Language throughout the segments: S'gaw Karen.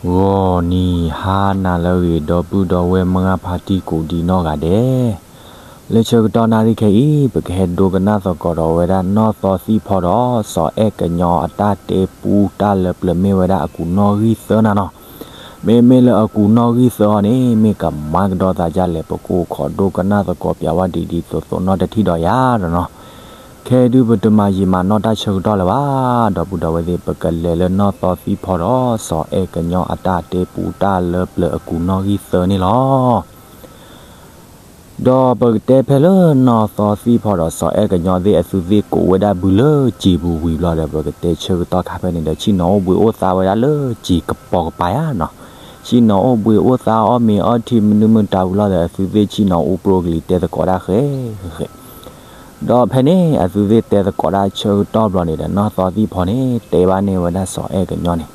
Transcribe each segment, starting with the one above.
ဂီၤနံၤဟါနၤလၢအဂ့ၤ ဒီပုၢ်ဒီဝဲၢ်မုၢ်ဂၢ်ဖါတံၢ်ကိးဒံနီၢ်ဂၤဒဲး, လၢဆၢကတီၢ်နၣ်ရံၣ်ခဲအံၤ ပကဟဲဒိကနၣ်သကိးဒီးဝဲဒၣ်နီၢ်သီသံၣ်ဖီဒီး စီၤအဲၣ်ကညီအတၢ်တဲပူတၢ်လၢပျၢၤမ့ၢ်ဝဲဒၣ်အကူာ်နီၣ်ဂံၢ်သၢနၤနီၤ. မ့မ့ၢ်လၢအကူာ်နီၣ်ဂံၢ်သၢအံၤန့ၣ် မ့ၢ်ကမၤကဒီးသးဒ်လဲၣ် ပကအိၣ်ခိးဒိကနၣ်သကိးပၠးဝဲဒ်ဒ်သိးသိးနီတထံၣ်ဒီးယၤဒီးနီၤ. ခဲအံၤဒုးပတမၤယံာ်မၤနီၢ်တၢ်ဆၢကတီၢ်လၢၤဘၣ်, ဒီပုၢ်ဒီဝဲၢ်သ့ၣ် ပကလဲၤလၢနီၢ်သီသံၣ်ဖီဒီး စီၤအဲၣ်ကညီအတၢ်တဲပူတၢ်လၢပျၢၤအကူာ်နီၣ်ဂံၢ်သၢန့ၣ်လီၤ. ဒီးပကတဲဖဲလၢနီၢ်သီသံၣ်ဖီဒီး စီၤအဲၣ်ကညီသ့ၣ် အသုသ့ၣ်ကိးဝဲဒၣ်ဘုလၢစံာ်ပူၤဝံၤဘျီဒီး ပကတဲဆၢကတီၢ်ခါဖဲန့ၣ်ဒီး ဆ့ၣ်နီၤအိၣ်ဘှံးအိၣ်သါဝဲဒၣ်လၢစံာ်ကပီၤကပၤယါနီၤ. ဆ့ၣ်နီၤအိၣ်ဘှံးအိၣ်သါအီၣ်မ့ၤအီထံမနုၤမတၤဝံၤလီၤဒီး အသုသ့ၣ်ဆ့ၣ်နီၤအိၣ်ပြိကလံၤတဲသကိးဒၣ်ဃဲဃဲဃဲ ဒီးဖဲန့ၣ် အသုသ့ၣ်တဲသကိးဒၣ်ဆၢကတီၢ်ဘျီန့ၣ်ဒီး နီၢ်သီသံၣ်ဖီန့ၣ် တဲဘၣ်န့ၢ်ဝဲဒၣ်စီၤအဲၣ်ကညီန့ၣ်,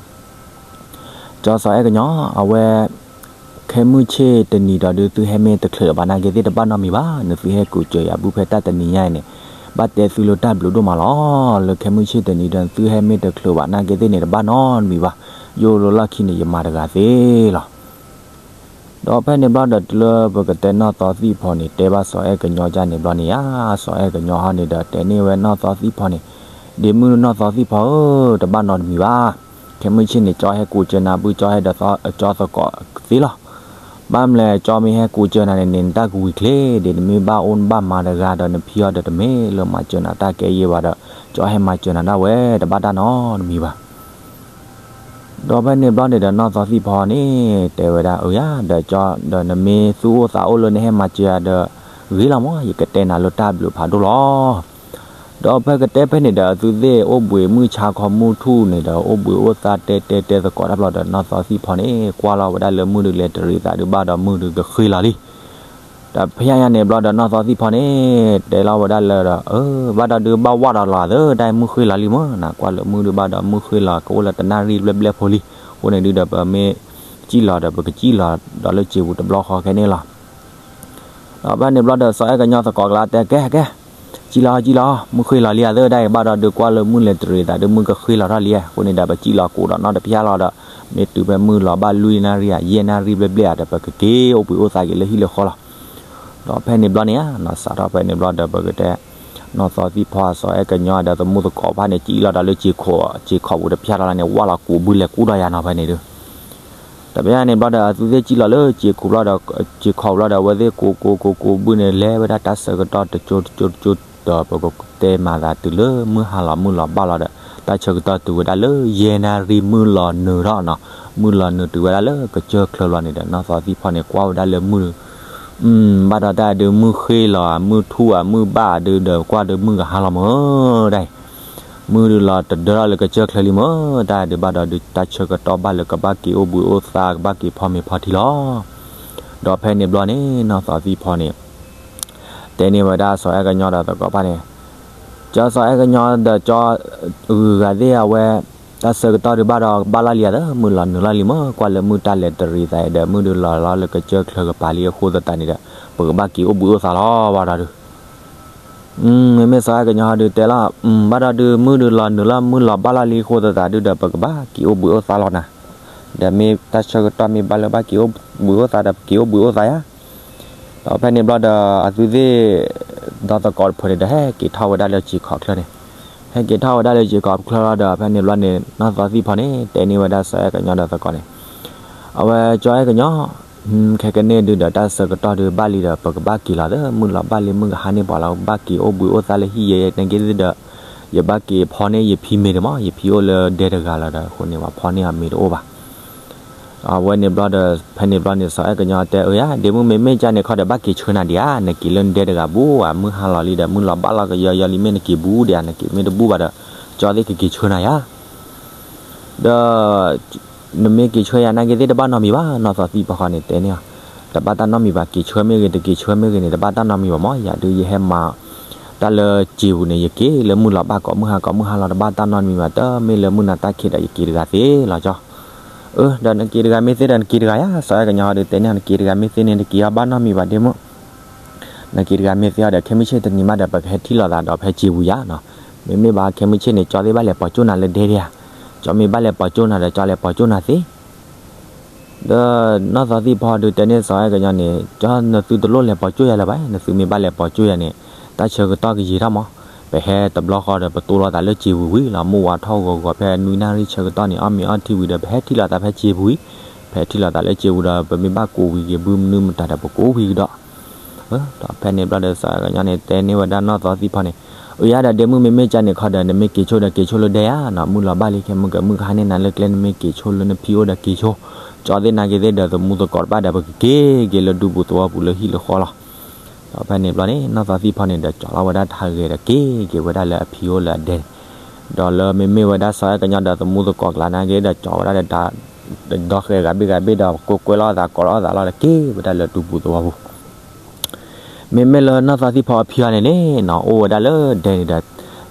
ကၠီစီၤအဲၣ်ကညီ အဝဲ ခဲမုၢ်ဆ့ၣ်တနံၤဒီးဒုး သုဟဲမ့ၢ်တချုးဘၣ်နာ်က့သ့ၣ် တဘၣ်နီတမံၤဘၣ်, နသုဟဲကူးစၢၤယၤဘုဖဲတၢ်တနံၤညါအံၤန့ၣ် ဘၣ်တဲသုလၢတၢ်ဘျုးဒိၣ်မးလီၤ. လၢခဲမုၢ်ဆ့ၣ်တနံၤဒီး သုဟဲမ့ၢ်တချုးဘၣ်နာ်က့သ့ၣ်န့ၣ် တဘၣ်နီတမံၤဘၣ်, ယိၣ်လၢလီၢ်ခံန့ၣ် ယမၤတဂၤသ့လီၤ. ဒီးဖဲန့ၣ်ဘျီဒီး တုၤလၢပကတဲနီၢ်သီသံၣ်ဖီန့ၣ် တဲဘၣ်စီၤအဲၣ်ကညီဒ်န့ၣ်ဘျီန့ၣ်ဧါ, စီၤအဲၣ်ကညီဟီန့ၣ်ဒီး တဲန့ၢ်ဝဲနီၢ်သီသံၣ်ဖီန့ၣ်, ဒ့မုၢ်နီၢ်သီသံၣ်ဖီဧၢ, တဘၣ်နီတမံၤဘၣ်. ခဲမုၢ်ဆ့ၣ်န့ၣ် ကၠီဟဲကူးစၢၤနၤဘု ကၠီဟဲဒီးသီကၠီသကိးသ့လီၤ. ဘၣ်မလဲၣ် ကၠီမ့ၢ်ဟဲကူးစၢၤနၤန့ၣ်န့ၣ် နတၢ်ကဝံၤချ့ဒံး, နမ့ၢ်ဘၣ်အိၣ်နဘၣ်မၤတဂၤဒီး နဖံအီၤဒီးတမ့ၢ်လၢမၤစၢၤနၤတၢ်ကဲယဲၢ်ဘၣ်ဒီး ကၠီဟဲမၤစၢၤနၤဒၣ်ဝဲ တဘၣ်တၢ်နီတမံၤဘၣ်. ဒီးဖဲန့ၣ်ဘျီန့ၣ်ဒီး နီၢ်သီသံၣ်ဖီန့ၣ် တဲဝဲဒၣ် အၢယၤ ဒီးကၠီ ဒီးနမ့ၢ်သူၣ်အိၣ်သးအိၣ်လၢနဟဲမၤစၢၤယၤဒီး ဂ့ၤလီၤမး, ယကတဲနၤလၢတၢ်ဘျုးဖးဒိၣ်လီၤ. ဒီးဖဲကတဲဖဲန့ၣ်ဒီး အသုသ့ၣ်အိၣ်ဘှံးမုၢ်ဆါခီမုၢ်ထူၣ်န့ၣ်ဒီး အိၣ်ဘှံးအိၣ်သါတဲတဲတဲသကိးတၢ်ဘျီဒီး နီၢ်သီသံၣ်ဖီန့ၣ် ကွၢ်လီၤဝဲဒၣ်လၢမုၢ်ဒုးလဲၤတရံးသးဒုးဘၣ်ဒီး မုၢ်ဒုးကဃ့လီၤလံ. ဒီးဖဲညါန့ၣ်ဘျီဒီး နီၢ်သီသံၣ်ဖီန့ၣ် တဲလီၤဝဲဒၣ်လၢဒီး အၢ ဘၣ်ဒီးဒုးဘၣ်ဝၣ်ဒီးလီၤသၢ တၢ်မုၢ်ဃ့လီၤလံမး, နကွၢ်လၢမုၢ်ဒုးဘၣ်ဒီးမုၢ်ဃ့လီၤ ကအိၣ်လၢတနၣ်ရံၣ်ဘျဲၣ်ဘျဲၣ်ဖိလံ. အဃိန့ၣ်ဒုးဒီး ပမ့ၢ်စံၣ်လီၤဒီး ပကစံၣ်လီၤဒီးလၢစံာ်ပူၤတဘျီဃီခဲန့ၣ်လီၤ. ဒီးဖဲန့ၣ်ဘျီဒီး စီၤအဲၣ်ကညီသကိးကျါတဲ ကဲကဲ စံၣ်လီၤစံၣ်လီၤ မုၢ်ဃ့လီၤလံအသၢ တၢ်အံၤဘၣ်ဒီးဒုးကွၢ်လၢမုၢ်လဲၤတရံးသးဒုး မုၢ်ကဃ့လီၤထီၣ်လံ. အဃိန့ၣ်ဒီး ပစံၣ်လီၤကိးဒီးနီတဖျါလီၤဒီး မ့ၢ်တုၤဖဲမုၢ်လီၤဘၣ်လွံၢ်နၣ်ရံၣ်ဧါ ယဲၢ်နၣ်ရံၣ်ဘျဲၣ်ဘျဲၣ်ဧါဒီး ပကက့ၤအိၣ်ဘှံးအိၣ်သါက့ၤလၢဟံၣ်လၢဃီလီၤ. ဒီးဖဲန့ၣ်ဘျီန့ၣ်ဧါ နီၢ်စးထီၣ်ဖဲန့ၣ်ဘျီဒီး ပကတဲ နီၢ်သီသံၣ်ဖီ စီၤအဲၣ်ကညီဒီးသမူသကိးဖါန့ၣ် စံၣ်လီၤဒီးလၢစံာ်ခိး စံာ်ခိးပူၤတဖျါလီၤလၢန့ၣ် ဝၣ်လီၤကူးဘုလဲၤကူးဒီးယၤနီၤ ဖဲန့ၣ်ဒုး တပျၢ်န့ၣ်ဘျီဒီး အသုသ့ၣ်စံၣ်လီၤလၢစံာ်ခိးဘျီဒီး စံာ်ခိးဘျီဒီး အဝဲသ့ၣ်ကူးကူးကူးကူးဘုန့ၣ် လဲၤဝဲဒၣ်တၢ်ဆၢကတီၢ်တကၠိတကၠိတကၠိဒီး ပကတဲမၤသးတုၤလၢမုၢ်ဟါလီၤမုၢ်လီၤဘၣ်လီၤဒီး တၢ်ဆၢကတီၢ်တုၤဝဲဒၣ်လၢယဲၢ်နၣ်ရံၣ်မုၢ်လီၤနုာ်ထီၣ်နီၤ. မုၢ်လီၤနုာ်တုၤဝဲဒၣ်လၢကစၢၢ်ချၢလီၤန့ၣ်ဒီး နီၢ်သီသံၣ်ဖီန့ၣ် ကွၢ်ဝဲဒၣ်လၢမုၢ် ဘၣ်ဒီးတၢ်ဒုးမုၢ်ဃ့လီၤ မုၢ်ထူၣ်ဧါ မုၢ်ဘၣ်ဒုးဒီး ကွၢ်ဒုးမုၢ်ကဟါလီၤမး တၢ်အံၤ မုၢ်ဒုးလီၤတဒၢထီၣ်လၢကစၢၢ်ချၢလံမး တၢ်ဒုးဘၣ်ဒီးဒုး တၢ်ဆၢကတီၢ်ဘၣ်လၢကဘၣ်က့ၤအိၣ်ဘှံးအိၣ်သါ ကဘၣ်က့ၤဖီမ့ၤဖီထံလီၤ. ဒီးဖဲန့ၣ်ဘျီန့ၣ် နီၢ်သီသံၣ်ဖီန့ၣ် တဲန့ၢ်ဝဲဒၣ်စီၤအဲၣ်ကညီဒီးသကိးဖါန့ၣ် ကၠီစီၤအဲၣ်ကညီဒီးကၠီ ဂုၤဂၤသ့ၣ်အဝဲ တၢ်ဆၢကတီၢ်ဒုးဘၣ်ဒီးကဘၣ်လီၢ်လံဧါသၢ မုၢ်လီၤနုာ်လီၤလံမး ကွၢ်လၢမုၢ်တၢ်လဲၤတရံးသးအံၤဒီး မုၢ်ဒုးလီၤလီၤလၢကစၢၢ်ချၢကပၤလံအဃိသတးန့ၣ်ဒီး ပကဘၣ်က့ၤအိၣ်ဘှံးအိၣ်သါလီၤ ဘၣ်ဒီးဒုး မ့မ့ၢ်စီၤအဲၣ်ကညီဟီဒုးတဲလီၤ ဘၣ်ဒီးဒုး မုၢ်ဒုးလီၤနုာ်လီၤ မုၢ်လီၤဘၣ်လီၢ်လံအဃိသတးဒုးဒီး ပကဘၣ်က့ၤအိၣ်ဘှံးအိၣ်သါလီၤနၤ ဒီးမ့ၢ်တၢ်ဆၢကတီၢ်မ့ၢ်ဘၣ်လၢဘၣ်က့ၤအိၣ်ဘှံးအိၣ်သါဒီး ပက့ၤအိၣ်ဘှံးအိၣ်သါယါ ဒီးဖဲန့ၣ်ဘျီဒီး အသုသ့ၣ် ဒီးသကိးတဖုန့ၣ်ဒီး ဟဲက့ၤထီၣ်ဝဲဒၣ်လၢစ့ၢ်ကီးချၢန့ၣ် ဟဲက့ၤထီၣ်ဝဲဒၣ်လၢစ့ၢ်ကီးချၢလီၤဒီး ဖဲန့ၣ်ဘျီန့ၣ် နီၢ်သီသံၣ်ဖီန့ၣ် တဲန့ၢ်ဝဲဒၣ်စီၤအဲၣ်ကညီဒီးသကိးန့ၣ် အဝဲကၠီအဲၣ်ကညီ ခဲကနံၣ်ဒုးဒီး တၢ်ဆၢကတီၢ်ဒုးဘၣ်လံဒီး ပကဘၣ်က့ၤလီၤသၢ မုၢ်လီၤဘၣ်လံ မုၢ်ကဟါန့ၢ်ပှၤလီၤ ဘၣ်က့ၤအိၣ်ဘှံးအိၣ်သါလၢဟံၣ်ယဲ နာ်က့သ့ၣ်ဒီး ယဘၣ်က့ၤဖီန့ၢ်ယဖံမ့ၤတမး ယဖံအိၣ်လၢဒဲတဂၤလီၤဒီး အဃိန့ၣ် ပှၤဖီန့ၢ်အမ့ၤတအိၣ်ဘၣ် အဝဲန့ၣ်ဘျီဒီး ဖဲန့ၣ်ဘျီန့ၣ် စီၤအဲၣ်ကညီတဲ အၢယါ ဒ့မုၢ်မ့မ့ၢ်ကၢ်န့ၣ်ခီဒီး ဘၣ်က့ၤဆှၢနၤဒံးဧါ နက့ၤလၢနဒဲတဂၤဘူးဧါ မုၢ်ဟါလီၤလံဒီး မုၢ်လီၤဘၣ်လီၤကယီယီလံ မ့ၢ်နက့ၤဘူးဒံးဧါ နက့ၤမ့ၢ်တဘူးဘၣ်ဒီး ကၠီသ့ၣ်ကက့ၤဆှၢနၤယါ ဒီး နမ့ၢ်က့ၤဆှၢယၤနာ်က့သ့ၣ်တဘၣ်နီတမံၤဘၣ် နီၢ်သီသံၣ်ဖီဃီန့ၣ်တဲန့ၢ်အီၤ တဘၣ်တၢ်နီတမံၤဘၣ် က့ၤဆှၢမ့ၢ်ဂ့ၤ တက့ၤဆှၢမ့ၢ်ဂ့ၤန့ၣ် တဘၣ်တၢ်နီတမံၤဘၣ်မး ယၤဒုးယဟဲမၤ တၢ်လၢစ့ပူၤန့ၣ် ယက့ၤလၢမုၢ်လီၤဘၣ်ကိးမုၢ်ဟါကိးမုၢ်ဟါလီၤ တဘၣ်တၢ်နီတမံၤဘၣ် တမ့ၢ်လၢမုၢ်နၤတၢ်ခံးဒီး ယက့ၤတဂၤသ့လီၤကၠီ အၢ ဒီးနက့ၤတဂၤမ့ၢ်သ့ဒီးနက့ၤတဂၤယါ စီၤအဲၣ်ကညီဟီဒုးတဲန့ၢ်အီၤ နက့ၤတဂၤမ့ၢ်သ့န့ၣ် နက့ၤအီၤဘၣ်နီတမံၤဘၣ်ဒ့မုၢ် နက့ၤတဂၤမ့ၢ်သ့အီၤဒီး ခဲမုၢ်ဆ့ၣ်တနံၤမးဒီး ပကဟဲထံၣ်လိာ်သးဒီးဖဲစ့ပူၤယါနီၤ, မ့မ့ၢ်ဘၣ်ခဲမုၢ်ဆ့ၣ်န့ၣ် ကၠီသ့ၣ်ဘၣ်လဲၤပိာ်ကၠိၣ်နၤလၢဒဲဒဲဧါ, ကၠီမ့ၢ်ဘၣ်လဲၤပိာ်ကၠိၣ်နၤဒီး ကၠီလဲၤပိာ်ကၠိၣ်နၤသ့, ဒီးနီၢ်သီသံၣ်ဖီဒုးတဲန့ၢ်စီၤအဲၣ်ကညီန့ၣ်, ကၠီ နသုတလိၣ်လဲၤပိာ်ကၠိၣ်ယၤလၢၤဘၣ်, နသုမ့ၢ်ဘၣ်လဲၤပိာ်ကၠိၣ်ယၤန့ၣ်, တၢ်ဆၢကတီၢ်ကယံာ်ထီၣ်မး, ပဟဲတဘျီဃီဒီးပတိၢ်လိာ်သးလၢစ့ပူၤဝံၤလီၤ, မုၢ်ဝါထီၣ်ဂီၤဂီၤဖဲနွံနၣ်ရံၣ်ဆၢကတီၢ်န့ၣ် အီၣ်မ့ၤအီထံဝံၤဒီး ပဟဲထံၣ်လိာ်သးဖဲစ့ပူၤဝံၤ, ပဟဲထံၣ်လိာ်သးလၢစ့ပူၤဒီး ပမ့ၢ်ဘၣ်ကိးဝံၤက့ၤဘုမနုၤမတၤဒီး ပကိးဝံၤကဒီး ဒီးဖဲန့ၣ်ဘျီဒီး စီၤအဲၣ်ကညီန့ၣ် တဲန့ၢ်ဝဲဒၣ်နီၢ်သီသံၣ်ဖီန့ၣ်, အၢ ယၤဒီးဒ့မုၣ် မ့မ့ၢ်ကၠီန့ၣ်ခီဒီး နမ့ၢ်က့ၤဆိဒီးက့ၤဆိလၢဒဲဧါနီၤ, မုၢ်လီၤဘၣ်လံ, ခဲမုၢ်ကမုၢ်ကဟါန့ၢ်နၤလၢကျဲ နမ့ၢ်က့ၤဆိလၢနဖံအိၣ်ဒီးက့ၤဆိ, ကၠီသ့ၣ်နာ်က့ၤသ့ၣ်ဒီး သမူသကိးတဖၣ်ဒီး ပကက့ၤက့ၤလၢဒူပူၤသဝီပူၤလၢဟံၣ်လၢဃီလီၤ. ဒီးဖဲန့ၣ်ဘျီန့ၣ် နီၢ်သီသံၣ်ဖီန့ၣ်ဒီး ကၠီလီၤဝဲဒၣ်ထါဂဲၤဒီးက့ၤက့ၤဝဲဒၣ်လၢအဖံအိၣ်လၢအဒဲန့ၣ်, ဒီးလၢမ့မ့ၢ်ဝဲဒၣ်စီၤအဲၣ်ကညီဒီးသမူသကိးကျါနာ်က့ၤဒီး ကၠီဝဲဒၣ်ဒီး ဒီဃဲၤဂၤဘ့ၣ်ဂၤဘ့ၣ်ဒီး ကွဲကွဲလီၤအသး ကိးလီၤအသးလီၤဒီး က့ၤဝဲဒၣ်လၢဒူပူၤသဝီပူၤ မ့မ့ၢ်လၢနီၢ်သီသံၣ်ဖီအဖံအီၤန့ၣ်န့ၣ်နီၤ အိၣ်ဝဲဒၣ်လၢဒဲန့ၣ်ဒီး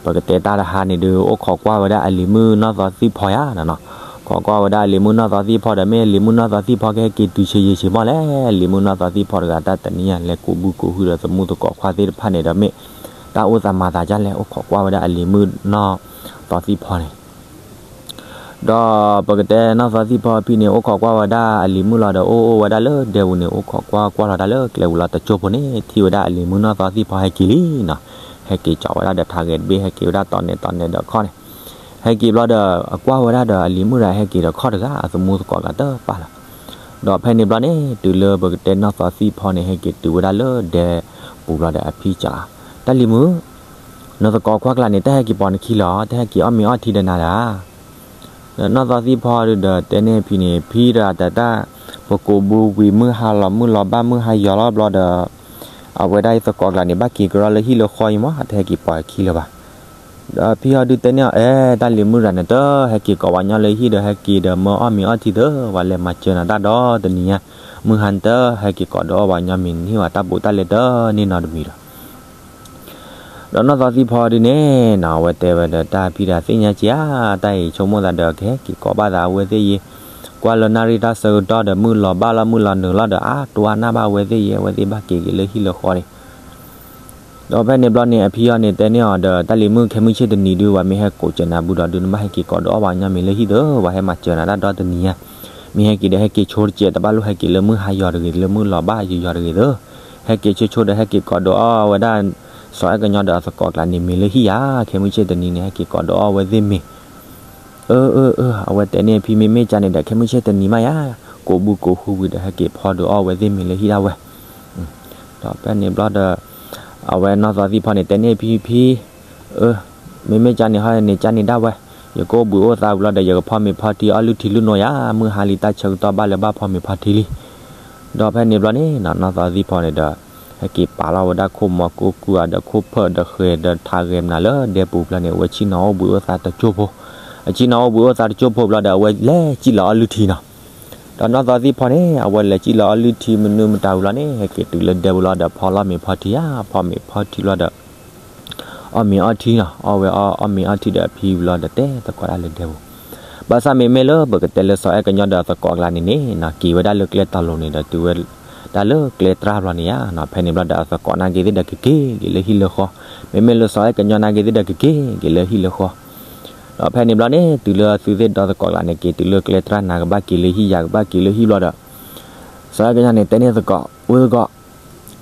ပကတဲတၢ်တဟါန့ၣ်ဒုး အိၣ်ခိးကွၢ်ဝဲဒၣ်အလံၤမုၣ်နီၢ်သီသံၣ်ဖီယါနီၤနီၤ, ခိးကွၢ်ဝဲဒၣ်အလံၤမုၣ်နီၢ်သီသံၣ်ဖီဒီး မ့ၢ်အလံၤမုၣ်နီၢ်သီသံၣ်ဖီကဟဲက့ၤတုၤဆံးယံာ်ဆံးမီၢ်လဲၣ်, အလံၤမုၣ်နီၢ်သီသံၣ်ဖီတဂၤ တၢ်တနံၤညါလဲၤကူးဘုကူးဟုဒီးသမူသကိးခွါသ့ၣ်တဖၣ်န့ၣ်ဒီး မ့ၢ်တၢ်အိၣ်သးမၤသးဒ်လဲၣ်, အိၣ်ခိးကွၢ်ဝဲဒၣ်အလံၤမုၣ်နီၢ်သီသံၣ်ဖီန့ၣ် ဒီးပကတဲနီၢ်သီသံၣ်ဖီအဖံန့ၣ် အိၣ်ခိးကွၢ်ဝဲဒၣ်အလံၤမုၣ်လီၤဒီး အိၣ်အိၣ်ဝဲဒၣ်လၢဒဲပူၤန့ၣ် အိၣ်ခိးကွၢ်ကွၢ်လီၤတၢ်လၢကျဲပူၤလီၤ တကၠိဖိန့ၣ် ထံၣ်ဝဲဒၣ်အလံၤမုၣ်နီၢ်သီသံၣ်ဖီဟဲက့ၤလံနီၤ, ဟဲက့ၤကၠီဝဲဒၣ်ဒီးထါဂဲၤတဘ့ၣ် ဟဲက့ၤဝဲဒၣ်တီၤနဲာ်တီၤနဲာ်ဒီးခီၣ်န့ၣ်, ဟဲက့ၤဘျီဒီး အကွၢ်ဝဲဒၣ်ဒီးအလံၤမုၣ်ဒီး ဟဲက့ၤဒီးခီၣ်တဂၤ အသမူသကိးဂၤတပာ်လီၤ. ဒီးဖဲန့ၣ်ဘျီန့ၣ် တုၤလၢပကတဲနီၢ်သီသံၣ်ဖီန့ၣ် ဟဲက့ၤတုၤဝဲဒၣ်လၢဒဲပူၤဘျီဒီးအဖံကၠီ, တၢ်လံၤမုၣ် နသကိးခွါကျါန့ၣ် တၢ်ဟဲက့ၤပိာ်နခံလီၤ, တၢ်ဟဲက့ၤအီၣ်မ့ၤအီထံဒီးနၤလၢၤဧါ. ဒီးနီၢ်သီသံၣ်ဖီဒုးဒီးတဲန့ၢ်အဖံန့ၣ် ဖံတဂၤတၢ်တၢ် ပကိးဘုဝံၤမုၢ်ဟါလီၤ မုၢ်လီၤဘၣ်မုၢ်ဟါယီၤလီၤဘျီဒီး အဝဲဒၣ်အသကိးကျါန့ၣ် ဘၣ်က့ၤကရီလၢဟံၣ်လၢဃီအံၤမး တၢ်ဟဲက့ၤပိာ်ခံလၢၤဘၣ်. ဒီးဖံဟီဒုးတဲန့ၢ်အီၤ အဲ တၢ်လံၤမုၣ်တဂၤန့ၣ် တၢ်ဟဲက့ၤကိးပှၤညီလၢဟံၣ်ဒီး ဟဲက့ၤဒီးမၢအီၣ်မ့ၤအီထံသၢ ပှၤလဲၤမၤစၢၤနၤတၢ်ဒီတနံၤညါ, မုၢ်ဟါန့ၣ်တၢ်ဟဲက့ၤကိးဒီးအီၣ်ပှၤညီမ့ၤ နဟ့ၣ်ဝဲတၢ်ဘူးတၢ်လဲတန့ၢ်နီတမံၤဒီး ဒီးနီၢ်သီသံၣ်ဖီဒုးန့ၣ်နီၤ အဝဲတဲဝဲဒီးတၢ်ဖံဒီးသ့ၣ်ညါက့ၤဧါ, တၢ်အံၤဆိကမိၣ်သးဒီးကဟဲက့ၤကိးဘၣ်သးအဝဲသ့ၣ်ယဲ, ကွၢ်လၢနၣ်ရံၣ်တၢ်ဆၢကတီၢ်ဒီး မုၢ်လီၤဘၣ်လီၤမုၢ်လီၤနုာ်လီၤဒီး အါတိၢ်အါနၢ်ဘၣ်အဝဲသ့ၣ်ယဲ အဝဲသ့ၣ်ဘၣ်က့ၤက့ၤလၢဟံၣ်လၢဃီန့ၣ် ဒီးဖဲန့ၣ်ဘျီန့ၣ် အဖံအီၤန့ၣ်တဲန့ၢ်အီၤဒီး တၢ်လံၤမုၣ် ခဲမုၢ်ဆ့ၣ်တနံၤဒုး ပှၤမ့ၢ်ဟဲကိးစၢၤနၤဘုဒီးဒုး နဘၣ်ဟဲက့ၤကိးဒီးအီၣ်ပှၤညီမ့ၤလၢဟံၣ်သၢ ပှၤဟဲမၤစၢၤနၤတၢ်ဒီတနံၤညါ, မ့ၢ်ဟဲက့ၤဒီးဟဲက့ၤဆိတစဲး တဘၣ်လိၣ်ဟဲက့ၤလၢမုၢ်ဟါယီၤတဂ့ၤ လၢမုၢ်လီၤဘၣ်ယီၤယီၤတဂ့ၤသၢ, ဟဲက့ၤဆိဆိဒီးဟဲက့ၤကိးဒီးအီၣ်ဝဲဒၣ် စီၤအဲၣ်ကညီဒီးအသကိးကျါန့ၣ်မ့ၤလၢဟံၣ်ဧါ, ခဲမုၢ်ဆ့ၣ်တနံၤန့ၣ် ဟဲက့ၤကိးဒီးအီၣ်ဝဲသ့ၣ်မ့ၤ အၢ အၢ အၢ အဝဲတဲန့ၢ်အဖံ မ့မ့ၢ်ကန့ၣ်ဒီး ခဲမုၢ်ဆ့ၣ်တနံၤမးယါ, ကိးဘုကိးဟုဝံၤဒီး ဟဲက့ၤဖီဒုးအီၣ်ဝဲသ့ၣ်မ့ၤလၢဟံၣ်ဒၣ်ဝဲ. ဒီးဖဲန့ၣ်ဘျီဒီး အဝဲနီၢ်သီသံၣ်ဖီန့ၣ် တဲန့ၢ်အဖံ ဖံ အၢ မ့မ့ၢ်ကန့ၣ်ဟီန့ၣ် ကန့ၣ်ဒၣ်ဝဲ, ယကအိၣ်ဘှံးအိၣ်သါဝံၤလီၤဒီး ယကဖီမ့ၤဖီထံအီၣ်လုၢ်ထံလုၢ်နိယါ, မုၢ်ဟါလံတၢ်ဆၢကတီၢ်ဘၣ်လၢဘၣ်ဖီမ့ၤဖီထံလံ. ဒီးဖဲန့ၣ်ဘျီန့ၣ် နီၢ်သီသံၣ်ဖီန့ၣ်ဒီး ဟဲက့ၤပာ်လီၤဝဲဒၣ်ခိၣ်မီၤကိၢ်ကုၢ်အဒီးခိၣ်ဖၢၣ်ဒီးဃဲၤဒီးထးဂဲၤမနုၤလၢဒဲပူၤဖျၢၣ်န့ၣ် အဝဲဆ့ၣ်နီၤအိၣ်ဘှံးအိၣ်သါတကၠိၢ်ဖိ, အဆ့ၣ်နီၤအိၣ်ဘှံးအိၣ်သါတကၠိၢ်ဖိဘျီဒီး အဝဲလဲၤစံၣ်လီၤအီၣ်လုၢ်ထံနီၤ. ဒီးနီၢ်သီသံၣ်ဖီန့ၣ် အဝဲလဲၤစံၣ်လီၤအီၣ်လုၢ်ထံမနုၤမတၤဝံၤလီၤန့ၣ် ဟဲက့ၤတုၤလၢဒဲပူၤလီၤဒီး ဖီလီၤမ့ၤဖီထံဧါ, ဖီမ့ၤဖီထံလီၤဒီး အီၣ်မ့ၤအီထံနီၤ, အီၣ်ဝဲအီၣ်မ့ၤအီထံဒီးအဖံဝံၤလီၤဒီး တဲသကိးတၢ်လၢဒဲပူၤ. ဘၣ်ဆၣ်မ့မ့ၢ်လၢပကတဲလၢစီၤအဲၣ်ကညီဒီးအသကိးအကျါန့ၣ်န့ၣ်နီၤ က့ၤဝဲဒၣ်လၢကျဲတီၤလိၤန့ၣ်ဒီး တုၤဝဲဒၣ်လၢကျဲတြၢ်ဘျီန့ၣ်ဧါနီၤ, ဖဲန့ၣ်ဘျီဒီးအသကိးနာ်က့ၤသ့ၣ်ဒီးကက့ၤက့ၤလၢဟံၣ်လၢဃီ, မ့မ့ၢ်လၢစီၤအဲၣ်ကညီနာ်က့ၤသ့ၣ်ဒီးကက့ၤက့ၤလၢဟံၣ်လၢဃီ. ဒီးဖဲန့ၣ်ဘျီန့ၣ် တုၤလၢသုသ့ၣ်ဒီသကိးကျါန့ၣ် က့ၤတုၤလၢကျဲတြၢ်နၤကဘၣ်က့ၤလၢဟံၣ်ယၤကဘၣ်က့ၤလၢဟံၣ်ဘျီဒီး စီၤအဲၣ်ကညီန့ၣ် တဲန့ၢ်သကိး, အိၣ်သကိး,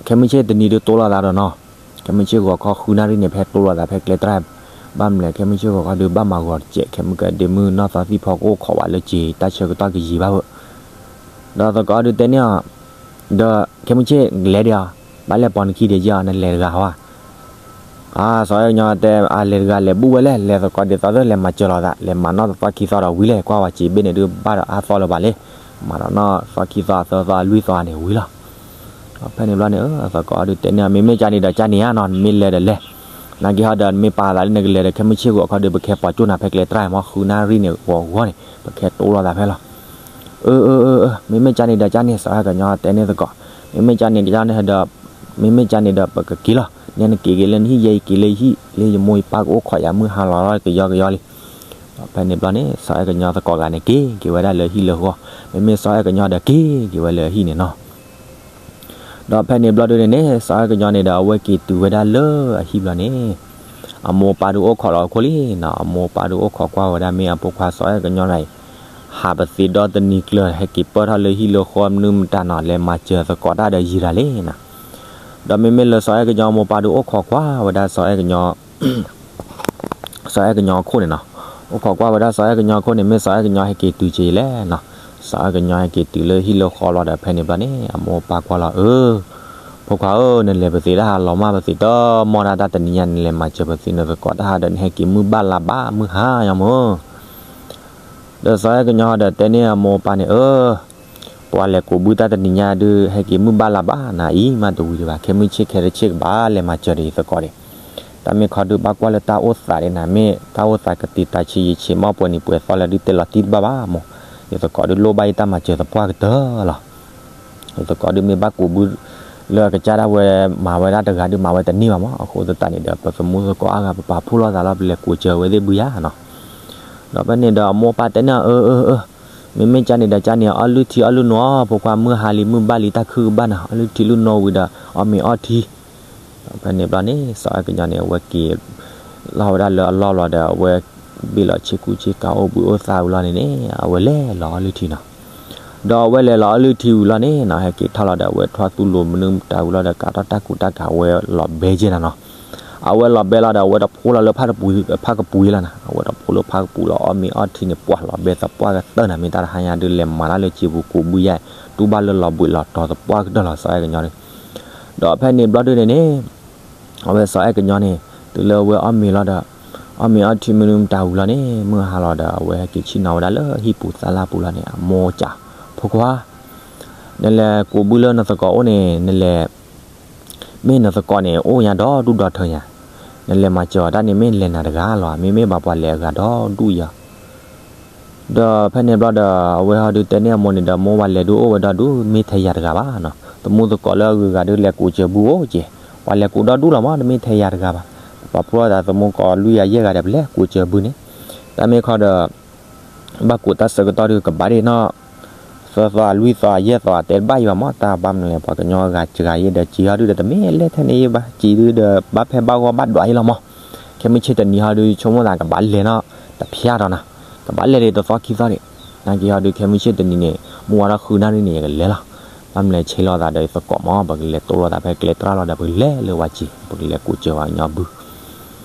ခဲမုၢ်ဆ့ၣ်တနံၤဒုးတိၢ်လိာ်သးဒီးနီၤ, ခဲမုၢ်ဆ့ၣ်ဂီၤခီဃုနၣ်ရံၣ်န့ၣ် ဖဲတိၢ်လိာ်သးဖဲကျဲတြၢ်, ဘၣ်မနုၤလဲၣ် ခဲမုၢ်ဆ့ၣ်ဂီၤခီဒုးဘၣ်မၤဂီၤတစဲး ခဲမုၢ်ကဒ့မုၢ်နီၢ်သီသံၣ်ဖီကအိၣ်ခိးဝဲလၢစ့ တၢ်ဆၢကတီၢ်ကယံာ်ဘၣ်ဝဲ. ဒီးသကိးဒုးတဲန့ၢ်အီၤ, ဒီးခဲမုၢ်ဆ့ၣ်ကလဲၤဒံးအီၤ, ဘၣ်လဲၤပိာ်နခံဒံးယဲၢ်အီၤ နလဲၤတဂၤဝဲ အါ စီၤအဲၣ်ကညီတဲ အလဲၤတဂၤလဲၤဘူၣ်ဝဲလဲၣ်, လဲၤသကိးဒ်သိးသ့ၣ် လဲၤမၤစၢၤလိာ်သး လဲၤမၤနီၢ်သီခံသီဒီးဝံၤလဲၣ်, ကွၢ်ဝဲစ့ဘ့ၣ်န့ၣ်ဒုးဘၣ်ဒီးအါသီလၢၤဘၣ်လံ, မၤဒီးနီၢ်သီခံသီသၢသီလွံၢ်သီန့ၣ်ဝံၤလီၤ. ဖဲန့ၣ်ဘျီန့ၣ် သကိးဒုးတဲန့ၢ်အီၤ မ့မ့ၢ်ကန့ၣ်ဒီးကန့ၣ်ဧါနီၤ, နမ့ၢ်လဲၤဒီးလဲၤ, နာ်က့ဟီဒီးနမ့ၢ်ပာ်သးလၢနကလဲၤဒီး ခဲမုၢ်ဆ့ၣ်ဂီၤခီဒုး ပကဟဲပိာ်ကၠိၣ်နၤဖဲကျဲတြၢ်မး ဃုနၣ်ရံၣ်န့ၣ်ဂီၤဂီၤန့ၣ် ပကဟဲတိၢ်လိာ်သးဖဲလီၤ. အၢ အၢ အၢ မ့မ့ၢ်ကန့ၣ်ဒီးကန့ၣ် စီၤအဲၣ်ကညီတဲန့ၢ်သကိး, မ့မ့ၢ်ကန့ၣ်ကန့ၣ်ဒီး, မ့မ့ၢ်ကန့ၣ်ဒီးပကက့ၤလီၤ, နဲနက့ၤက့ၤလၢနဟံၣ်ယဲ ယက့ၤလၢယဟံၣ် လၢယမိၢ်ယပၢ်ကအိၣ်ခိးယၤမုၢ်ဟါလီၤလီၤကယီကယီလံ. ဒီးဖဲန့ၣ်ဘျီန့ၣ် စီၤအဲၣ်ကညီသကိးဂၤန့ၣ် က့ၤက့ၤဝဲဒၣ်လၢဟံၣ်လၢဃီ, မ့မ့ၢ်စီၤအဲၣ်ကညီဒီးက့ၤက့ၤဝဲလၢအဟံၣ်န့ၣ်နီၤ. ဒီးဖဲန့ၣ်ဘျီဒုးန့ၣ်န့ၣ် စီၤအဲၣ်ကညီန့ၣ်ဒီး အဝဲက့ၤတုၤဝဲဒၣ်လၢအဟံၣ်ဘျီန့ၣ်, အမိၢ်ပၢ်ဒုးအိၣ်ခိးလီၤအခိၣ်လံနီၤ, အမိၢ်ပၢ်ဒုးအိၣ်ခိးကွၢ်ဝဲဒၣ်မ့ၢ်အဖိခွါစီၤအဲၣ်ကညီန့ၣ်, ဟးပသ့ဒီတနံၤကျၢၤ ဟဲက့ၤပၢၢ်ထီၣ်လၢဟံၣ်လၢဃီမနုၤမတၤနီၤ လဲၤမၤစၢၤသကိးတၢ်ဒီးယံာ်ဒၣ်လဲၣ်နီၤ. ဒီးမ့မ့ၢ်လၢစီၤအဲၣ်ကညီမိၢ်ပၢ်ဒုးအိၣ်ခိးကွၢ်ဝဲဒၣ်စီၤအဲၣ်ကညီ စီၤအဲၣ်ကညီအခိၣ်န့ၣ်နီၤ, အိၣ်ခိးကွၢ်ဝဲဒၣ်စီၤအဲၣ်ကညီအခိၣ်န့ၣ် မ့ၢ်စီၤအဲၣ်ကညီဟဲက့ၤတုၤက့ၤလဲၣ်နီၤ. စီၤအဲၣ်ကညီဟဲက့ၤတုၤလၢဟံၣ်လၢဃီလီၤဒီး ဖဲန့ၣ်ဘျီန့ၣ် အမိၢ်ပၢ်ကွၢ်လီၤ အၢ, ဖိခွါဧၢ, နလဲၤပသ့တၢ်ဟးလီၤမၢ်ပသ့တၢ်မီၢ်ဒၣ်တၢ်တနံၤညါ နလဲၤမၤစၢၤပသ့နသကိးတၢ်ဟးဒီး နဟဲက့ၤမုၢ်ဘၣ်လါဘၣ်မုၢ်ဟါယါမိၢ် ဒီးစီၤအဲၣ်ကညီဒီးတဲန့ၢ်အမိၢ်ပၢ်န့ၣ် အၢ, ပှၤလဲၤကိးဘုတၢ်တနံၤညါဒုး ဟဲက့ၤမုၢ်ဘၣ်လါဘၣ်နၤအံၤမးတဝံၤဒံးဘၣ်, ခဲမုၢ်ဆ့ၣ်ခဲတဆ့ၣ်ကဘၣ်လဲၤမၤစၢၤဒီးယသကိးဒီး, တၢ်မ့ၢ်ခီဒုးဘၣ်ကွၢ်လၢတၢ်အိၣ်သးဒ်နၤ မ့ၢ်တၢ်အိၣ်သးကတံာ်တာ်ဆံးယံာ်ဆံးမီၢ်ပှဲၤနံၤပှဲၤသီလၢဒုးတဲလီၤတံၢ်တဘၣ်ဘၣ်မိၢ်, ယသကိးဒုးလိၣ်ဘၣ်ယတၢ်မၤစၢၤသပှၢ်ကတၢၢ်လီၤ. ယသကိးဒုးမ့ၢ်ဘၣ်ကိးဘု လၢအကစၢ်ဒၣ်ဝဲမၤဝဲဒၣ်တဂၤဒုးမၤဝဲတန့ၢ်ဘၣ်မီၢ်, အဃိသတးန့ၣ်ဒီး ပသမူသကိးအါဂၤ ပပာ်ဖှိၣ်လိာ်သးလီၤ ပလဲၤကိးစၢၤဝဲသ့ၣ်ဘုယါနီၤ. ဒီးဖဲန့ၣ်ဒီးအမိၢ်ပၢ်တဲန့ၢ် အၢ အၢ အၢ, မ့မ့ၢ်ကန့ၣ်ဒီးကန့ၣ် အီၣ်လုၢ်ထံအီၣ်လုၢ်နိ ဖိခွါမုၢ်ဟါလံ မုၢ်ဘၣ်လံ တၢ်ခုၣ်ကဘၣ်နၤ အီၣ်လုၢ်ထံလုၢ်နိဝံၤဒီး အီၣ်မ့ၤအီထံ ဖဲန့ၣ်ဘျီန့ၣ် စီၤအဲၣ်ကညီန့ၣ် အဝဲက့ၤလီၤဝဲဒၣ်လၢအလီၢ်လီၤဒီး အဝဲဘ့ၣ်လီၤဆ့ကူဆ့ကၤအိၣ်ဘှံးအိၣ်သါဝံၤလီၤန့ၣ်န့ၣ် အဝဲလဲၤလီၤအီၣ်လုၢ်ထံနီၤ. ဒီးအဝဲလဲၤလီၤအီၣ်လုၢ်ထံဝံၤလီၤန့ၣ်နီၤ ဟဲက့ၤထီၣ်လီၤဒီး အဝဲထွါသူလိၤမနုၤမတၤဝံၤလီၤဒီး ကးထီၣ်တၢ်ကူးတၢ်ကၤ အဝဲလီၤဘဲက့ၤနၤနီၤ. အဝဲလီၤဘဲလီၤဒီး အဝဲတဖိလီၤလၢဖၣ်ကပူၤလီၤ, ဖၣ်ကပူၤလီၤနီၤ, အဝဲတဖိလၢဖၣ်ကပူၤလီၤ အီၣ်မ့ၤအီထံန့ၣ် ပှၤလီၤဘဲသပှၢ်ကတၢၢ်နၤ မ့ၢ်တၢ်တဟါညါဒုး လဲၤမၤတၢ်လၢစံာ်ပူၤကိးဘုယါ တူၢ်ဘၣ်လၢလီၤဘှံးလီၤတီၤသပှၢ်ကတၢၢ်လီၤ စီၤအဲၣ်ကညီန့ၣ်. ဒီးဖဲန့ၣ်ဘျီဒုန့ၣ်န့ၣ် အဝဲစီၤအဲၣ်ကညီန့ၣ် တုၤလၢအဝဲအီၣ်မ့ၤလီၤဒီး အီၣ်မ့ၤအီထံမနုၤမတၤဝံၤလီၤန့ၣ် မုၢ်ဟါလီၤဒီး အဝဲဟဲက့ၤဆ့ၣ်နီၤဝဲဒၣ်လၢဟံၣ်ပူၤသၣ်လၣ်ပူၤလီၤန့ၣ် အမိၢ်ကး, ဖိခွါ, နလဲၤကိးဘုလၢနသကိးအိၣ်န့ၣ် နလဲၤ, မ့ၢ်နသကိးန့ၣ် အိၣ်ညါဒီဒူၣ်ဒီထၢညါ, နလဲၤမၤစၢၤအီၤတၢ်န့ၣ် မ့ၢ်လဲၤနၤတဂၤလီၤ မ့မ့ၢ်ဘၣ်ပှၤလဲၤအဂၤဒီဒူၣ်ယၤ ဒီးဖဲန့ၣ်ဘျီဒီး အဝဲဟီဒုးတဲန့ၢ်အမိၢ်န့ၣ်ဒီး မိၢ်ပှၤလဲၤဒုးအိၣ်ဝဲဒီဒူၣ် မ့ၢ်ထဲယၤတဂၤဘၣ်နီၤ, သမူသကိးလၢအဂုၤအဂၤဒုးလဲၤကိးစၢၤဘုအိၣ်က့ၤ, ပှၤလဲၤကိးဒီဒူၣ်လီၤမး တမ့ၢ်ထဲယၤတဂၤဘၣ်, ပပာ်ဖှိၣ်သးသမူသကိးလွံၢ်ဂၤယဲၢ်ဂၤဒီး ပလဲၤကိးစၢၤဘုန့ၣ်, တၢ်မ့ၢ်ခီဒီး ဘၣ်ကိးတၢ်ဆၢကတီၢ်ဒုးကဘၣ်ဒ့ၣ်နီၤ, သၢသီအလွံၢ်သီအယဲၢ်သီအတဲတဘၣ်အံၤဘၣ်မး တၢ်ဘၣ်မနုၤလဲၣ် ပှၤကညီအဂၤစှၤယဲၢ်ဒီး စံးဟီဒုးဒီး တမ့ၢ်လဲၣ်ထဲန့ၣ်ယဲၢ်ဘၣ် စံးဒုးဒီး ဘၣ်ဖဲဘၣ်ဂီၢ်ဘၣ်ဒွးယဲၢ်လီၤမး, ခဲမုၢ်ဆ့ၣ်တနံၤဟီဒုး ဆိကမိၣ်သးကဘၣ်လဲၤနီၤ, တဖျါထီၣ်နၤ, ကဘၣ်လဲၤဒံးတသီခံသီဒံး, နာ်က့ဟီဒုး ခဲမုၢ်ဆ့ၣ်တနံၤန့ၣ် မုၢ်ဝါထီၣ်ဃုနၣ်ရံၣ်န့ၣ် ယကလဲၤလီၤ, ဘၣ်မနုၤလဲၣ် ဆ့လီၤသးဒီးယသကိးမး ပကလဲၤတိၢ်လိာ်သးဖဲကျဲတြၢ်လီၤဒီး ပကလဲၤလၢဝဲက့ၤ ပကလဲၤကိးစၢၤဝဲကညီဘု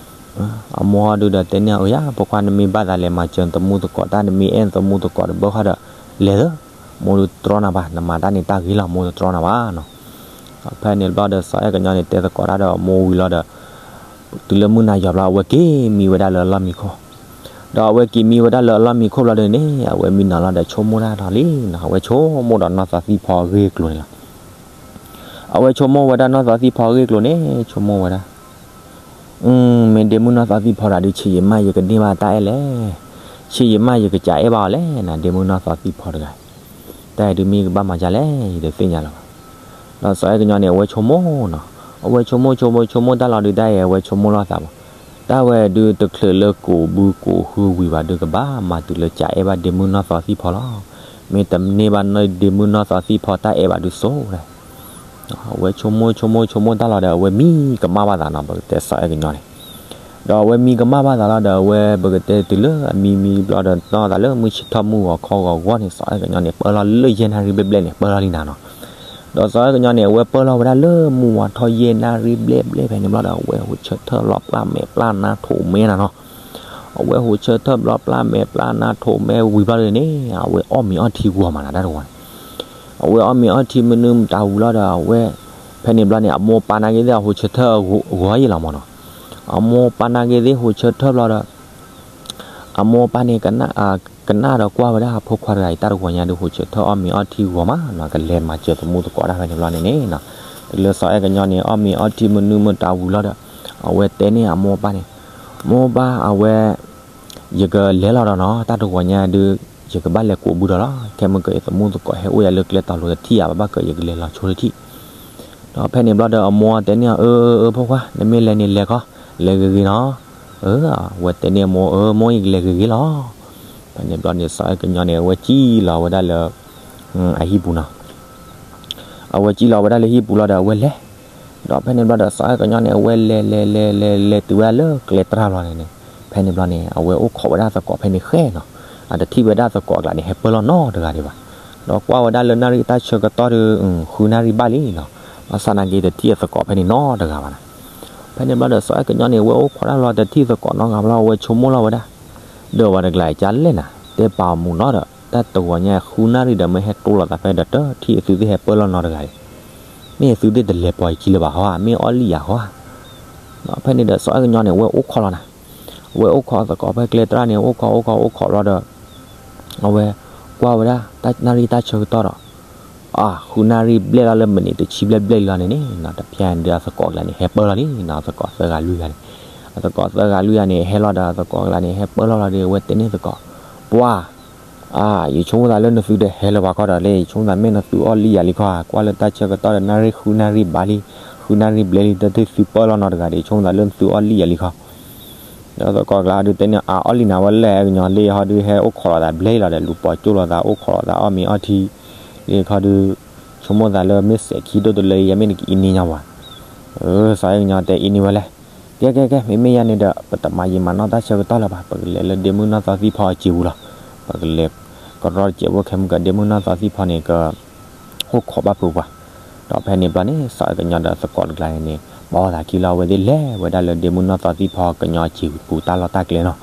အမိၢ်ဟီဒုးဒီးတဲန့ၢ်အီၤ အၢယါ ဖိခွါ နမ့ၢ်ဘၣ်သးလဲၤမၤစၢၤနသမူသကိးတၢ် နမ့ၢ်အဲၣ်နသမူသကိးတဘၣ်ဃီဒီး လဲၤလၢ, မိၢ်ဒုးတြီနၤဘၣ် နမၤတၢ်န့ၣ်တၢ်ဂ့ၤလီၤ မိၢ်တတြီနၤဘၣ်နီၤ, ဖဲန့ၣ်ဘျီဒီး စီၤအဲၣ်ကညီန့ၣ် တဲသကိးတၢ်ဒီးအမိၢ်ဝံၤလီၤဒီး, တုၤလၢမုၢ်နၤယီၤဘျီ အဝဲက့ၤမံဝဲဒၣ်လၢအလီၢ်မံခိၣ်, ဒီးအဝဲက့ၤမံဝဲဒၣ်လၢအလီၢ်မံခိၣ်ဘျီဒီးန့ၣ် အဝဲမံနီၤလီၤဒီး ဆိကမိၣ်တၢ်ဒီးလံနီၤ အဝဲဆိကမိၣ်ဒီးနီၢ်သီသံၣ်ဖီအဂ့ၢ်အကျိၤန့ၣ်လီၤ အဝဲဆိကမိၣ်ဝဲဒၣ်နီၢ်သီသံၣ်ဖီအဂ့ၢ်အကျိၤန့ၣ် ဆိကမိၣ်ဝဲဒၣ်, မ့ၢ်ဒ့မုၣ်နီၢ်သီသံၣ်ဖီတဂၤဒုး ဆ့ယမၢ်ယကန့ၢ်ဘၣ်တၢ်အဲၣ်လဲၣ်, ဆ့ယမၢ်ယကစးအဲၣ်ဘၣ်အီၤလဲၣ်နၤ ဒ့မုၣ်နီၢ်သီသံၣ်ဖီတဂၤ, တၢ်အံၤဒုးမ့ၢ်ကဘၣ်မၤဒ်လဲၣ် ယတသ့ၣ်ညါလၢၤဘၣ်, ဒီးစီၤအဲၣ်ကညီန့ၣ် အဝဲဆိကမိၣ်နီၤ, အဝဲဆိကမိၣ်ဆိကမိၣ်ဆိကမိၣ်တၢ်လီၤဒုး တၢ်အံၤအဝဲဆိကမိၣ်လိာ်သးမး, တၢ်ဝဲဒုးတချုးလၢကိးဘုကိးဟုဝံၤဘၣ်ဒုး ကဘၣ်မၤတုၤလၢကစးအဲၣ်ဘၣ်ဒ့မုၣ်နီၢ်သီသံၣ်ဖီလီၤ, မ့ၢ်တန့ၢ်ဘၣ်ဒ့မုၣ်နီၢ်သီသံၣ်ဖီတၢ်အဲၣ်ဘၣ်ဒုးစိၤဝဲဒၣ် အဝဲဆိကမိၣ်ဆိကမိၣ်ဆိကမိၣ်တၢ်လီၤဒီး အဝဲမံကမၣ်ဘၣ်သးနီၤ ပကတဲစီၤအဲၣ်ကညီန့ၣ်, ဒီးအဝဲမံကမၣ်ဘၣ်သးလီၤဒီး အဝဲပကတဲတုၤလၢအမံမံဘျီဒီး နီၢ်သးလၢမုၢ်ဆ့ၣ်ထီၣ်မုၢ်ဂီၤခီဂီၤဂီၢ်န့ၣ် စီၤအဲၣ်ကညီန့ၣ် ပၢလီၤလၢယဲၢ်နၣ်ရံၣ်ဘျဲၣ်ဘျဲၣ်န့ၣ် ပၢလီၤလံနၤနီၤ, ဒီးစီၤအဲၣ်ကညီန့ၣ် အဝဲပၢလီၤဝဲဒၣ်လၢမုၢ်ဝါထီၣ်ယဲၢ်နၣ်ရံၣ်ဘျဲၣ်ဘျဲၣ်ဖဲန့ၣ်ဘျီဒီး အဝဲဟိးဆၢထၢၣ်လီၤပျၢ်မဲာ်ပျၢ်နါထိးမဲနၤနီၤ အဝဲဟိးဆၢထၢၣ်ဘျီပျၢ်မဲာ်ပျၢ်နါထိးမဲဝံၤဘျီဒီးန့ၣ် အဝဲအီၣ်မ့ၤအီထံဂီၤမးနၤတၢ်တဝီန့ၣ်, အဝဲအီၣ်မ့ၤအီထံမနုၤမတၤဝံၤလီၤဒီး အဝဲ, ဖဲန့ၣ်ဘျီန့ၣ် အမိၢ်ပၢ်နာ်က့သ့ၣ်အဟိးဆၢထၢၣ်ဂီၤယဲၢ်လီၤမးနီၤ, အမိၢ်ပၢ်နာ်က့သ့ၣ်ဟိးဆၢထၢၣ်ဘျီဒီး အမိၢ်ပၢ်န့ၣ် ကနၣ်ဒီးကွၢ်ဝဲဒၣ်အဖိခွါတဂၤအံၤ တၢ်တဂီၤညါဒုးဟိးဆၢထၢၣ်အီၣ်မ့ၤအီထံဂီၤမးနီၤ ကလဲၤမၤစၢၤသမူသကိးတၢ်ဖဲန့ၣ်ဘျီန့ၣ်န့ၣ်နီၤ, တုၤလၢစီၤအဲၣ်ကညီန့ၣ် အီၣ်မ့ၤအီထံမနုၤမတၤဝံၤလီၤဒီး အဝဲတဲန့ၢ်အမိၢ်ပၢ်န့ၣ်, မိၢ်ပၢ်အဝဲ ယကလဲၤလီၤဒီးနီၤ တၢ်တဂီၤညါဒုး ယကဘၣ်လဲၤကိးဘုဒီးလီၤ ခဲမုၢ်ကၢအံၤသမူသကိးဟဲအိၣ်ယၤလၢကျဲတီၤလိၤတထံၣ်ဧါ ဘၣ်ဘၣ်ကၢယကလဲၤလီၤဆိတထံၣ် ဒီးဖဲန့ၣ်ဘျီဒီးအမိၢ်တဲန့ၢ်အီၤ အၢ အၢ အၢ ဖိခွါ နမ့ၢ်လဲၤန့ၣ်လဲၤခီ လဲၤဂ့ၤဂ့ၤနီၤ, အဝဲတဲန့ၢ်အမိၢ် အၢ မိၢ်ယကလဲၤဂ့ၤဂ့ၤလီၤ, ဖဲန့ၣ်ဘျီန့ၣ် စီၤအဲၣ်ကညီန့ၣ် အဝဲစံၣ်လီၤဝဲဒၣ်လၢ အဟံၣ်ပူၤနီၤ အဝဲစံၣ်လီၤဝဲဒၣ်လၢဟံၣ်ပူၤလီၤဒီးအဝဲလဲၤ, ဒီးဖဲန့ၣ်ဘျီဒီးစီၤအဲၣ်ကညီန့ၣ် အဝဲလဲၤလဲၤလဲၤလဲၤလဲၤတုၤဝဲဒၣ်လၢကျဲတြၢ်လီၤန့ၣ်န့ၣ်, ဖဲန့ၣ်ဘျီန့ၣ် အဝဲအိၣ်ခိးဝဲဒၣ်သကိးဖဲန့ၣ်ဃဲနီၤ, အတထံၣ်ဝဲဒၣ်သကိးအကျါန့ၣ် ဟဲပၢၢ်လီၤနီတဂၤဒံးဘၣ်. ဒီးကွၢ်ဝဲဒၣ်လၢနၣ်ရံၣ်တၢ်ဆၢကတီၢ်ဒီး ဃုနၣ်ရံၣ်ဘၣ်လံနီၤ. ဘၣ်ဆၣ်နာ်က့ တထံၣ်အသကိးဖဲန့ၣ်နီတဂၤဘၣ်နီၤ. ဖဲန့ၣ်ဘျီဒီး စီၤအဲၣ်ကညီန့ၣ် ဝဲအိၣ်ခိးတၢ်လီၤ တထံၣ်သကိးနီတဂၤဘၣ်လီၤ. အဝဲဆိကမိၣ်လီၤဝဲဒၣ်, ဒီးပှၤတကျါအံၤ ကလဲၣ်နၤ, တဲပာ်အီၤမူနီၤဒီး တၢ်တဂီၤညါ ဃုနၣ်ရံၣ်ဒီး မ့ၢ်ဟဲတိလိာ်သးဖဲဒီး တထံၣ်သုသ့ၣ်ဟဲပၢၢ်လီၤနီတဂၤအံၤ, မ့ၢ်သုသ့ၣ်တလဲၤပိာ်အခံလၢၤဘၣ်ဟီဧါ, မ့ၢ်အီၣ်လံယၤဟီဧါ. ဖဲန့ၣ်ဒီး စီၤအဲၣ်ကညီန့ၣ် အဝဲအိၣ်ခိးလီၤနၤ. အဝဲအိၣ်ခိးသကိးဖဲကျဲသရၣ်န့ၣ် အိၣ်ခိး အိၣ်ခိး အိၣ်ခိးလီၤဒီး အဝဲကွၢ်ဝဲဒၣ် နၣ်ရံၣ်တၢ်ဆၢကတီၢ်ဒီး အါ ဃုနၣ်ရံၣ်ဘျဲၣ်လီၤလၢမံးနံးတဆံဘျဲၣ်ဘျဲၣ်လီၤန့ၣ်န့ၣ်နီၤ, တဖျဲန့ၣ်ဒီး အသကိးကျါန့ၣ် ဟဲပၢၢ်လီၤလံနီၤ, အသကိးသၢဂၤလွံၢ်ဂၤန့ၣ်, အသကိးသၢဂၤလွံၢ်ဂၤန့ၣ် ဟဲလီၤဒီး အသကိးကျါန့ၣ် ဟဲပၢၢ်လီၤလီၤဒီး အဝဲတဲန့ၢ်သကိး, ပှၤ အါ ယဆိကမိၣ်သးလၢနသုတဟဲလၢၤဘၣ်ခီဒီး လၢယဆိကမိၣ်သး မ့ၢ်နသုအီၣ်လံယၤလံခီဧါ, ကွၢ်လၢတၢ်ဆၢကတီၢ်ဒီး နၣ်ရံၣ်ဃုနၣ်ရံၣ်ဘျဲၣ်လံ, ဃုနၣ်ရံၣ်ဘျဲၣ်လံ တထံၣ်သုပၢၢ်လီၤနီတဂၤဒီး ယဆိကမိၣ်သးလၢနသုအီၣ်လံယၤလံခီ. ဒီးသကိးကျါဒုးတဲန့ၢ် အါ အီၣ်လံနၤဝဲလဲၣ် အဲၣ်ကညီ လၢယဟီဒုးဟဲအိၣ်ခိးလိာ်သးဘျဲၣ်လီၤဒီး လူၤပိာ်ကၠိလိာ်သး အိၣ်ခိးလိာ်သးအီၣ်မ့ၤအီထံ, လၢခီဒုး ဆိကမိၣ်သးလၢမ့ၢ်စဲးခံဒိၣ်တလၢ ယမ့ၢ်နကအံးန့ၢ်ညါဝဲ. စီၤအဲၣ်ကညီတဲအံၤန့ၢ်ဝဲလဲၣ်. ကဲ ကဲ ကဲ မ့မ့ၢ်ယၤန့ၣ်ဒီး ပတမၤယံာ်မၤနီၢ်တၢ်ဆၢကတီၢ်လၢၤဘၣ်, ပကလဲၤလၢဒ့မုၢ်နီၢ်သီသံဖီအစံာ်ပူၤလီၤ. ပကလဲၤကရီတစဲးဖိ ခဲမုၢ်ကဒ့မုၢ်နီၢ်သီသံဖီန့ၣ် ကအိၣ်ခိးဘၣ်ဖုးပှၤ. ဒီးဖဲန့ၣ်ဘျီန့ၣ် စီၤအဲၣ်ကညီဒီးသကိးတကျါန့ၣ်န့ၣ် ဘၣ်အီၣ်သးခံလီၤ အဝဲသ့ၣ်လဲၤဝဲဒၣ်လၢဒ့မုၢ်နီၢ်သီသံဖီကညီအစံာ်ပူၤတၢ်လီၢ်တၢ်ကျဲနီၤ.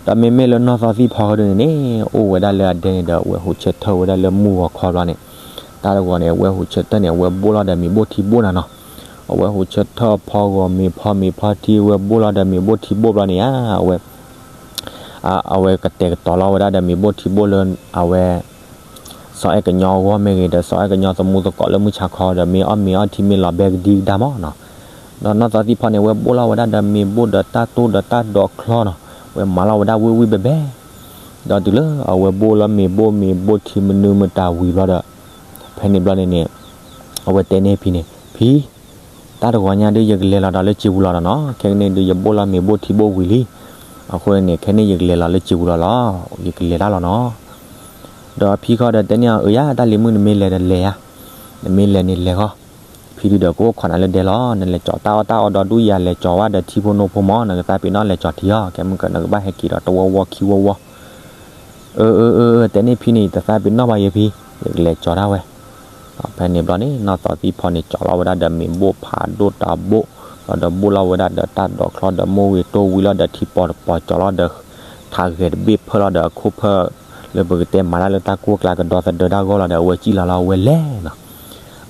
ဒီးမ့မ့ၢ်လၢနီၢ်သီသံဖီကဒုန့ၣ်န့ၣ် အိၣ်ဝဲဒၣ်လၢအဒဲန့ၣ်ဒီး အဝဲဟူးဆၢထၢၣ်ဝဲဒၣ်လၢမုၢ်ဂီၤခီဘျီန့ၣ် တၢ်တဂီၤန့ၣ် အဝဲဟူးဆၢထၢၣ်န့ၣ် အဝဲဘိၣ်လီၤဒီးမ့ၤဘိၣ်ထံဘိၣ်နၤနီၤ. အဝဲဟူးဆၢထၢၣ်ဖီဂီၤမ့ၤဖီမ့ၤဖီထံ အဝဲဘိၣ်လီၤဒီးမ့ၤဘိၣ်ထံဘိၣ်ဘျီန့ၣ်ဧါ အဝဲ အဝဲကတဲာ်ကတီၤလီၤဝဲဒၣ်ဒီးမ့ၤဘိၣ်ထံဘိၣ်လၢ အဝဲ စီၤအဲၣ်ကညီအဂီၢ်မ့ၢ်ဂ့ၤဒီး စီၤအဲၣ်ကညီသမူသကိးလၢမုၢ်ဆါခီဒီး မ့ၢ်အီၣ်မ့ၤအီထံမ့ၢ်လီၤဘဲကဒံကဒါမးနီၤ. ဒီးနီၢ်သီသံဖီန့ၣ် အဝဲဘိၣ်လီၤဝဲဒၣ်ဒီးမ့ၤဘိၣ်ဒီးတၢ်တိၢ်ဒီးတၢ်ဒိးချီနီၤ. အဝဲမၤလီၤဝဲဒၣ်ဝံၣ်ဝံၣ်ဘဲဘဲ ဒီးတုၤလၢအဝဲဘိၣ်လီၤမ့ၤဘိၣ်မ့ၤဘိၣ်ထံမနုၤမတၤဝံၤဘျီဒီး ဖဲန့ၣ်ဘျီန့ၣ်န့ၣ် အဝဲတဲန့ၢ်ဖံန့ၣ် ဖံ တၢ်တဂီၤညါဒုးယကလဲၤလီၤဒီးလၢစံာ်ပူၤလီၤနီၤနီၤ. ခဲကနံၣ်ဒုးယဘိၣ်လီၤမ့ၤဘိၣ်ထံဘိၣ်ဝံၤလံ. အဃိန့ၣ် ခဲကနံၣ်ယကလဲၤလီၤလၢစံာ်ပူၤလီၤလီၤ. ယကလဲၤတၢ်လီၤနီၤ. ဒီးဖံခီဒီးတဲန့ၢ်အီၤ အၢယါ တၢ်လံၤမုၣ်နမ့ၢ်လဲၤဒီးလဲၤယါ, နမ့ၢ်လဲၤန့ၣ်လဲၤဃီ. ဖံဒုးဒီးကအိၣ်ခိးနၤလၢဒဲလီၤ. နလဲၤကၠီၤတၢ်အီၣ်တၢ်အီဒီဒူၣ်ယၤ လဲၤကၠီၤဝဲဒီးထံဖိနိဖိမး နကသးပ့ၤနီၣ်လဲၤကၠီၤထံအီၤ ခဲမုၢ်ကနကဘၣ်ဟဲက့ၤဒီးတဝီဝီခံဝီဝီ အၢ အၢ အၢ အၢ တဲန့ၢ်ဖံန့ၣ် ယတသးပ့ၤနီၣ်ဘၣ်ယဲဖံ, ယကလဲၤကၠီၤဒၣ်ဝဲ. ဖဲန့ၣ်ဘျီန့ၣ် နီၢ်သီသံဖီန့ၣ် ကၠီၤလီၤဝဲဒၣ်ဒီးမ့ၤဘိၣ်ဖးဒိၣ်တၢ်ဘိၣ်, ဒီးဘိၣ်လီၤဝဲဒၣ်ဒီးတၢ်ဒိးချီဒီးမိၢ်ဂ့ၤတိၢ်ဝံၤလီၤဒီးထံပီၤတပီၤကၠီၤလီၤဒီး ထးဂဲၤတဘ့ၣ်ဖၢလီၤဒီးအခိၣ်ဖၢ လၢပကတဲမၤတၢ်လၢတၢ်ကိၢ်ကျါကဒီသဒၢတၢ်ဂီၢ်လီၤဒီး အဝဲစံၣ်လီၤလီၤ အဝဲလဲၤနီၤ.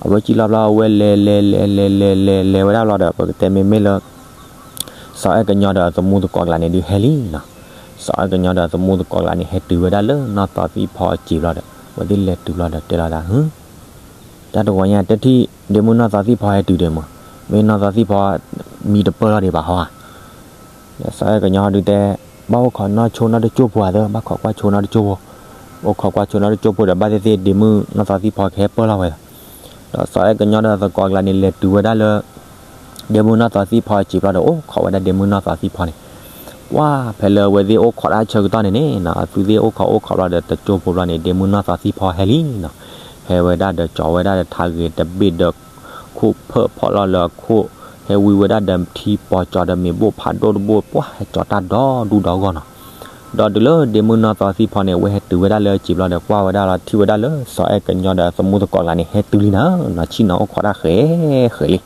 အဝဲစံၣ်လီၤဘျီ အဝဲလဲၤလဲၤလဲၤလဲၤလဲၤလဲၤလဲၤဝဲဒၣ်လီၤဒီး ပကတဲမ့မ့ၢ်လၢ စီၤအဲၣ်ကညီဒီးအသမူသကိးကျါန့ၣ်ဒုးဟဲလံနီၤ. စီၤအဲၣ်ကညီဒီးအသမူသကိးကျါန့ၣ် ဟဲတုၤဝဲဒၣ်လၢနီၢ်သီသံဖီအစံာ်ဘျီဒီး အဝဲသ့ၣ်လဲၤတုၤဘျီဒီးတဲလီၤဒၣ် ဟ တၢ်တဂီၤညါတထံၣ် ဒ့မုၢ်နီၢ်သီသံဖီဟဲတုၤဒံးမး, မ့ၢ်နီၢ်သီသံဖီ မံတပၢၢ်လီၤဒံးဘၣ်ဟီဧါ. စီၤအဲၣ်ကညီဒုးတဲ ဘၣ်အိၣ်ခိးနီၢ်ဆိနီၢ်တကၠိၢ်ဖိဧါသၢ, ဘၣ်ခိးကွၢ်ဆိနီၢ်တကၠိၢ်ဖိ, အိၣ်ခိးကွၢ်ဆိနီၢ်တကၠိၢ်ဖိဒီး ဘၣ်သ့ၣ်သ့ၣ်ဒ့မုၢ်နီၢ်သီသံဖီကဟဲပၢၢ်လီၤဝဲလီၤ. ဒီးစီၤအဲၣ်ကညီဒီးသကိးကျါန့ၣ် လဲၤတုၤဝဲဒၣ်လၢ ဒ့မုၢ်နီၢ်သီသံဖီစံာ်ဘျီဒီး အိၣ်ခိးဝဲဒၣ်ဒ့မုၢ်နီၢ်သီသံဖီန့ၣ်, ပှၢ်ဖဲလၢအဝဲသ့ၣ်အိၣ်ခိးတၢ်ဆၢကတီၢ်န့ၣ်န့ၣ် အသုသ့ၣ်အိၣ်ခိးအိၣ်ခိးဘျီဒီး တကၠိၢ်ဖိဘျီန့ၣ် ဒ့မုၢ်နီၢ်သီသံဖီဟဲလံနီၤ. ဟဲဝဲဒၣ်ဒီးကၠီၤဝဲဒၣ်ဒီးထးဂဲၤတဘ့ၣ်ဒီး ခိၣ်ဖၢၣ်ဖီၣ်လီၤလၢအခိၣ်, ဟဲဝံဝဲဒၣ်ဒီးထံပီၤကၠီၤဒီးမ့ၤဘိၣ်ဖးဒိၣ်တဘိၣ် ပှၢ်ဟဲကၠီၤတၢ်ဒီဒူၣ်ဒီဂီၢ်နီၤ. ဒီးတုၤလၢဒ့မုၢ်နီၢ်သီသံဖီန့ၣ် အဝဲဟဲတုၤဝဲဒၣ်လၢစံာ်ဘျီဒီး ကွၢ်ဝဲဒၣ်လီၤ ထံၣ်ဝဲဒၣ်လၢစီၤအဲၣ်ကညီဒီးအသမူသကိးကျါန့ၣ် ဟဲတုၤလံနၤ, နီၢ်ဆံၣ်နီၤအိၣ်ခိးတၢ်ဃဲၤဃဲၤလံ.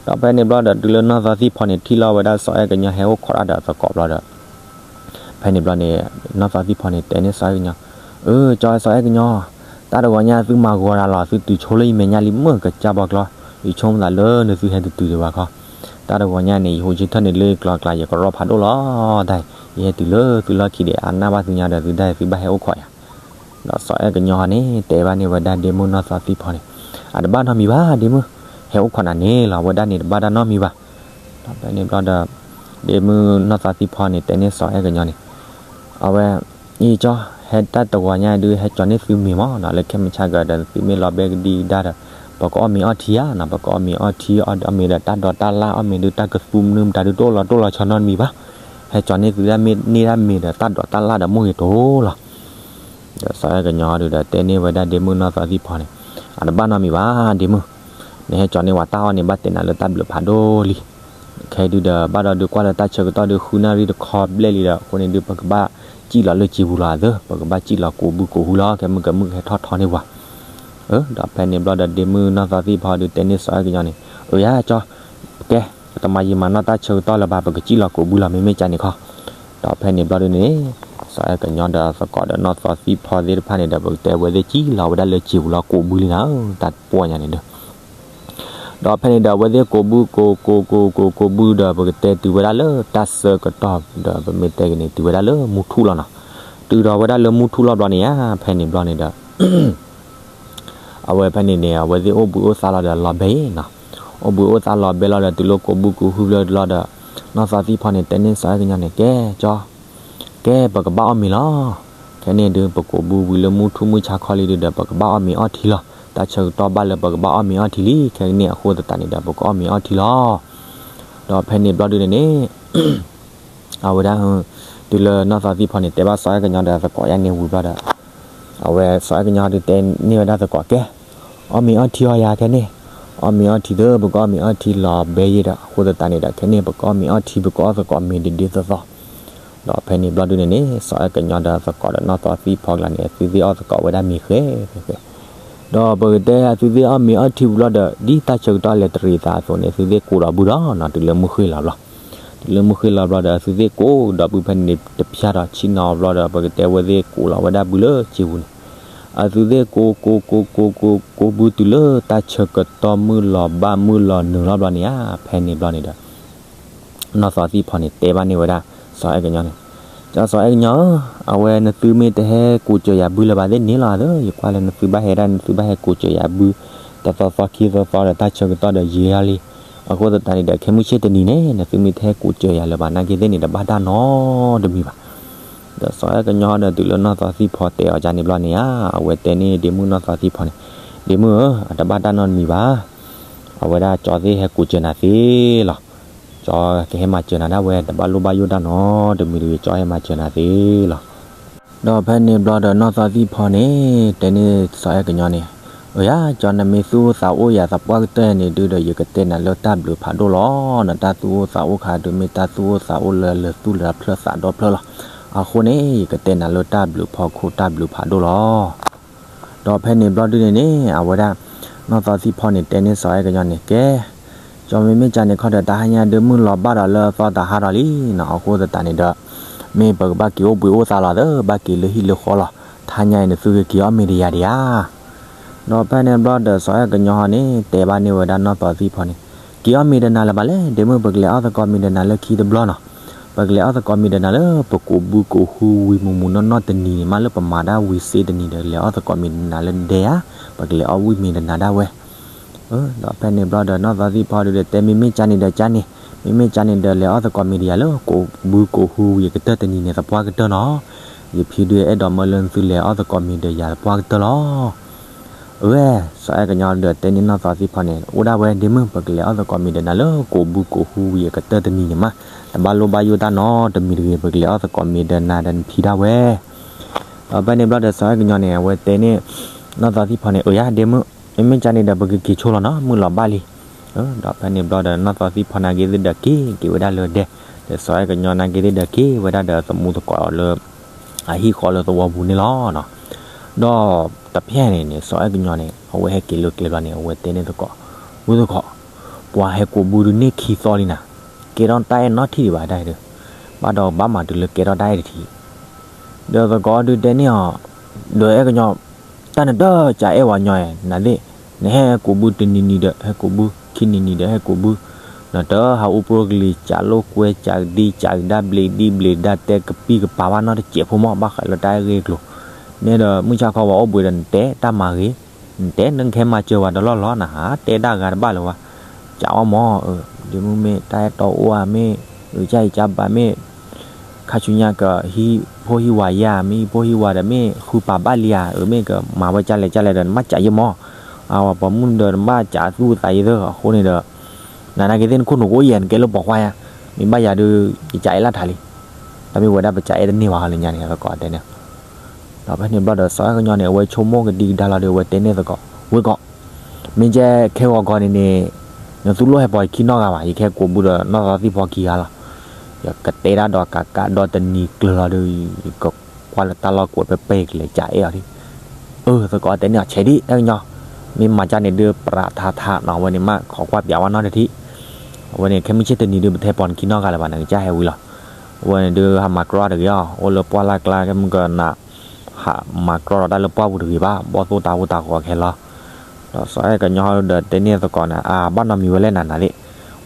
ဒီးဖဲန့ၣ်ဘျီဒီး တုၤလၢနီၢ်သီသံဖီန့ၣ် ထံၣ်လီၤဝဲဒၣ်စီၤအဲၣ်ကညီဟဲအိၣ်ခိးတၢ်ဒီးသကိးဘျီဒီး ဖဲန့ၣ်ဘျီန့ၣ် နီၢ်သီသံဖီန့ၣ် တဲန့ၢ်စီၤအဲၣ်ကညီ, အၢ ကၠီစီၤအဲၣ်ကညီ, တၢ်တဂီၤညါသုမၤဂီၤတၢ်လီၤ သုတုၤဆိလၢယမဲာ်ညါလံမုၢ်ကစၢ်ဘီကျီ, ယဆိကမိၣ်သးလၢနသုဟဲတတုၤဒံးဘၣ်ခီ, တၢ်တဂီၤညါန့ၣ် ယဟူးဆၢထၢၣ်န့ၣ်လၢကျီကျါ ယကရီဖးဒိၣ်လီၤ, တၢ် ယဟဲတုၤလၢသုလီၢ်ခံဒီး အနၢ်ဘၣ်သုညါဒီး သုဒၣ်သုဘၣ်ဟဲအိၣ်ခိးယၤ ဒီးစီၤအဲၣ်ကညီန့ၣ် တဲဘၣ်န့ၢ်ဝဲဒၣ်ဒ့မုၢ်နီၢ်သီသံဖီန့ၣ်, အတဘၣ်နီတမံၤဘၣ်ဒ့မုၢ်, ဟဲအိၣ်ခိးနၤန့ၣ်လီၤ, ဝဲဒၣ်န့ၣ်တဘၣ်တၢ်နီတမံၤဘၣ်. ဒီးဖဲန့ၣ်ဘျီဒီး ဒ့မုၢ်နီၢ်သီသံဖီန့ၣ် တဲန့ၢ်စီၤအဲၣ်ကညီန့ၣ်, အဝဲ အံၤကၠီ ဟဲတၢ်တဂီၤညါဒုး ဟဲကၠီၤန့ၢ်သုမ့ၤမးနီၤ, လၢခဲမုၢ်ဆါကဒီး သုမ့ၢ်လီၤဘဲကဒံကဒါဒီး ပကအီၣ်မ့ၤအီထံဧါနီၤ, ပကအီၣ်မ့ၤအီထံ အီၣ်မ့ၤဒီးတၢ်ဒိးတၢ်လၢ် အီၣ်မ့ၤဒုးတၢ်ကသူမနုၤမတၤဒုးတအိၣ်လီၤတိၢ်လီၤဆီနီတမံၤဘၣ်, ဟဲကၠီၤန့ၢ်သုဒၣ်မ့ၢ်န့ၢ်ဒၣ်မ့ၤဒီးတၢ်ဒိးတၢ်လၢ်ဒီးမိၢ်ဂ့ၤတိၤလီၤ. ဒီးစီၤအဲၣ်ကညီဒုးဒီးတဲန့ၢ်ဝဲဒၣ်ဒ့မုၢ်နီၢ်သီသံဖီန့ၣ်, အတဘၣ်နီတမံၤဘၣ်ဒ့မုၢ်, နဟဲကၠီၤန့ၢ်ဝဲတၢ်အီၣ်န့ၣ် ဘၣ်တဲနၤလၢတၢ်ဘျုးဖးဒိၣ်လံ. ခဲဒုးဒီး ဘၣ်ဒီးဒုးကွၢ်လၢတၢ်ဆၢကတီၢ်ဒုး ဃုနၣ်ရံၣ်တခီဘျဲၣ်လံဒီး အဃိန့ၣ်ဒုး ပကဘၣ် ပကဘၣ်စံၣ်လီၤလၢစံာ်ပူၤလီၤအသၢ, ပကဘၣ်စံၣ်လီၤကိးဘုကိးဟုလီၤ, ခဲမုၢ်ကမုၢ်ကဟဲထီၣ်ထီန့ၢ်ပှၤ. ဒီးဖဲန့ၣ်ဘျီဒီး ဒ့မုၣ်နီၢ်သီသံၣ်ဖီဒုးတဲန့ၢ်စီၤအဲၣ်ကညီန့ၣ်, အၢ ယၤကၠီ, ကဲ, ပတမၤယံာ်မၤနီၢ်တၢ်ဆၢကတီၢ်လၢၤဘၣ်, ပကစံၣ်လီၤကိးဘုလီၤ မ့မ့ၢ်ကန့ၣ်ခီ. ဒီးဖဲန့ၣ်ဘျီဒုးန့ၣ်, စီၤအဲၣ်ကညီဒီးသကိးဒီးနီၢ်သီသံၣ်ဖီသ့ၣ်တဖၣ်န့ၣ်ဒီး ပကတဲဝဲသ့ၣ်စံၣ်လီၤဝဲဒၣ်လၢစံာ်ပူၤလီၤကိးဘုလံနၤ, တၢ်ပီညါန့ၣ်ဒီး ဒီးဖဲန့ၣ်ဒီး အဝဲသ့ၣ်ကိးဘုကိးကိးကိးကိးကိးဘုဒီး ပကတဲတုၤဝဲဒၣ်လၢတၢ်ဆၢကတီၢ်ဒီး ပမ့ၢ်တဲကန့ၣ် တုၤဝဲဒၣ်လၢမူထူၣ်လီၤနီၤ. တုၤဒီးဝဲဒၣ်လၢမူထူၣ်လီၤဘျီန့ၣ်ဧါ, ဖဲန့ၣ်ဘျီန့ၣ်ဒီး အဝဲဖဲန့ၣ်န့ၣ် အဝဲသ့ၣ်အိၣ်ဘှံးအိၣ်သါလီၤဒီးလီၤဘဲအံၤနီၤ. အိၣ်ဘှံးအိၣ်သါလီၤဘဲလီၤဒီး တုၤလၢကိးဘုကိးဟုဘျီဒီး နီၢ်သီသံၣ်ဖီန့ၣ် တဲန့ၢ်စီၤအဲၣ်ကညီန့ၣ်, ကဲကၠီ, ကဲ ပကဘၣ်အီၣ်မ့ၤလီၤ. ခဲန့ၣ်ဒုး ပကိးဘုဝံၤလၢမူထူၣ်မုၢ်ဆါခီလံဒုးဒီး ပကဘၣ်အီၣ်မ့ၤအီထံလီၤ. တၢ်ဆၢကတီၢ်ဘၣ်လၢပကဘၣ်အီၣ်မ့ၤအီထံလံ, ခဲကနံၣ်အဃိသတးန့ၣ်ဒီး ပကအီၣ်မ့ၤအီထံလီၤ. ဒီးဖဲန့ၣ်ဘျီဒုးန့ၣ်န့ၣ် အဝဲဒၣ် တုၤလၢနီၢ်သီသံၣ်ဖီန့ၣ် တဲဘၣ်စီၤအဲၣ်ကညီဒီးသကိးယါန့ၣ်ဝံၤဘျီဒီး အဝဲစီၤအဲၣ်ကညီဒုးတဲန့ၢ်ဝဲဒၣ်သကိး, ကဲ, အီၣ်မ့ၤအီထံအီယၤခဲန့ၣ်, အီၣ်မ့ၤအီထံဒီး ပကအီၣ်မ့ၤအီထံလီၤဘဲယဲဒီး အဃိသတးန့ၣ်ဒီး ခဲန့ၣ် ပကအီၣ်မ့ၤအီထံ ပကအီၣ်သကိးမ့ၤဒ်ဒ်သိးသိး. ဒီးဖဲန့ၣ်ဘျီဒုးန့ၣ်န့ၣ် စီၤအဲၣ်ကညီဒီးသကိးဒီးနီၢ်သီသံၣ်ဖီကျါန့ၣ် အသုသ့ၣ်အီၣ်သကိးဝဲဒၣ်မ့ၤဃဲဃဲဃဲ. ဒီးပကတဲအသုသ့ၣ်အီၣ်မ့ၤအီထံဝံၤဘျီဒီး ဒ်တၢ်ဆၢကတီၢ်လဲၤတရံးသးအသိးန့ၣ် အသုသ့ၣ်ကိးဒီးဘုဒီးနီၤ တုၤလၢမုၢ်ဃ့ၢ်လီၤဘျီ တုၤလၢမုၢ်ဃ့ၢ်လီၤဘျီဒီး အသုသ့ၣ်ကိးဒီးဘုဖဲန့ၣ်န့ၣ် တဖျါဒီးဆံနီၤဘျီဒီး ပကတဲဝဲသ့ၣ်ကိးလီၤဝဲဒၣ်ဘုလၢစံာ်ပူၤန့ၣ် အသုသ့ၣ်ကိးကိးကိးကိးကိးကိးဘုတုၤလၢတၢ်ဆၢကတီၢ်မုၢ်လီၤဘၣ်မုၢ်လီၤနုာ်လီၤဘျီန့ၣ်ဧါ, ဖဲန့ၣ်ဘျီန့ၣ်ဒီး နီၢ်သီသံၣ်ဖီန့ၣ် တဲဘၣ်န့ၢ်ဝဲဒၣ် စီၤအဲၣ်ကညီန့ၣ်, ကၠီစီၤအဲၣ်ကညီဧၢ, အဝဲနသုမ့ၢ်တဟဲကိးစၢၤယၤဘုလၢၤဘၣ်သ့ၣ်န့ၣ်လီၤသၢ, ယကွၢ်လၢနသုဘၣ်ဟဲဒၣ် နသုဘၣ်ဟဲကိးစၢၤယၤဘု တသီသီခံသီသီဒီး တၢ်ဆၢကတီၢ်ဒီးယံာ်လီၤလံ. အဃိသတးန့ၣ်ဒီး ခဲမုၢ်ဆ့ၣ်တနံၤန့ၣ် နသုမ့ၢ်တဟဲကိးစၢၤယၤလၢၤဘၣ် နာ်က့သ့ၣ်န့ၣ် တဘၣ်တၢ်နီတမံၤဘၣ်. ဒီးစီၤအဲၣ်ကညီဒီးတုၤလၢနီၢ်သီသံၣ်ဖီတဲအီၤဒ်န့ၣ်ဘျီန့ၣ်ဧါ, အဝဲတဲန့ၢ်ဒ့မုၣ်နီၢ်သီသံၣ်ဖီန့ၣ်, ဒ့မုၣ်ဧၢ, အတဘၣ်တၢ်နီတမံၤဘၣ်. အဝဲဒၣ်ကၠီသ့ၣ်ဟဲကိးစၢၤနၤသ့လီၤ. ကၠီကဟဲမၤစၢၤနၤဒၣ်ဝဲ တဘၣ်လိၣ်ဘၣ်ယိၣ်တၢ်နီတမံၤတဂ့ၤ, ကၠီဟဲမၤစၢၤနၤသ့လီၤ. ဒီးဖဲန့ၣ်ဘျီဒီးနီၢ်သီသံၣ်ဖီန့ၣ် တဲန့ၢ်စီၤအဲၣ်ကညီန့ၣ်, အၢယၤ ကၠီနမ့ၢ်သူၣ်အိၣ်သးအိၣ်ယၤသပှၢ်ကတၢၢ်န့ၣ်ဒုးဒီး ယကတဲနၤလၢတၢ်ဘျုးဖးဒိၣ်လီၤ. နတၢ်သူၣ်အိၣ်သးအိၣ်ခါဒုး မ့ၢ်တၢ်သူၣ်အိၣ်သးအိၣ်လၢလၢသူၣ်လၢဖျၢၣ်သးဒီဖျၢၣ်လီၤ. အဃိန့ၣ် ယကတဲနၤလၢတၢ်ဘျုးဖီခိၣ်တၢ်ဘျုးဖးဒိၣ်လီၤ. ဒီးဖဲန့ၣ်ဘျီဒုးန့ၣ်န့ၣ် အဝဲဒၣ် နီၢ်သီသံၣ်ဖီန့ၣ် တဲန့ၢ်စီၤအဲၣ်ကညီန့ၣ်, ကဲ, ကၠီမ့မ့ၢ်ကန့ၣ်ခီဒီး တဟါညါဒုးမုၢ်လီၤဘၣ်ဒီးလၢအသီတဟါဒီးလံနီၤ, အဃိသတးန့ၣ်ဒီး မ့ၢ်ပကဘၣ်က့ၤအိၣ်ဘှံးအိၣ်သါလီၤသၢ, ဘၣ်က့ၤလၢဟံၣ်လၢဃီလီၤ. တဟါညါအံၤ နသုကက့ၤအီၣ်မ့ၤဒီးယၤဒံးဧါ. ဒီးဖဲန့ၣ်ဘျီဒီး စီၤအဲၣ်ကညီဟီန့ၣ် တဲဘၣ်န့ၢ်ဝဲဒၣ်နီၢ်သီသံၣ်ဖီန့ၣ်, က့ၤအီၣ်မ့ၤဒီးနၤလၢၤဘၣ်လဲၣ်, ဒ့မုၣ် ပကလဲၤအီၣ်သကိးမ့ၤဒီးနၤလၢခံတဘျီနီၤ. ပကလဲၤအီၣ်သကိးမ့ၤဒီးနၤလၢ ပကိးဘုကိးဟုဝံၤမုၢ်မုၢ်နီၢ်နီၢ်တနံၤန့ၣ် မ့ၢ်လၢပမၤတၢ်ဝံၤစ့တနံၤဒီး လဲၤအီၣ်သကိးမ့ၤဒီးနၤလၢဒဲဧါ, ပကလဲၤအီၣ်ဝံၣ်မ့ၤဒီးနၤဒၣ်ဝဲ ဒီးဖဲန့ၣ်ဘျီဒီး နီၢ်သီသံၣ်ဖီဒုးဒီး တဲမ့မ့ၢ်ကန့ၣ်ဒီးကန့ၣ်, မ့မ့ၢ်ကန့ၣ်ဒီး လဲၤအီၣ်သကိးမ့ၤဒီးယၤလၢ ကိးဘုကိးဟုဝံၤအကတၢၢ်တနံၤန့ၣ် သပှၢ်ကတၢၢ်နီၤ. ယဖံဒုးအဲၣ်ဒိးမၢလၢနသုလဲၤအီၣ်သကိးမ့ၤဒီးယၤသပှၢ်ကတၢၢ်လီၤ. အဝဲ စီၤအဲၣ်ကညီဒီးတဲန့ၢ်နီၢ်သီသံၣ်ဖီန့ၣ်, အိၣ်ဒၣ်ဝဲ ဒ့မုၣ် ပကလဲၤအီၣ်သကိးမ့ၤဒီးနၤလၢ ကိးဘုကိးဟုဝံၤအကတၢၢ်တနံၤန့ၣ်မး, တဘၣ်လိၣ်ဘၣ်ယိၣ်တၢ်နီတမံၤတဂ့ၤ, ပကလဲၤအီၣ်သကိးမ့ၤဒီးနၤဒီးနဖံဒၣ်ဝဲ ဒီးဖဲန့ၣ်ဘျီဒီး စီၤအဲၣ်ကညီန့ၣ် အဝဲတဲန့ၢ် နီၢ်သီသံၣ်ဖီန့ၣ်, အၢယၤ ဒ့မုၣ်, မ့မ့ၢ်ကန့ၣ်ဒီး ပကက့ၤဆိလီၤနီၤ, မုၢ်လီၤဘၣ်လံ. ဒီးဖဲန့ၣ်ဘျီဒီး နီၢ်သီသံၣ်ဖီနာ်က့သ့ၣ်ဒီး က့ၤက့ၤဝဲဒၣ်လၢဒဲ, ဒီးစီၤအဲၣ်ကညီနာ်က့သ့ၣ်ဒီး က့ၤဝဲဒၣ်ဒီးသမူသကိးလၢ အဟံၣ်ဃီလၢသဝီပူၤန့ၣ်လီၤ. ဒီးတဖျဲၣ်န့ၣ်န့ၣ် စီၤအဲၣ်ကညီန့ၣ် အဝဲဟဲက့ၤလၢကျဲဘျီန့ၣ် အဝဲတဲန့ၢ်သကိး, ဝံသကိး, ပှၤဟဲကိးဘုဒုးန့ၢ်ခံသီလံနၤ, ကဲထီၣ်တၢ်အဲၣ်နီတထံၣ်ဒံးဘၣ်ဒၣ်ဒီး, ဘၣ်ဒီးဘၣ်မၤတုၤလၢကဲထီၣ်တၢ်အဲၣ်တထံၣ် ဒီးသကိးဒုးတဲန့ၢ်အီၤ, ဒီးအဲၣ်ကညီ, တၢ်နတကးအဲၣ်ဝဲညီဧါ, နသ့ၣ်, နဟဲကိးဘုတနံၤနံၤဒီး ဟဲကိးဘု, ခံနံၤနံၤဒီး ဟဲကိးဘု, နတဟးအိၣ်ပြိကလံၤ ကးလိာ်ကွဲ ကးကဒံ ကးကဒါ ဘျံးဒံဘျံးဒါ တဲကပံၢ်ကပၤဘၣ်နီတစဲးဖိမီၢ် ဘၣ်ဃးလၢတၢ်အဲၣ်ဂ့ၢ်ကျိၤ, န့ၣ်ဒီး မုၢ်ဆါခီဝဲအိၣ်ဘှံးဒီး နတဲတၢ်မၤဂ့ၤ, နတဲနကဟဲမၤစၢၤဝဲတလီၢ်လီၤ နဟးတဲတၢ်ဂၤတဘၣ်လၢၤဝဲ, ကးအီၣ်မီၢ်, ဒ့မုၣ်မ့ၢ်တၢ်အဲၣ်တီအိၣ်ဧါမ့ၢ်, အုကၢ်အံၤကၢ်ဘၣ်မ့ၢ် ခါဆူညါကဟံးဖိဟံးဝၤယါ မ့ၢ်ဟံးဖိဟံးဝၤဒီး မ့ၢ်ဃုပာ်ဘၣ်လံဧါ, အမ့ၢ်ကမၤဝဲကၢ်လဲၣ်ကၢ်လဲၣ်ဒီး နဘၣ်ကးယဲၢ်မီၢ်, အဝဲပိာ်မုၣ်ဒီး နဘၣ်ကးသူၣ်သးယဲၢ်သၢ အဃိန့ၣ်ဒီး, နနာ်က့သ့ၣ် နခိၣ်နူာ်ကအိၣ်ယဲၢ် နကဲလၢပိာ်ခွါယါ, မ့ၢ်ဘၣ်ယၤဒီး ယကးအဲၣ်လၢထးလံ, တၢ်မ့ၢ်ဝဲဒၣ်ပကးအဲၣ်တန့ၢ်ဘၣ်ဟီလၢညါန့ၣ် သကိးတဲန့ၣ် ဒီးဖဲန့ၣ်ဘျီဒီး စီၤအဲၣ်ကညီန့ၣ် အဝဲဆိကမိၣ်ကဒံကဒါလီၤဒီး အဝဲတဲန့ၢ်သကိး, ဝ့ၢ်ကီး, မ့ၢ်ကဲခဲဂီၤကီးန့ၣ်န့ၣ်, နသူလိၣ်ဟဲပိာ်ယခံနီတဂၤဘၣ်, ယကဟဲကိးဘုဒီးနီၢ်သီသံၣ်ဖီခံဂၤလီၤ. ယကတဲဒၣ်ဒီးကးကးဒီတနံၤကျၢၤလီၤဒီး ယကကွၢ်လၢတၢ်လီၢ်ကွဲးပဲပဲ ယကလဲၤကးအဲၣ်အီၤဒံး. အၢ သကိးတဲန့ၢ်အီၤ ဆဲးဒံး အဲၣ်ကညီ, မ့ၢ်မၤကၢ်န့ၣ်ဒုး ပြးထါထါနီၤ အဝဲန့ၣ်မး ခိးကွၢ်ပၠးဝဲနီတထံၣ်. အဝဲန့ၣ် ခဲမုၢ်ဆ့ၣ်တနံၤဒုး ပထဲပိာ်နခံနီတဂၤလၢၤဘၣ် နကစၢ်ဟဲဝံၤလီၤ. အဝဲန့ၣ်ဒုး ဟးမၤကြီတဂ့ၤအီၤ အိၣ်လၢပှၢ်လၢ်ကျါ ခဲမုၢ်ကနၣ် ဟးမၤကြီဒီးတၢ်လၢပှၢ်ပူၤတဂ့ၤဘၣ် ဘီၣ်သိၣ်တၢ်ဟူတၢ်ဂီၤခဲလီၤ. ဒီးစီၤအဲၣ်ကညီဒီးတဲန့ၢ်သကိးန့ၣ် အဘၣ်နီတမံၤဝဲလဲၣ်နၤနၤသ့ၣ်,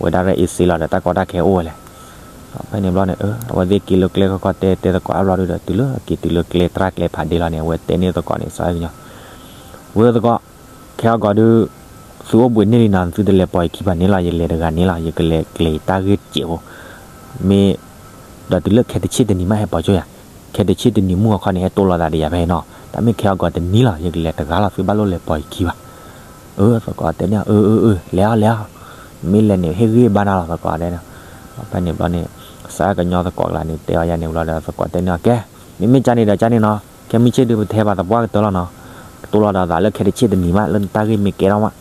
ဝဲဒၣ်ရဲၣ်အ့စ့လီၤဒီး တၢ်ကီတၢ်ခဲအိၣ်ဝဲလဲၣ်. ဒီးဖဲန့ၣ်ဘျီန့ၣ် အဝဲသ့ၣ်က့ၤလၢကျဲခီခီတဲတဲသကိးအါဘျီဒုးဒီး တုၤလၢအက့ၤတုၤလၢကျဲသရၣ်ကျဲဖးဒ့လီၤန့ၣ် အဝဲတဲန့ၢ်သကိးန့ၣ် စီၤအဲၣ်ကညီ ဝဲသကိး, ခဲအဂီၤဒုး သုအိၣ်ဘှံးန့ၢ်လံနီၤ သုတလဲၤပိာ်ယခံဘၣ်န့ၣ်လီၤ ယလဲၤတဂၤန့ၣ်လီၤ ယကလဲၤကျဲၤယတၢ်ဂ့ၢ်စဲးဖိ, မ့ၢ်, ဒီးတုၤလၢခဲတဆံၣ်တနံၤမးဟဲပိာ်ကၠိယၤ, ခဲတဆံၣ်တနံၤမုၢ်ဂီၤခီန့ၣ် ဟဲတိၢ်လိာ်သးဒီးယၤဖဲအံၤနီၤ တၢ်မ့ၢ်ခဲအဂီၤတနံၤလီၤ ယကလဲၤတဂၤလီၤ သုဘၣ်လိၣ်လဲၤပိာ်ယခံဘၣ်. အၢ သကိးတဲန့ၢ် အၢ အၢ အၢ လဲၤအီၤ လဲၤအီၤ, မ့ၢ်လဲၤန့ၣ် ဟ့ၣ်ဂံၢ်ဘါနၤလီၤ သကိးတဲန့ၣ်. ဖဲန့ၣ်ဘျီန့ၣ် စီၤအဲၣ်ကညီသကိးကျါန့ၣ် တဲအီၤယၤန့ၣ်ဘျီဒီး သကိးတဲန့ၢ်အီၤ ကဲ, မ့မ့ၢ်ကၢ်န့ၣ်ဒီးကၢ်န့ၣ်နီၤ ခဲမုၢ်ဆ့ၣ်ဒုးပထဲပှၤသပှၢ်ကတၢၢ်လီၤနီၤ, တိၢ်လိာ်ဒီးသးလၢခဲတဆံၣ်တနံၤမး လၢနတၢ်ဂ့ၢ်မ့ၢ်ကဲထီၣ်မး,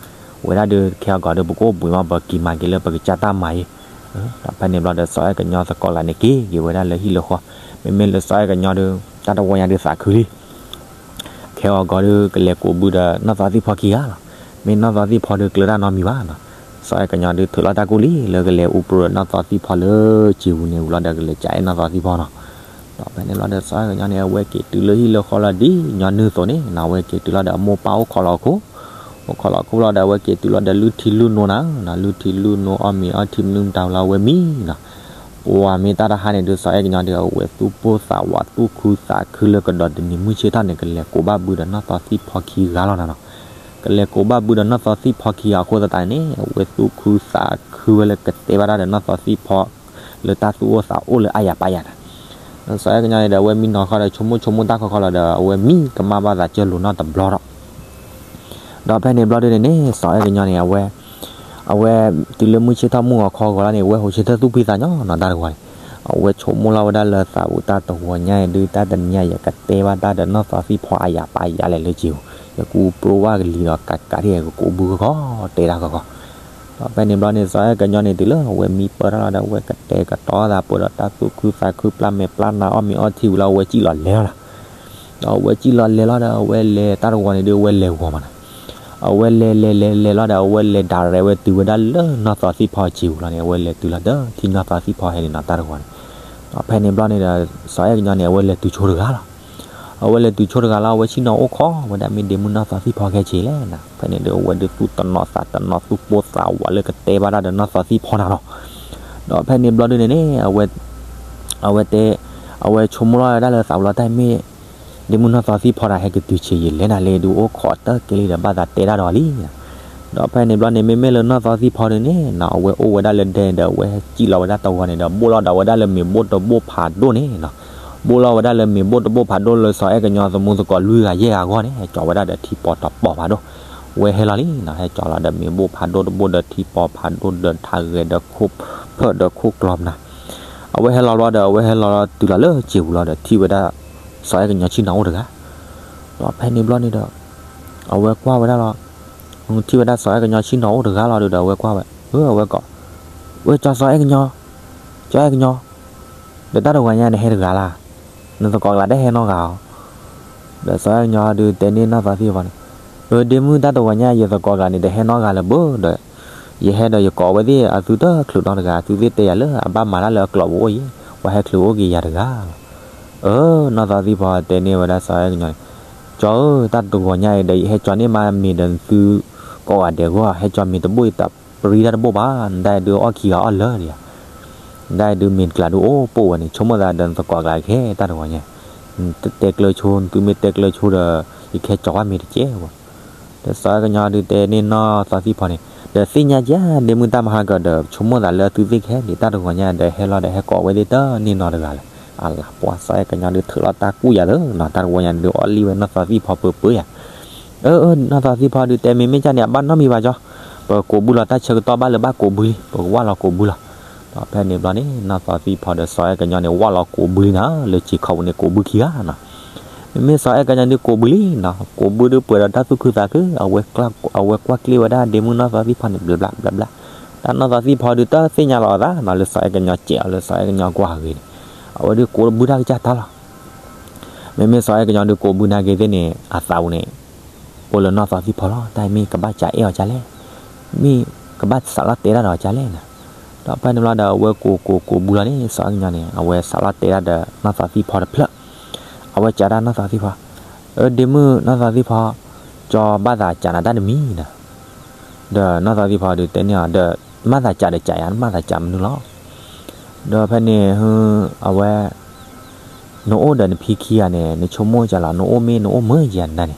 ဝဲဒၣ်ဒုးခဲအဂီၤဒုး ပကအိၣ်ဘှံးမး ပက့ၤမၤက့ၤလၢပကစၢ်တၢ်မၤအံၤ. ဒီးဖဲန့ၣ်ဘျီဒီး စီၤအဲၣ်ကညီသကိးကျါန့ၣ် က့ၤက့ၤဝဲဒၣ်လၢဟံၣ်လၢဃီ, မ့မ့ၢ်လၢစီၤအဲၣ်ကညီဒုး တၢ်တဝီညါဒုးသးခုလံ ခဲအဂီၤဒုး ကလဲၤကိးဘုဒီးနီၢ်သီသံၣ်ဖီခံဂၤလီၤ. မ့ၢ်နီၢ်သီသံၣ်ဖီဒုးကျၢၤတၢ်နီတမံၤဘၣ်နီၤ. စီၤအဲၣ်ကညီဒုးထုးလီၤတၢ်ကူၣ်လံ လၢကလဲၤအူပြၢနီၢ်သီသံၣ်ဖီလၢစံာ်ပူၤန့ၣ်ဝံၤလီၤဒီး ကလဲၤကးအဲၣ်နီၢ်သီသံၣ်ဖီနီၤ. ဒီးဖဲန့ၣ်ဘျီဒီး စီၤအဲၣ်ကညီန့ၣ် အဝဲက့ၤတုၤလၢဟံၣ်လၢဃီလီၤ ဒ်ညီနုၢ်အသိးန့ၣ်နီၤ အဝဲက့ၤတုၤလီၤဒီး အမိၢ်ပၢ်အိၣ်ခိးလီၤခိၣ်, အိၣ်ခိးလီၤခိၣ်လီၤဒီး အဝဲက့ၤတုၤလီၤဒီး လုၢ်ထံလုၢ်နိနၤနီၤ, လုၢ်ထံလုၢ်နိ အီၣ်မ့ၤအီထံမနုၤမတၤလီၤ အဝဲမံနီၤ. ပှၤမ့ၢ်တၢ်တဟါန့ၣ်ဒုး စီၤအဲၣ်ကညီဒုး အဝဲသူၣ်ပိၢ်သးဝး သူၣ်ခုသးခုလၢကဒီးတနံၤ မုၢ်ဆ့ၣ်ထီၣ်န့ၣ် ကလဲၤကိးဘၣ်ဘုဒီးနီၢ်သီသံၣ်ဖီခံဂၤလီၤနီၤ. ကလဲၤကိးဘၣ်ဘုဒီးနီၢ်သီသံၣ်ဖီခံဂၤအဃိသတးန့ၣ် အဝဲသူၣ်ခုသးခုဝဲလၢကတဲဘၣ်တၢ်ဒီးနီၢ်သီသံၣ်ဖီ လၢတၢ်သူၣ်အိၣ်သးအိၣ်လၢအါယၤပာ်ယၤန့ၣ်. စီၤအဲၣ်ကညီန့ၣ်ဒီး အဝဲမံနီၤဃီဒီး ဆိကမိၣ်ဆိကမိၣ်တၢ်ခီခီလီၤဒီး အဝဲမံကမၣ်ဘၣ်သးကၢၢ်လိၤနီတဘျီဒီး ဒီးဖဲန့ၣ်ဘျီဒုန့ၣ်န့ၣ် စီၤအဲၣ်ကညီန့ၣ် အဝဲ အဝဲ တုၤလၢမုၢ်ဆ့ၣ်ထီၣ်မုၢ်ဂီၤခီဂီၤလီၤန့ၣ် အဝဲဟိးဆၢထၢၣ်သူၣ်ဖှံသးညီနီၤ တၢ်တဂီၤန့ၣ်. အဝဲဆိကမိၣ်လီၤဝဲဒၣ်လၢသးပူၤ တၢ်တဂီၤညါအံၤဒုး တၢ်တနံၤညါအံၤယကတဲဘၣ်တၢ်ဒီးနီၢ်သီသံၣ်ဖီအါယၤပာ်ယၤလဲၣ်လၢက့ၤဧိၤ, ယကအူပြိဝဲကလံၤဒီးကးကးဒ်အံၤ ကကိးဘုခီခီ တဲတၢ်ခီခီ ဒီးဖဲန့ၣ်ဘျီန့ၣ် စီၤအဲၣ်ကညီန့ၣ် တုၤလၢအဝဲမံပၢၢ်ထီၣ်လီၤဒီး အဝဲကတဲာ်ကတီၤသးပှဲၤဒီးတၢ်သူၣ်ခုသးခု ပျၢ်မဲာ်ပျၢ်နါ အီၣ်မ့ၤအီထံဝံၤလီၤ အဝဲစံၣ်လီၤလဲၤလီၤနီၤ. ဒီးအဝဲစံၣ်လီၤလဲၤလီၤဒီး အဝဲလဲၤတၢ်တဂီၤန့ၣ်ဒုး အဝဲလဲၤဂီၤမးနီၤ. အဝဲလဲၤလဲၤလဲၤလဲၤလီၤဒီး အဝဲလဲၤဒၣ်ရဲၣ်ဝဲတုၤဝဲဒၣ်လၢနီၢ်သီသံၣ်ဖီစံာ်ပူၤလီၤန့ၣ် အဝဲလဲၤတုၤလီၤဒီးထံနီၢ်သီသံၣ်ဖီဟဲန့ၣ်နီၤ တၢ်တဂီၤန့ၣ်. ဒီးဖဲန့ၣ်ဘျီန့ၣ်ဒီး စီၤအဲၣ်ကညီန့ၣ် အဝဲလဲၤတုၤဆိတဂၤလီၤ. အဝဲလဲၤတုၤဆိတဂၤလီၤ အဝဲဆ့ၣ်နီၤအိၣ်ခိးဝဲဒၣ် မ့ၢ်ဒ့မုၣ်နီၢ်သီသံၣ်ဖီခဲဆ့လဲၣ်နီၤ. ဖဲန့ၣ်ဒီး အဝဲဒုးသူၣ်တနီၤသးတနီၤ သူၣ်ပိၢ်သးဝးလၢကတဲဘၣ်တၢ်ဒီးနီၢ်သီသံၣ်ဖီနၤနီၤ. ဒီးဖဲန့ၣ်ဘျီဒုန့ၣ်န့ၣ် အဝဲ အဝဲတဲ အဝဲဆိကမိၣ်လီၤဝဲဒၣ်လၢသးပူၤလီၤ တၢ်မ့ၢ် ဒ့မုၣ်နီၢ်သီသံၣ်ဖီတၢ်ဟဲကတုၤဆံးယံာ်လဲၣ်နၤလၢဒုးအိၣ်ခိးတၢ်ကဲလံဒီး ဘၣ်သးတဲတၢ်ဒီးလံ. ဒီးဖဲန့ၣ်ဘျီန့ၣ် မ့မ့ၢ်လၢနီၢ်သီသံၣ်ဖီဒုန့ၣ်နီၤ အဝဲအိၣ်ဝဲဒၣ်လၢဒဲဒီး အဝဲဟဲစံၣ်လီၤဝဲဒၣ်တဝီန့ၣ်ဒီး ဘိၣ်လီၤဒီးဝဲဒၣ်လၢမ့ၤဘိၣ်တဘိၣ်ဖးဒိၣ်န့ၣ်နီၤ. ဘိၣ်လီၤဝဲဒၣ်လၢမ့ၤဘိၣ်တဘိၣ်ဖးဒိၣ်လၢ စီၤအဲၣ်ကညီသမူသကိးလွံၢ်ဂၤယဲၢ်ဂၤအဂီၢ်န့ၣ် ဟဲကၠီၤဝဲဒၣ်ဒီးထံပီၤတပီၤဖးဒိၣ်. ဝဲဟဲလီၤလံနီၤ ဟဲကၠီၤလီၤဒီးမ့ၤဘိၣ်ဖးဒိၣ်တဘိၣ်ဒီးထံပီၤဖးဒိၣ်ဒီးထးဂဲၤဒီးခိၣ်ဖၢၣ်ဒီးခိၣ်ကျီမနၤ. အဝဲဟဲလီၤဘျီဒီး အဝဲဟဲလီၤတုၤလီၤလၢစံာ်ပူၤလီၤဒီး ထံၣ်ဝဲဒၣ် စီၤအဲၣ်ကညီဆ့ၣ်နီၤအိၣ်တဂၤ. ဒီးဖဲန့ၣ်ဘျီန့ၣ်ဒီး အဝဲကွၢ်ဝဲဒၣ်လီၤ. ထံၣ်ဝဲဒၣ်စီၤအဲၣ်ကညီဆ့ၣ်နီၤအိၣ်တဂၤလီၤဒီး အဝဲကွၢ်ဝဲ အဝဲကိး ဝဲကၠီၤစီၤအဲၣ်ကညီ, ကၠီၤအဲၣ်ကညီ, ဒီးတၢ်တဂီၤညါနဟဲတဂၤလၢ်, နသကိးကျါတဟဲနီတဂၤဧါ. ဒီးစီၤအဲၣ်ကညီဒုးတဲန့ၢ်နီၢ်သီသံၣ်ဖီန့ၣ်, အၢ ဒ့မုၣ် တၢ်တဂီၤညါယသကိးကျါန့ၣ် တဟဲနီတဂၤလၢၤဘၣ်ဒီး ယဟဲဒီးယကိးဝဲသ့ၣ်အသုတချုးနီတဂၤ အသုသ့ၣ်တဲယၤလၢအဘၣ်မၤတၢ်လၢအကျိာ်ပူၤအိၣ်ယံၤ, ပှၤဟဲချုးအိၣ်က့ၤယၤတဂၤလီၤ. အၢ နီၢ်သီသံၣ်ဖီတဲန့ၢ်ဝဲဒၣ်စီၤအဲၣ်ကညီန့ၣ်, ကၠီၤဧၢ တၢ်တဂီၤညါအံၤဒီး ယဟဲကၠီၤန့ၢ်မးမ့ၤဒီးသုကိးဂၤဒဲးအဂီၢ် ဟဲကၠီၤမ့ၤတဘိၣ်အံၤ တပရံတၢ်တဘိၣ်ဘၣ်, နဒၣ်အံၤဒုးအီၣ်ခံဂၤအီၣ်လၢာ်ဒံးဧါ, နဒၣ်အံၤဒုးမ့ၤတကျးဒုးအိၣ်ပိာ်ဝဲန့ၣ် ဆိကမိၣ်သးဒီးနသကိးကျါခဲ တၢ်တဂီၤညါ တဲကျၢၤဆိ နသုမ့ၢ်တဲကျၢၤဆိဒီး ယကဟဲကၠီၤဝဲမ့ၤတကဲးဝဲ. ဒီးစီၤအဲၣ်ကညီဒုးတဲန့ၢ်နီၢ်သီသံၣ်ဖီန့ၣ်, ဒီးသ့ၣ်ညါက့ၤ ဒ့မုၣ် တၢ်မဟါကဒီး ဆိကမိၣ်သးလၢသုသ့ၣ်ကဟဲဒံး တၢ်တဂီၤညါဒီး ဟဲလီၤဒီးဟဲကိးဝဲသ့ၣ်တန့ၢ်နီတဂၤလၢၤ. အလၤပှၤ စီၤအဲၣ်ကညီဒုးထုးလီၤတၢ်ကူၣ်ယၤလၢနီၤ တၢ်တဂီၤညါဒုးအီၣ်လံဝဲနီၢ်သီသံၣ်ဖီပၢပၢယၤ. အၢ အၢ နီၢ်သီသံၣ်ဖီဒုးတဲ မ့မ့ၢ်ကၢ်န့ၣ် အဘၣ်နီတမံၤဘၣ်ကၠီ, ပကိးဘုလီၤ တၢ်ဆၢကတီၢ်ဘၣ်လၢၤဘၣ်ကိးဘုလံ ပကဝၢ်လီၤကိးဘုလီၤ. ဒီးဖဲန့ၣ်ဘျီန့ၣ် နီၢ်သီသံၣ်ဖီဒီးစီၤအဲၣ်ကညီန့ၣ် ဝၢ်လီၤကိးဘုလံနီၤ လၢစံာ်ခီပူၤန့ၣ် ကိးဘုခံဂၤနီၤ. မ့မ့ၢ်စီၤအဲၣ်ကညီဒုးကိးဘုလံနီၤ ကိးဘုဒုးပှဲၤဒီးတၢ်သူၣ်ခုသးခု အဝဲကွၢ်ကျ့ၣ်ဝဲဒၣ်ဒ့မုၣ်နီၢ်သီသံၣ်ဖီန့ၣ် ဘျးဘျးဘျးဘျး တၢ်နီၢ်သီသံၣ်ဖီဒုးတသ့ၣ်ညါလီၤအသးနီၤ လၢစီၤအဲၣ်ကညီစဲးအီၤ လၢစီၤအဲၣ်ကညီကွၢ်အဂ့ၢ်န့ၣ်, အဝဲဒုးကိးဘုတၢ်ကစၢ်တၢ်လီၤ. မ့မ့ၢ်စီၤအဲၣ်ကညီဒုးကိးဘုနာ်က့ၤသ့ၣ်န့ၣ် အသးပူၤန့ၣ် အိၣ်လၢနီၢ်သီသံၣ်ဖီလီၤ. တၢ်အံၤမ့ၢ်ကဘၣ်စံးအဲၣ်အီၤကလဲၣ်, မ့ၢ်ကဘၣ်စးလီၤတဲတၢ်ဒီးအီၤကလဲၣ်နီၤ. ဒီးဖဲန့ၣ်ဘျီဒီး အဝဲကိးကိးကိးဘုလီၤန့ၣ် စီၤအဲၣ်ကညီန့ၣ် အဝဲစးလီၤတဲတၢ်ဒီးနီၢ်သီသံၣ်ဖီတဖျၢၣ်. အဝဲစံးတၢ်နီၢ်သီသံၣ်ဖီ, အၢ ဒ့မုၣ်နီၢ်သီသံၣ်ဖီ, ကၠီဘၣ်သးစံးနၤတၢ်တမံၤနီၤ. ဒီးနီၢ်သီသံၣ်ဖီဒုးတဲန့ၢ်အီၤ ဒီးမၤသးစံးဒီးစံးယၤ မၤသးစံးမနုၤလီၤ. ဒီးဖဲန့ၣ် အဝဲ နအိၣ်ဒီးနဖံခံဂၤန့ၣ် နဆိကမိၣ်ကလီၤ နအိၣ်မ့ၢ်နအိၣ်မုာ်ကယၤနၤန့ၣ်,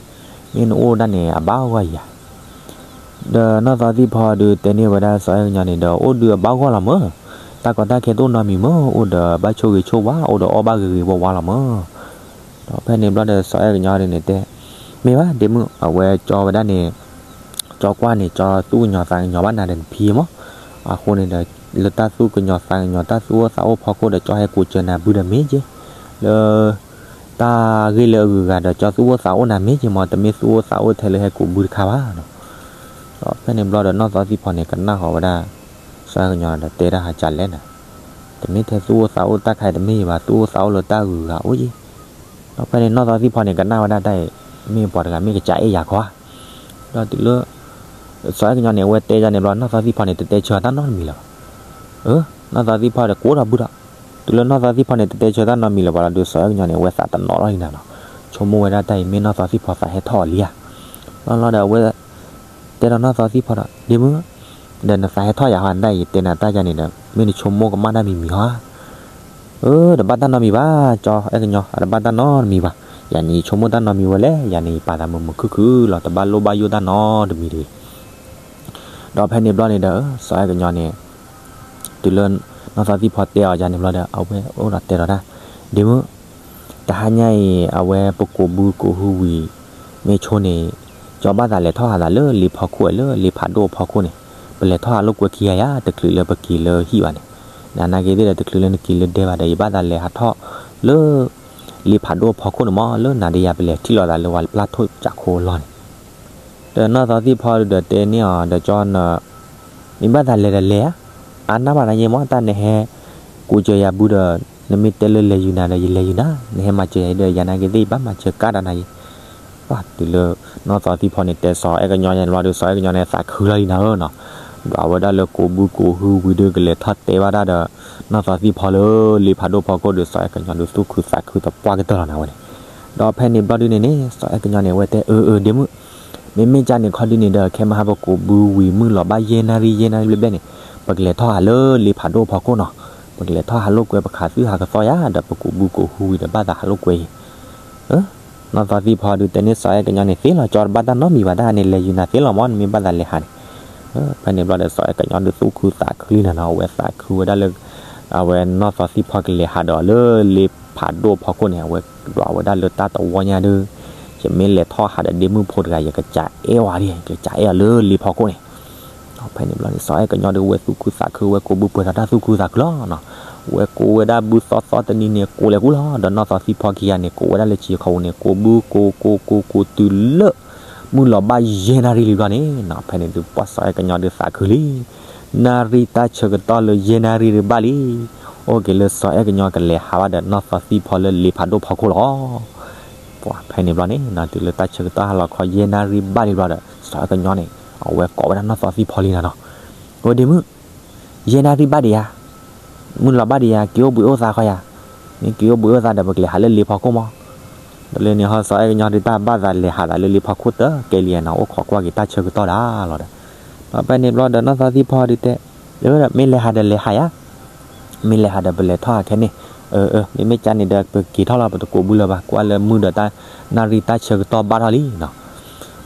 မ့ၢ်နအိၣ်ဒၣ်န့ၣ် အဘၣ်ဂီၢ်ယၤ. ဒီးနီၢ်သီသံၣ်ဖီဒုးတဲန့ၢ်ဝဲဒၣ်စီၤအဲၣ်ကညီန့ၣ်ဒီး အိၣ်ဒုးအဘၣ်ဂီၢ်လီၤမၢ်, တၢ်ကီတၢ်ခဲတအိၣ်နီတမံၤမၢ်, အိၣ်ဒီးဘၣ်ဆိၣ်ဂ့ၤဆိၣ်ဝါ အိၣ်ဒီးအီၣ်ဘၣ်ဂ့ၤဂ့ၤဝါဝါလီၤမၢ်. ဒီးဖဲန့ၣ်ဘျီဒီးစီၤအဲၣ်ကညီဒုးန့ၣ်တဲ, မ့ၢ်ဘၣ်ဒ့မုၣ် အဝဲကၠီဝဲဒၣ်န့ၣ် ကၠီကွၢ်န့ၣ် ကၠီသူၣ်ကညီၤသးကညီၤဘၣ်နၤဒီးနဖံမၢ်. အဃိန့ၣ်ဒီး လၢတၢ်သူၣ်ကညီၤသးကညီၤ တၢ်သူၣ်အိၣ်သးအိၣ်ဖီခိၣ်ဒီး ကၠီဟဲကိးစၢၤနၤဘုဒီးမ့ၢ်က့ၤ, လၢ တၢ်ဂ့ၢ်လၢအဂုၤအဂၤဒီး ကၠီသူၣ်အိၣ်သးအိၣ်နၤမ့ၢ်က့ၤမၢ်, တမ့ၢ်သူၣ်အိၣ်သးအိၣ်ထဲလၢဟဲကိးဘုတခါဘၣ်နီၤ. ဒီးဖဲန့ၣ်ဘျီဒီးနီၢ်သီသံၣ်ဖီန့ၣ် ကနၣ်ဃီၤဝဲဒၣ် စီၤအဲၣ်ကညီဒီးတဲတၢ်ဟးကလဲၣ်နၤ, တမ့ၢ်ထဲသူၣ်အိၣ်သးအိၣ်တၢ်ခါအံၤတမ့ၢ်ဘၣ်, သူၣ်အိၣ်သးအိၣ်လၢတၢ်ဂုၤဂၤအိၣ်က့ၤ. ဒီးဖဲန့ၣ်နီၢ်သီသံၣ်ဖီန့ၣ် ကနၣ်ဝဲဒၣ်တၢ်အံၤ မ့ၢ်ပှၤတဂၤမ့ၢ်ကစံးအဲၣ်ယၤခီဧါ. ဒီးတုၤလၢ စီၤအဲၣ်ကညီန့ၣ် အဝဲတဲယၤန့ၣ်ဘျီ နီၢ်သီသံၣ်ဖီန့ၣ် တတဲဆၢတၢ်နီတမံၤလၢၤဘၣ်. အၢ နီၢ်သီသံၣ်ဖီဒီးကိးထီၣ်ဘုဒီး, တုၤလၢနီၢ်သီသံၣ်ဖီန့ၣ် တတဲဆၢတၢ်နီတမံၤလၢၤဘၣ်လီၤဒီး စီၤအဲၣ်ကညီန့ၣ် အဝဲသးတနီၤလီၤလံနၤနီၤ, ဆိကမိၣ်ဝဲဒၣ်တၢ်အံၤမ့ၢ်နီၢ်သီသံၣ်ဖီသးဟဲထီၣ်အီၤလံဧါ. ဘျီလီၤဒီးအဝဲ တဲဒီးနီၢ်သီသံၣ်ဖီဒီး ဒ့မုၣ်, ဒီးနသးဟဲထီၣ်ယၤဟီ နတၢ်အံၤတဲနၤတၢ်ယၤန့ၣ်ဒီး မ့ၢ်နဆိကမိၣ်ကမၣ်တၢ်မံၤမံၤဟီဧါ. အၢ တဘၣ်တၢ်နီတမံၤဘၣ်, ကၠီအဲၣ်ကညီ အတဘၣ်တၢ်နီတမံၤဘၣ်, ယၤန့ၣ်ယဆိကမိၣ်တၢ်နီတမံၤဝဲလဲၣ်, ယၤန့ၣ်ယပာ်သးမုာ်မုာ်ခုၣ်ခုၣ်လီၤ, တဘၣ်လိၣ်ဘၣ်ယိၣ်တၢ်နီတမံၤတဂ့ၤ. ဒီးဖဲန့ၣ်ဘျီန့ၣ်ဒီး စီၤအဲၣ်ကညီန့ၣ် တုၤလၢ နီၢ်သီသံၣ်ဖီတဲအီၤယၤန့ၣ်ဘျီဒီး အဝဲအိၣ်ဒီးတဲဒီးတၢ်, ဒ့မုၣ်, တဟါညါအံၤ အဝဲပကိးဘုကိးဟုဝံၤ မ့ၢ်ဆိန့ၣ် ကၠီဘၣ်သးလဲၤထီၣ်ဟးသးလၢလ့ဖီခိၣ် လၢလ့ဖးဒိၣ်ဖီခိၣ်န့ၣ်, ပလဲၤထီၣ်ဟးလိာ်ကွဲခံဂၤယၤ တချုးလၢပက့ၤလၢဟံၣ်ဘၣ်န့ၣ်, နနာ်က့ၤသ့ၣ်ဒီး တချုးလၢနက့ၤလၢဒဲဘၣ်ဒီး ယဘၣ်သးလဲၤဟးထီၣ်လၢ လ့ဖးဒိၣ်ဖီခိၣ်န့ၣ်မၢ်, လၢနၤဒီးယၤပလဲၤထံၣ်လိာ်သးလၢဝဲပျၢ်ထိၣ်ကးခိၣ်အလီၢ်န့ၣ်. ဒီးနီၢ်သီသံၣ်ဖီဒီးတဲန့ၢ်အီၤဒီး ကၠီန မ့ၢ်ဘၣ်သးလဲၤဒီးလဲၤဧါ, အါနၢ်ဘၣ်နၤယဲမၢ်, တၢ်နဟဲ ကိးစၢၤယၤဘုဒီး နမ့ၢ်တဲလၢလဲၤယုာ်နၤဒီး ယလဲၤယုာ်နၤ, နဟဲမၤစၢၤယၤဒီး ယၤနာ်က့ၤသ့ၣ် ယဘၣ်မၤစၢၤကါဒီးနၤယဲ. ပှၤတုၤလၢ နီၢ်သီသံၣ်ဖီန့ၣ် တဲစီၤအဲၣ်ကညီယၤန့ၣ်ဘျီဒီး စီၤအဲၣ်ကညီန့ၣ် သးခုလီၤလံနၤဧၢနီၤ, ဒီးအဝဲဒၣ်လၢကိးဘုကိးဟုဝံၤဒီး ကလဲၤထီၣ်တဲဘၣ်တၢ်ဒီး နီၢ်သီသံၣ်ဖီလၢ လ့ဖးဒိၣ်ဖီခိၣ်ဒီး စီၤအဲၣ်ကညီဒီး သူၣ်ခုသးခုသပှၢ်ကတၢၢ်လီၤနၤဝဲန့ၣ်. ဒီးဖဲန့ၣ်ဘျီဒုန့ၣ်န့ၣ် စီၤအဲၣ်ကညီန့ၣ် အဝဲတဲ အၢ အၢ ဒ့မုၣ်, မ့မ့ၢ်ကၢ်န့ၣ်ခီဒုန့ၣ်ဒီး ခဲမဟါပကိးဘုဝံၤ မုၢ်လီၤဘၣ်ယဲၢ်နၣ်ရံၣ် ယဲၢ်နၣ်ရံၣ်ဘျဲၣ်ဘျဲၣ်န့ၣ် ပကလဲၤထီၣ်ဟးလၢလ့ဖးဒိၣ်ဖီခိၣ်နီၤ, ပကလဲၤထီၣ်ဟးလိာ်ကွဲ ပခးသူၣ်ဟးကသီယၤဒီး ပကိးဘုကိးဟုဝံၤဒီး ဘၣ်သးဟးလိာ်ကွဲအံၤ. နီၢ်သီသံၣ်ဖီဒုးတဲန့ၢ် စီၤအဲၣ်ကညီန့ၣ် သ့လီၤ, ကၠီတဘၣ်တၢ်နီတမံၤဘၣ်, တၢ်န့ၣ်လဲၤယုာ်နၤသ့လီၤမၢ်, နမ့ၢ်ဘၣ်သးလဲၤဟးန့ၣ်. ဖဲန့ၣ်ဘျီဒီး စီၤအဲၣ်ကညီဒီး သူၣ်ခုသးခုလံနၤနီၤ, အဝဲသးခုဝဲဒၣ်လၢ အဝဲနီၢ်သီသံၣ်ဖီကလဲၤဟးဒီးလၢလ့ဖးဒိၣ်ဖီခိၣ်န့ၣ်, အဝဲဒွးဝဲဒၣ်လၢတၢ်တဝီညါဒီး ယမ့ၢ်လဲၤထီၣ်ဟးဒီးဒ့မုၣ်ဖိတဂၤ ယကစးအဲၣ်ဝဲဒၣ်, ယကစးအဲၣ်အီၤလၢလ့ဖီခိၣ်န့ၣ်. ဖဲန့ၣ်ဘျီန့ၣ် စီၤအဲၣ်ကညီဒီး ဝဲသူၣ်ခုသးခု ဝဲကိးဘုပှဲၤဒီးတၢ်သူၣ်ခုသးခုလီၤနီၤ. ဝဲကိးဝဲဒၣ်ဘုသီသီတနံၤန့ၣ် ကိးလဲၤကူလီၤ, ဒီးနီၢ်သီသံၣ်ဖီခံဂၤန့ၣ် ကိးဝဲဒၣ်လၢစံာ်ခီပူၤန့ၣ် ကိးဘုကိးကိးကိးကိး တုၤလၢ မုၢ်လီၤဘၣ်ယဲၢ်နၣ်ရံၣ်လံဘျီန့ၣ်နီၤ, ဖဲန့ၣ်ဒုးပှၢ်စီၤအဲၣ်ကညီဒုးသးခုလံ. နၣ်ရံၣ်တၢ်ဆၢကတီၢ်လၢယဲၢ်နၣ်ရံၣ်ဒုးဘၣ်လံ. အိၣ်က့ၤလၢစီၤအဲၣ်ကညီကလဲၤဟးဘၣ်ဒီးနီၢ်သီသံၣ်ဖီလၢလ့ဖးဒိၣ်ဖီခိၣ်လီၤ. ဖဲန့ၣ်ဘျီန့ၣ် တုၤလၢတၢ်ဆၢကတီၢ်ဟါလီၤခီယဲၢ်နၣ်ရံၣ်ဘၣ်လံဘျီဒီး စီၤအဲၣ်ကညီန့ၣ် အဝဲကိးဝဲဒၣ်နီၢ်သီသံၣ်ဖီလံနၤနီၤ, အဝဲဒ့မုၣ် ယဲၢ်နၣ်ရံၣ်ဘၣ်ဒံးယၤ, မုၢ်လီၤဘၣ်ဒံးယၤ, က့ၤအိၣ်ဘှံးအိၣ်သါဃီယၤ, မ့ၢ်က့ၤအိၣ်ဘှံးအိၣ်သါဒီး ပကလဲၤဟးလၢလ့ဖီခိၣ်မး. ဒီးလၢန့ၣ်ဟီ စီၤအဲၣ်ကညီဒုးတၢ်ဘၣ်သးလဲၤဟးသးလၢလ့ဖီခိၣ်တကဲလံနီၤ, အိၣ်ခိးကွၢ်က့ၤတၢ်ဆၢကတီၢ်ဒၣ်လီၤဒီး. ဒီးဖဲန့ၣ်ဘျီဒီး နီၢ်သီသံၣ်ဖီဒုးတဲ, မ့ၢ်လဲၤဟးဒီးလဲၤဟးယၤ, မ့ၢ်လဲၤဟးဒီးပလဲၤထီၣ်ဟးခဲန့ၣ်, အၢ အၢ မ့မ့ၢ်ကၢ်န့ၣ်ဒီး ပက့ၤထီၣ်လီၤ, ပတကိးဘုလၢၤဘၣ်, ကွၢ်လၢမုၢ်ဒီးတၢ်နၣ်ရံၣ်တၢ်ဆၢကတီၢ်ဘၣ်ထီၣ်လံနီၤ.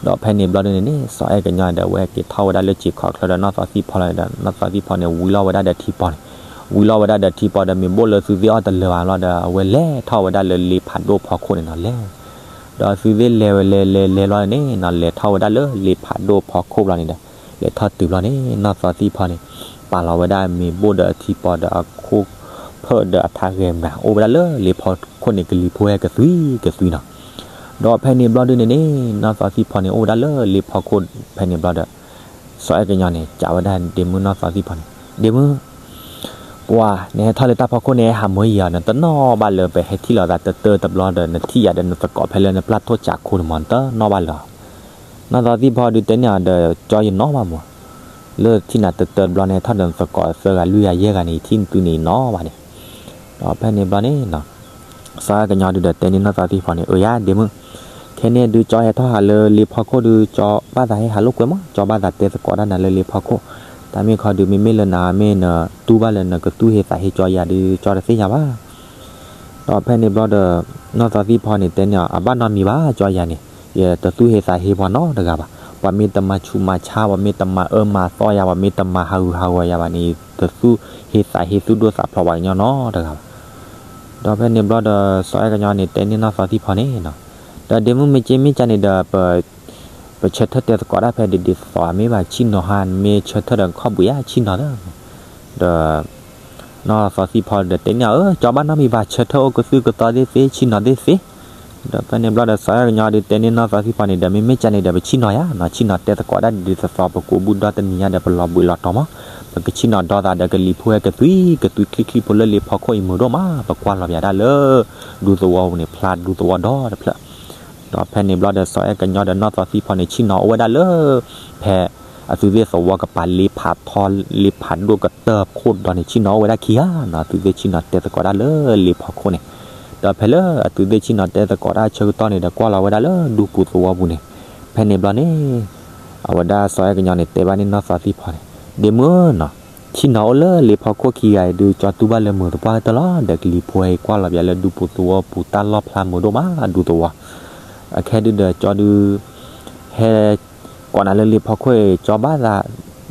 ဒီးဖဲန့ၣ်ဘျီဒုန့ၣ်န့ၣ် စီၤအဲၣ်ကညီဒီး အဝဲက့ၤထီၣ်ဝဲဒၣ်လၢစံာ်ခီၣ်ချၢဒီးနီၢ်သီသံၣ်ဖီလီၤဒီး နီၢ်သီသံၣ်ဖီန့ၣ် ဝံၤလီၤဝဲဒၣ်ဒီးထံပီၤန့ၣ်, ဝံၤလီၤဝဲဒၣ်ဒီးထံပီၤဒီး မ့ၢ်ဘိၣ်လၢသုသ့ၣ်အီၣ်တလၢာ်ဘၣ်လီၤဒီး အဝဲလဲၤထီၣ်ဝဲဒၣ်လၢလ့ဖးဒိၣ်ဖီခိၣ်န့ၣ်နီၤလဲၣ်. ဒီးသုသ့ၣ်လဲၤဝဲလဲၤလဲၤလဲၤလီၤန့ၣ်နီၤ လဲၤထီၣ်ဝဲဒၣ်လၢလ့ဖးဒိၣ်ဖီခိၣ်ဘျီန့ၣ်ဒီး လဲၤထီၣ်တုၤဘျီန့ၣ် နီၢ်သီသံၣ်ဖီန့ၣ် ပာ်လီၤဝဲဒၣ်မ့ၢ်ဘိၣ်ဒီးထံပီၤဒီးအခိၣ်ဖၢၣ်ဒီးအထးဂဲၤမး အိၣ်ဝဲဒၣ်လၢလ့ဖီခိၣ်န့ၣ် ကလံၤဖိဟဲကသွံကသွံနီၤ. ဒီးဖဲန့ၣ်ဘျီဒုန့ၣ်န့ၣ် နီၢ်သီသံၣ်ဖီန့ၣ် အိၣ်ဝဲဒၣ်လၢလ့ဖီခိၣ်ဖဲန့ၣ်ဘျီဒီး စီၤအဲၣ်ကညီန့ၣ် စံးဝဲဒၣ်ဒ့မုၢ်နီၢ်သီသံၣ်ဖီန့ၣ်, ဒ့မုၢ်, ပှၤ နဟဲထီၣ်လၢတၢ်ဖီခိၣ်န့ၣ် ဟးမၢယံၤအီၤ နတနီၣ်ဘၣ်လၢပဟဲထံၣ်လိာ်သးတၢတၢတဘျီဒီး နထံၣ်ယၤဒီးနသကိးဖဲလၢနပျၢ်ထိၣ်စးခိန့ၣ်မး နတနီၣ်ဘၣ်လၢၤ. နီၢ်သီသံၣ်ဖီဒုးတဲန့ၢ်အီၤဒီး ကၠီယနီၣ်ဘၣ်မး, လၢထံၣ်နၤတၢတၢတဘျီန့ၣ် ထီၣ်ဒီးနသကိးသၢဂၤလွံၢ်ဂၤယဲၢ်ဂၤန့ၣ် ယထံၣ်နသုန့ၣ်ယနီၣ်ဘၣ်န့ၣ်. ဒီးဖဲန့ၣ်ဘျီန့ၣ် စီၤအဲၣ်ကညီဒုးဒီးတဲန့ၢ်နီၢ်သီသံၣ်ဖီန့ၣ် အၢယၤဒ့မုၢ်, ခဲန့ၣ်ဒုးကၠီဟဲထီၣ်ဟးလၢလ့ဖီခိၣ်ဒုး ကၠီဘၣ်သးဟဲဟးလိာ်ကွဲမး, ကၠီဘၣ်သးတဲသကိးတၢ်နၤလၢလ့ဖီခိၣ်, တၢ်မ့ၢ်ခီဒုး မ့မ့ၢ်လၢနၤမ့ၢ်နတူၢ်ဘၣ်လၢနကသူၣ်ဟ့သးဟ့ကၠီယၤဒုး ကၠီတသ့ၣ်ညါဘၣ်. ဒီးဖဲန့ၣ်ဘျီဒီး နီၢ်သီသံၣ်ဖီန့ၣ် တဲန့ၢ်အီၤ အဘၣ်နီတမံၤဘၣ် ကၠီယၤန့ၣ်, ယတသူၣ်ဟ့သးဟ့ပှၤနီတဂၤဘၣ်. ပှၤမ့ၢ်တမၤဆူးမၤဆါ, ပှၤမ့ၢ်တမၤအၢမၤသီယၤ, ပှၤမ့ၢ်တမၤဟးဂူာ်ဟးဂီၤယၤဘၣ်န့ၣ် တသူၣ်ဟ့သးဟ့သူၣ်ဒိၣ်သးဖျိးပှၤကညီနီတဂၤဘၣ်. ဒီးဖဲန့ၣ်ဘျီဒီး စီၤအဲၣ်ကညီန့ၣ် တဲန့ၢ်နီၢ်သီသံၣ်ဖီန့ၣ်, ဒီးဒ့မုၢ်မ့ၢ်က့မ့ၢ်ကန့ၣ်ဒီး ပ ပဆၢထၢၣ်တဲသကိးတၢ်ဖဲဒ်ဒ်သိးသိး မ့ၢ်ဘၣ်ဆ့ၣ်နီၤဟါ မ့ၢ်ဆၢထၢၣ်ဒီးခီၣ်ဘှံးဧါ ဆ့ၣ်နီၤဒီး, ဒီး နီၢ်သီသံၣ်ဖီဒီးတဲန့ၢ်အီၤ အၢ ကၠီဘၣ်နီတမံၤဘၣ် ဆၢထၢၣ်အိၣ်ကသုၣ်ကသီသ့သ့ ဆ့ၣ်နီၤသ့သ့. ဒီးဖဲန့ၣ်ဘျီဒီး စီၤအဲၣ်ကညီဒုးတဲန့ၢ်နီၢ်သီသံၣ်ဖီန့ၣ်ဒီး မ့မ့ၢ်ကန့ၣ်ဒီး ပဆ့ၣ်နီၤယၤနီၤ, ဆ့ၣ်နီၤတဲသကိးတၢ်ဒ်ဒ်သိးသိး ပကူးဘုၣ်ဒီတနံၤညါဒီး ပလီၤဘှံးလီၤတီၤမး, ပကဆ့ၣ်နီၤဒီသးဒီး ကလံၤဖိဟဲကသွံ ကသွံချံချံဖိလၢလ့ဖီခိၣ်အံၤမုာ်ဒိၣ်မး, ပကွၢ်လီၤပၠးဒၣ်လၢ ဒူသဝီပူၤန့ၣ် ဖျါဒူသဝီဒီတဖျၢၣ်. ဒီးဖဲန့ၣ်ဘျီဒီး စီၤအဲၣ်ကညီဒီးနီၢ်သီသံၣ်ဖီန့ၣ် ဆ့ၣ်နီၤအိၣ်ဝဲဒၣ်လၢ ဖဲ အသုသ့ၣ်သဝီကပၤ လ့ဖးထီ လ့ဖးဒိၣ်ကတၢၢ်ခိၣ်ဒီန့ၣ် ဆ့ၣ်နီၤအိၣ်ဝဲဒၣ်ခံဂၤနီၤ, အသုသ့ၣ်ဆ့ၣ်နီၤတဲသကိးတၢ်လၢလ့ဖီခိၣ်န့ၣ်. ဒီးဖဲလၢအသုသ့ၣ်ဆ့ၣ်နီၤတဲသကိးတၢ်ဆၢကတီၢ်န့ၣ်ဒီး ကွၢ်လီၤဝဲဒၣ်လၢဒူပူၤသဝီပူၤန့ၣ်, ဖဲန့ၣ်ဘျီန့ၣ် အဝဲဒၣ်စီၤအဲၣ်ကညီန့ၣ် တဲဘၣ်န့ၢ်နီၢ်သီသံၣ်ဖီန့ၣ်, ဒ့မုၢ်နီၤ, ဆ့ၣ်နီၤအိၣ်လၢလ့ဖီခိၣ်ခံဂၤအံၤဒုး ကၠီတူၢ်ဘၣ်လၢမုာ်သပှၢ်ကတၢၢ်လီၤ, ဒီးကလံၤဖိဟဲကွၢ်လီၤပၠးလၢဒူပူၤသဝီပူၤ တၢ်လီၢ်ဖျါမုာ်ဒိၣ်မး ဒူသဝီ. အခဲဒုးဒီး ကၠီဒုး ဟဲ ကိးနၤလၢလ့ဖီခိၣ်အံၤ ကၠီဘၣ်သး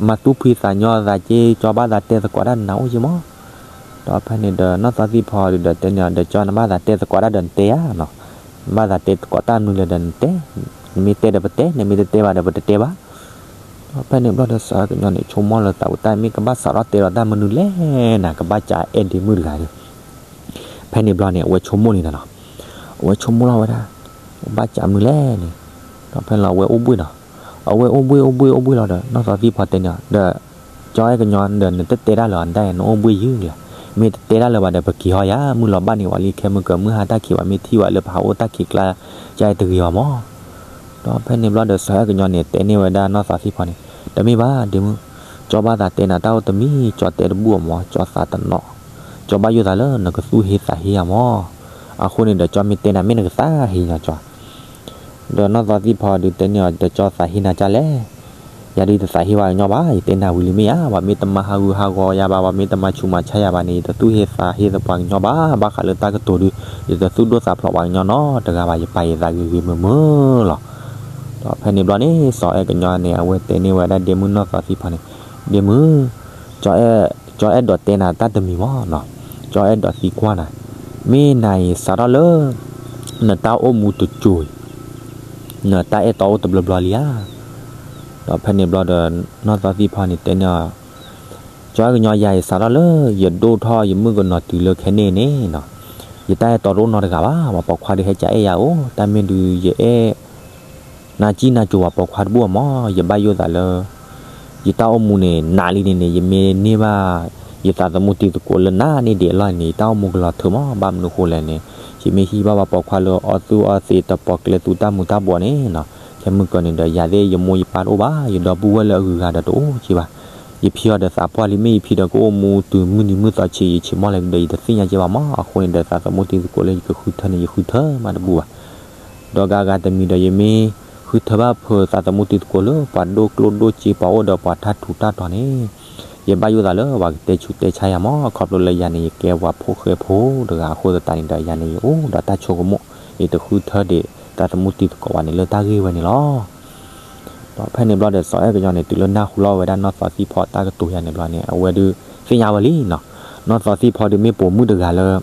မၤသူၣ်ဖှံသးညီသးက့ ကၠီဘၣ်သးတဲသကိးတၢ်နၤအိၣ်က့မး. ဒီးဖဲန့ၣ်ဒီး နီၢ်သီသံၣ်ဖီဒုးဒီးတဲန့ၢ်အီၤဒီး ကၠီနဘၣ်သးတဲသကိးတၢ်ဒီးနတဲယၤနီၤ, နဘၣ်သးတဲသကိးတၢ်မနုၤလဲၣ်ဒီးနတဲ, နမ့ၢ်တဲဒီးပတဲ, နမ့ၢ်တတဲဘၣ်ဒီးပတတဲဘၣ်. ဒီးဖဲန့ၣ်ဘျီဒီး စီၤအဲၣ်ကညီန့ၣ် ဆိကမိၣ်လၢသးဝံၣ်တၢ် မ့ၢ်ကဘၣ်စးထီၣ်တဲဒီးတၢ်မနုၤလဲၣ်နၤ, ကဘၣ်စးအဲၣ်ဒ့မုၢ်တဂၤဒီး ဖဲန့ၣ်ဘျီန့ၣ် အဝဲဆိကမိၣ်န့ၣ်နီၤ, အဝဲဆိကမိၣ်လီၤဝဲဒၣ် ဘၣ်စးမနုၤလဲၣ်န့ၣ်, ဒီးဖဲလီၤအဝဲအိၣ်ဘှံးနီၤ, အဝဲအိၣ်ဘှံးအိၣ်ဘှံးအိၣ်ဘှံးလီၤဒီး နီၢ်သီသံၣ်ဖီတဲန့ၢ်အီၤဒီး ကၠီအဲၣ်ကညီဒီး နတတဲတၢ်လၢၤဘၣ် နတၢ်အံၤ နအိၣ်ဘှံးယုၢ်လံ, မ့ၢ်တတဲတၢ်လၢၤဘၣ်ဒီး ပက့ၤဟီယၤ မုၢ်လီၤဘၣ်န့ၣ်ဝဲလံ ခဲမုၢ်ကၢၤမုၢ်ဟါတၢ်ခံးဝဲ မ့ၢ်ထံၣ်ဝဲလၢပဟးအိၣ်တၢ်ခံးကျါ ကၠီအဲၣ်တဂ့ၤဘၣ်မး. ဒီးဖဲန့ၣ်ဘျီဒီး စီၤအဲၣ်ကညီန့ၣ် တဲန့ၢ်ဝဲဒၣ်နီၢ်သီသံၣ်ဖီန့ၣ်, တမ့ၢ်ဘၣ် ဒ့မုၢ်, ကၠီဘၣ်သးတဲနၤတၢ်အိၣ်တမံၤ ကၠီတဲတဘူၣ်အီၤမး ကၠီသးတနီၣ်, ကၠီဘၣ်ယိၣ်သးလၢနကသူၣ်ဟ့သးဟ့ယၤမး, အဃိန့ၣ်ဒီး ကၠီမ့ၢ်တဲနၤမ့ၢ်နကသးဟ့ညီကၠီ ဒီးနီၢ်သီသံၣ်ဖီဒုးတဲန့ၢ်အီၤ ဒီးကၠီသးဟ့နၤကၢ်လဲၣ်, ယၤဒုးတသးဟ့ပှၤကညီဘၣ်, ယတဲနၤဝံၤလံမ့ၢ်ဧါ, ပှၤမ့ၢ်တမၤဟးဂူာ်ဟးဂီၤယၤဘၣ်, ပှၤမ့ၢ်တမၤဆူးမၤဆါယၤဘၣ်န့ၣ် ယတသူၣ်ဟ့သးဟ့သပှၤကညီဘၣ်, ဘၣ်ဃးလၢတၢ်ကတိၤဒုး ယတသူၣ်ဒိၣ်သးဖျိးပှၤကညီနီတဂၤဘၣ်, ယပာ်ယသးဂ့ၤဂ့ၤမုာ်မုာ်လီၤ. ဒီးဖဲန့ၣ်ဘျီန့ၣ် စီၤအဲၣ်ကညီန့ၣ် အဝဲတဲန့ၢ်ဝဲဒၣ်ဒ့မုၢ်နီၢ်သီသံၣ်ဖီန့ၣ်, ဒ့မုၢ် ကၠီအဲၣ်ဒိးတဲနၤတၢ်တမံၤမးနီၤ, ကၠီအဲၣ်ဒိးသံကွၢ်နၤ, မ့ၢ်နၤအံၤစးထီၣ်လၢ နတၢ်အိၣ်မူတစိၤအံၤ နတၢ်အဲၣ်တီအိၣ်တဘျီဘျီလံဧါ. ဒီးဖဲန့ၣ်ဘျီဒီး နီၢ်သီသံၣ်ဖီန့ၣ်တဲန့ၢ်အီၤ, ကၠီအဲၣ်ကညီယၤအံၤစးထီၣ်လၢ ယဒိၣ်ထီၣ်ယမုၣ်ကနီၤတုၤလၢခဲန့ၣ်န့ၣ်နီၤ, ယတၢ်အဲၣ်တီတအိၣ်နီတဂၤဘၣ်, ပှၤပိာ်ခွါဒုးဟဲကအဲၣ်ယၤအိၣ်, တၢ်မ့ၢ်ဒုးယအဲၣ် နၤကံၢ်နၤစိၤပှၤပိာ်ခွါတဘူၣ်အမး, ယဘၣ်ယိၣ်သးလၢ ယတၢ်အိၣ်မူန့ၣ် နးလံန့ၣ်န့ၣ် ယမ့ၢ်န့ၢ်ဘၣ် ယသးသမူတံၤသကိးလၢနၤန့ၣ်ဒံးအလီၢ်န့ၣ် ယတၢ်အိၣ်မူကလီၤထုးမး, ဘၣ်မနုၤဃိလဲၣ်န့ၣ် ယမ့ၢ်ဟံးဘၣ်ပှၤပိာ်ခွါလၢအီၣ်သူၣ်အီၣ်သ့ တပိာ်ကျဲသူတၢ်မူၤတၢ်ဘှီးန့ၣ်နီၤ, ခဲမုၢ်ကၢၤန့ၣ်ဒီး ယၤသ့ၣ်ယမိၢ်ယပၢ်တအိၣ်ဘၣ်, ယဒီပုၢ်ဝဲၢ်လၢအဂုၤအဂၤဒီးတအိၣ်က့ဘၣ်, ယဖံအီၤဒီးသးပှၢ်လံ မ့ၢ်ယဖံဒီးကအိၣ်မူတုၤမုၢ်နံၤမုၢ်သီဆံး ယဆံးမီၢ်လဲၣ်ဒီး ယတသ့ၣ်ညါက့ဘၣ်မး, အဃိန့ၣ်ဒီး သးသမူတံၤသကိးလၢယကဃုထၢန့ၣ် ယဃုထၢမးတဘူၣ်ဘၣ်. ဒီးဂၤဂၤတမံၤဒီး ယမ့ၢ်ဃုထၢဘၣ်ဖုးသးသမူတံၤသကိးလၢ ပှၤဒိၣ်ကျိၣ်ဒိၣ်စ့ ပှၤအိၣ်ဒီးပှၤတၢ်ထူးတၢ်တီၤန့ၣ်, ယဘၣ်ယိၣ်သးလၢပှၤကတဲဆူးတဲဆါယၤမး, ခီဖျိလၢယၤန့ၣ် ယကဲပှၤဖိဃဲဖိတဂၤအဃိသတးန့ၣ်ဒီး ယၤန့ၣ်ယအိၣ်ဒီးတၢ်ဆိကမိၣ်, ယတဃုထၢဒံးသးသမူတံၤသကိးဘၣ်န့ၣ် လၢတၢ်ဂ့ၢ်ဝဲန့ၣ်လီၤ. ဒီးဖဲန့ၣ်ဘျီဒီး စီၤအဲၣ်ကညီန့ၣ် တုၤလၢနၢ်ဟူလီၤဝဲဒၣ်နီၢ်သီသံၣ်ဖီတၢ်ကတိၤယၤန့ၣ်ဘျီန့ၣ် အဝဲဒုးသ့ၣ်ညါဝဲလံနီၤ, နီၢ်သီသံၣ်ဖီဒုးမ့ၢ်ပိာ်မုၣ်တဂၤလၢ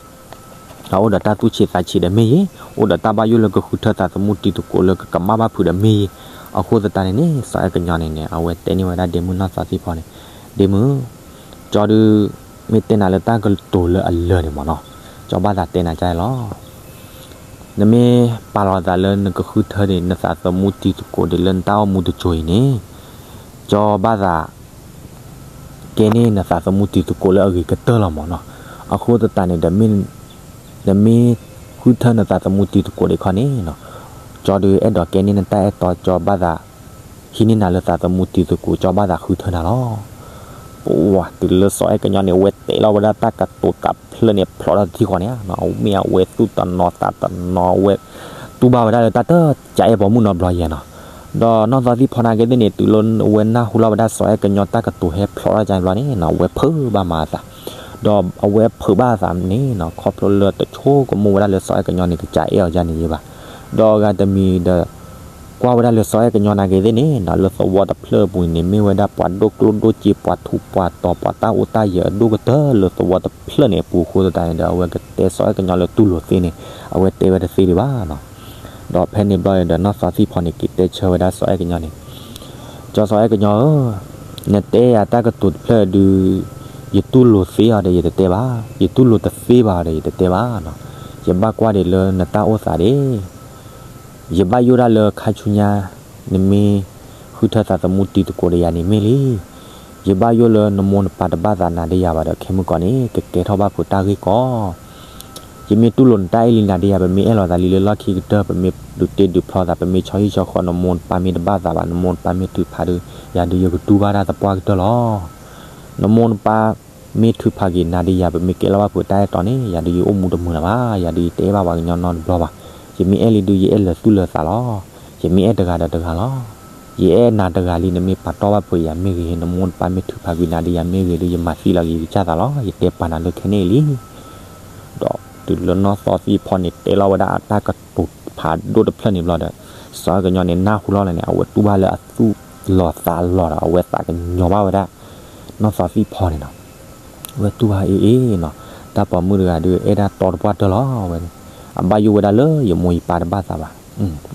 အအိၣ်ဒီးတၢ်သူၣ်ဆံးသးဆံးဒီးမ့ၢ်ယ့ၤ, အိၣ်ဒီးတၢ်ဘၣ်ယိၣ်လၢကဃုထၢသးသမူတံၤသကိးလၢကကမၣ်ဘၣ်ဖုးဒီးမ့ၢ်ယ့ၤ, အဃိသတးန့ၣ်န့ၣ် စီၤအဲၣ်ကညီန့ၣ်န့ၣ် အဝဲတဲန့ၢ်ဝဲဒၣ်ဒ့မုၢ်နီၢ်သီသံၣ်ဖီန့ၣ်, ဒ့မုၢ်, ကၠီဒုး မ့ၢ်တဲနၤလၢတၢ်ကတိၤလၢအလၢာ်န့ၣ်မးနီၤ, ကၠီဘၣ်သးတဲနၤကၢ်လီၤ. နမ့ၢ်ပာ်လီၤသးလၢနကဃုထၢဒံးနသးသမူတံၤသကိးဒံးလၢနတၢ်အိၣ်မူတစိၤအံၤန့ၣ်, ကၠီဘၣ်သး ကဲန့ၢ်နသးသမူတံၤသကိးလၢအဂ့ၤကတၢၢ်လီၤမၢ်နီၤ. အဃိသတးန့ၣ်ဒီး နမ့ၢ်ဃုထၢနသးသမူတံၤသကိးဒံးခီန့ၣ်နီၤ, ကၠီဒုးအဲၣ်ဒိးကဲန့ၢ်နတၢ်အဲၣ်တီ, ကၠီဘၣ်သး ဟံးန့ၢ်နၤလၢသးသမူတံၤသကိး, ကၠီဘၣ်သးဃုထၢနၤလီၤ. ပဝဲတုၤလၢစီၤအဲၣ်ကညီန့ၣ် အဝဲတဲလီၤဝဲဒၣ်တၢ်ကတိၤတဖျၢၣ်န့ၣ် ဖျိးထီၣ်တထံၣ်ဃီန့ၣ်နီၤ, မ့ၢ်အဝဲသူၣ်တနီၤသးတနီၤ, အဝဲတူၢ်ဘၣ်ဝဲဒၣ်လၢတၢ်တကးအဲၣ်ပိာ်မုၣ်နီတဘျီယဲနီၤ. ဒီးနီၢ်သီသံၣ်ဖီနာ်က့သ့ၣ်န့ၣ် တုၤလၢအဝဲနၢ်ဟူလီၤဝဲဒၣ်စီၤအဲၣ်ကညီတၢ်ကတိၤဟဲဖျိးထီၣ်ကန့ၣ်ဘျီန့ၣ်နီၤ, အဝဲဖုးဘၣ်မၤအသး, ဒီးအဝဲဖုးဘၣ်အသးန့ၣ်နီၤ, ခီဖျိလၢတဆိကမိၣ်ဝဲဒၣ်လၢစီၤအဲၣ်ကညီန့ၣ်ကစးအဲၣ်အီၤယါန့ၣ်ယဲဘၣ်. ဒီးအဂၤတမံၤဒီး ကွၢ်ဝဲဒၣ်လၢစီၤအဲၣ်ကညီနာ်က့သ့ၣ်န့ၣ်နီၤ, လၢသဝီတဖျၢၣ်အပူၤန့ၣ် မ့ၢ်ဝဲဒၣ်ပှၤဒိၣ်ကျိၣ်ဒိၣ်စ့ ပှၤထူးပှၤတီၤ ပှၤတၢ်အိၣ်တၢ်ယၢၤအဒိၣ်ကတၢၢ်လၢသဝီတဖျၢၣ်န့ၣ်အပူၤအဃိသတးန့ၣ်ဒီး အဝဲကတဲစီၤအဲၣ်ကညီလၢတူၢ်လိာ်သ့န့ၣ် အဝဲတဲဝဲတသ့ဒံးဘၣ်နီၤ. ဒီးဖဲန့ၣ်ဘျီန့ၣ်ဒီး နီၢ်သီသံၣ်ဖီန့ၣ် က့ၤတဲဆၢဝဲဒၣ်စီၤအဲၣ်ကညီန့ၣ်, ကၠီစီၤအဲၣ်ကညီဧၢ, နတဲယၤတၢ်ကတိၤတဖျၢၣ်ဒုး ယတူၢ်လိာ်သ့အီၤဒီးယတတဲဘၣ်, ယတူၢ်လိာ်တသ့ဘၣ်အီၤဒီးယတတဲဘၣ်နီၤ. ယဘၣ်ကွၢ်ဒံးလၢနတၢ်အိၣ်သးဒၣ် ယဘၣ်ယိၣ်ဒၣ်လၢခါဆူညါ နမ့ၢ်ဃုထၢသးသမူတံၤသကိးဒီးယၤန့ၣ်မ့ၢ်လံ. ယဘၣ်ယိၣ်လၢနမိၢ်နပၢ်တဘၣ်သးနၤဒီးယၤဘၣ်ဒီး ခဲမုၢ်ကီၢ်န့ၣ် ကကဲထီၣ်ဘၣ်ဖုးတၢ်ဂ့ၢ်ကီး. ယမ့ၢ်တူၢ်လိာ်နတၢ်အဲၣ်လံနၤဒီးယၤ ပမ့ၢ်အဲၣ်လိာ်သးလံလၢလီၢ်ခံကတၢၢ် ပမ့ၢ်ဒုးတ့ဒုးဖျီသး ပမ့ၢ်ဆီဟံၣ်ဆီဃီ နမိၢ်နပၢ်မ့ၢ်တဘၣ်သးဘၣ် နမိၢ်နပၢ်မ့ၢ်ထုးဖးဒီး ယၤဒုးယကတူၢ်ဘၣ်တၢ်သပှၢ်ကတၢၢ်လီၤ. နမိၢ်နပၢ်မ့ၢ်ထုးဖးက့ၤနၤဒီးယၤ ပမ့ၢ်ကဲလီၤဘၣ်ဖုးတၢ်အဲၣ်တီန့ၣ် ယၤဒုးယအိၣ်မူတမုာ်လၢၤဘၣ်, ယၤဒုးယတအဲၣ်ဘၣ်ပှၤကညီနီတဘျီဘၣ်. ယမ့ၢ်အဲၣ်လံဒုးယအဲၣ်လၢာ်သူၣ်လၢာ်သးလီၤ. ယမ့ၢ်အဲၣ်တဂၤဒီးတဂၤလီၤ. ယအဲၣ်နၤတဂၤလံ နမ့ၢ်ပာ်တီၢ်ဘၣ်ဖုးယၤမ့ၢ်ဂ့ၤ နမိၢ်နပၢ်မ့ၢ်ထုးဖးကွံာ်နၤဒီးယၤမ့ၢ်ဂ့ၤဒုး ယမၤသံလီၤက့ၤယကစၢ်သးလီၤ. ယတဲပာ်နၤလၢခဲန့ၣ်လံ. ဒီးတုၤလၢနီၢ်သီသံၣ်ဖီန့ၣ် တဲလီၤဝဲဒၣ်အတၢ်ကတိၤဖးဒိၣ်တဖျၢၣ်န့ၣ်ဘျီဒီး စီၤအဲၣ်ကညီန့ၣ် နၢ်ဟူလီၤလၢာ်န့ၣ် အဝဲတူၢ်ဘၣ်လၢအသူၣ်လီၤသးလီၤဒီး အဝဲသးကညီၤဘၣ်ဝဲဒၣ် နီၢ်သီသံၣ်ဖီန့ၣ်နီၤ. အဝဲတူၢ်ဘၣ်အ့ၣ်အ့ၣ်နီၤ, တၢ်ပိာ်မုၣ်တဂၤဒုး အဲၣ်ဒၣ်တီတပှၢ်တၢၢ်လီၤဝဲန့ၣ်, အဘၣ်ယိၣ်ဝဲဒၣ်လၢယမိၢ်ယပၢ်တဘၣ်သးဘၣ်.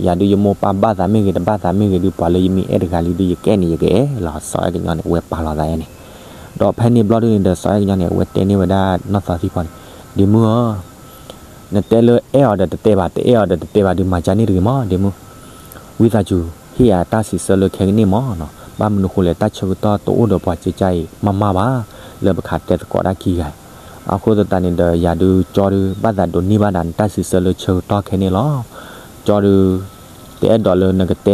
ယၤဒုးယမိၢ်ပၢ်ဘၣ်သးမ့ၢ်ဂ့ၤ တဘၣ်သးမ့ၢ်ဂ့ၤဒုး ပှၤလၢယမ့ၢ်အဲၣ်တဂၤလံဒုး ယကအဲၣ်န့ၣ် ယကအဲၣ်လီၤ. စီၤအဲၣ်ကညီန့ၣ် အဝဲပာ်လီၤသးယဲန့ၣ်. ဒီးဖဲန့ၣ်ဘျီဒုးန့ၣ်ဒီး စီၤအဲၣ်ကညီန့ၣ် အဝဲတဲန့ၢ်ဝဲဒၣ်နီၢ်သီသံၣ်ဖီန့ၣ်, ဒ့မုၣ်ဧၢ နတဲလၢအဲၣ်အီၤဒီးတတဲဘၣ်, တအဲၣ်အီၤဒီးတတဲဘၣ်ဒုး မၤကၢန့ၣ်တဂ့ၤမး ဒ့မုၣ်. ဝံသးစူၤ ဟ့ၣ်ယၤတၢ်စံးဆၢလၢခဲကနံၣ်မးနီၤ. ဘၣ်မနုၤဃိလဲၣ် တၢ်ဆၢကတီၢ်တအိၣ်ဒီးပှၤကကၢအံၤ မးမးဘၣ် လၢပခးတဲသကိးတၢ်ခံဂၤအံၤ. အဃိသတးန့ၣ်ဒီး ယၤဒုးကၠီဒုး ဘၣ်သးဒိးန့ၢ်ဘၣ်နၤနတၢ်စံးဆၢလၢဆၢကတီၢ်ခဲန့ၣ်လီၤ. ကၠီဒုး တအဲၣ်ဒိးလၢနကတဲ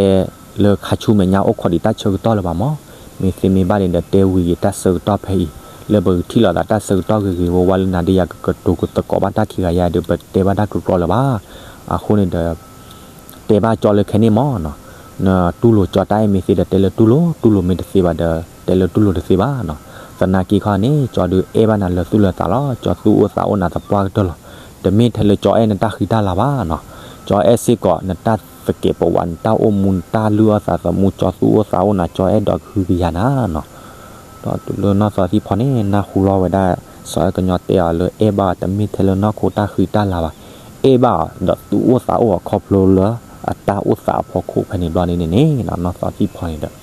လၢခါဆူမဲာ်ညါအိၣ်ခိးဒံးတၢ်ဆၢကတီၢ်လၢၤဘၣ်မး. မ့ၢ်သ့မ့ၢ်ဘၣ်န့ၣ်ဒီး တဲဝံၤယတၢ်ဆၢကတီၢ်ဖဲအံၤ လၢပကထံၣ်လိာ်သးတၢ်ဆၢကတီၢ်ဂ့ၤဂ့ၤဝါဝါလၢနၤဒီးယၤကကတိၤကသကိးဘၣ်တၢ်ခံဂၤယၤဒီး ပတဲဘၣ်တၢ်ကကြီလၢၤဘၣ်. အဃိန့ၣ်ဒီး တဲဘၣ်ကၠီလၢခဲန့ၣ်မးနီၤ. နတူၢ်လိာ်ကၠီတၢ်အဲၣ်မ့ၢ်သ့ဒီးတဲလၢတူၢ်လိာ်, တူၢ်လိာ်မ့ၢ်တသ့ဘၣ်ဒီး တဲလၢတူၢ်လိာ်တသ့ဘၣ်နီၤ. သနာ်က့ခီန့ၣ် ကၠီဒုးအဲၣ်ဘၣ်နၤလၢာ်သူၣ်လၢာ်သးလီၤ. ကၠီသူၣ်အိၣ်သးအိၣ်နၤသပှၢ်ကတၢၢ်လီၤ. တမ့ၢ်ထဲလၢကၠီအဲၣ်နတၢ်ဃံတၢ်လၤဘၣ်နီၤ. ကၠီအဲၣ်စ့ၢ်ကီးနတၢ်သကဲးပဝး နတၢ်အိၣ်မူ နတၢ်လုၢ်အီၣ်သးသမူ ကၠီသူၣ်အိၣ်သးအိၣ်နၤ ကၠီအဲၣ်ဒိးကဟုကယာ်နၤနီၤ. ဒီးတုၤလၢနီၢ်သီသံၣ်ဖီန့ၣ် နၢ်ဟူလီၤဝဲဒၣ် စီၤအဲၣ်ကညီတဲအီၤလၢအဲၣ်ဘၣ်အီၤ တမ့ၢ်ထဲလၢနီၢ်ခိတၢ်ဃံတၢ်လၤဘၣ်, အဲၣ်ဘၣ်အီၤဒီးသူၣ်အိၣ်သးအိၣ်အီၤခီဖျိလၢအတၢ်အိၣ်သးအဖီခိၣ်ဖဲန့ၣ်ဘျီန့ၣ်န့ၣ်နီၤ. နီၢ်သီသံၣ်ဖီန့ၣ်ဒီး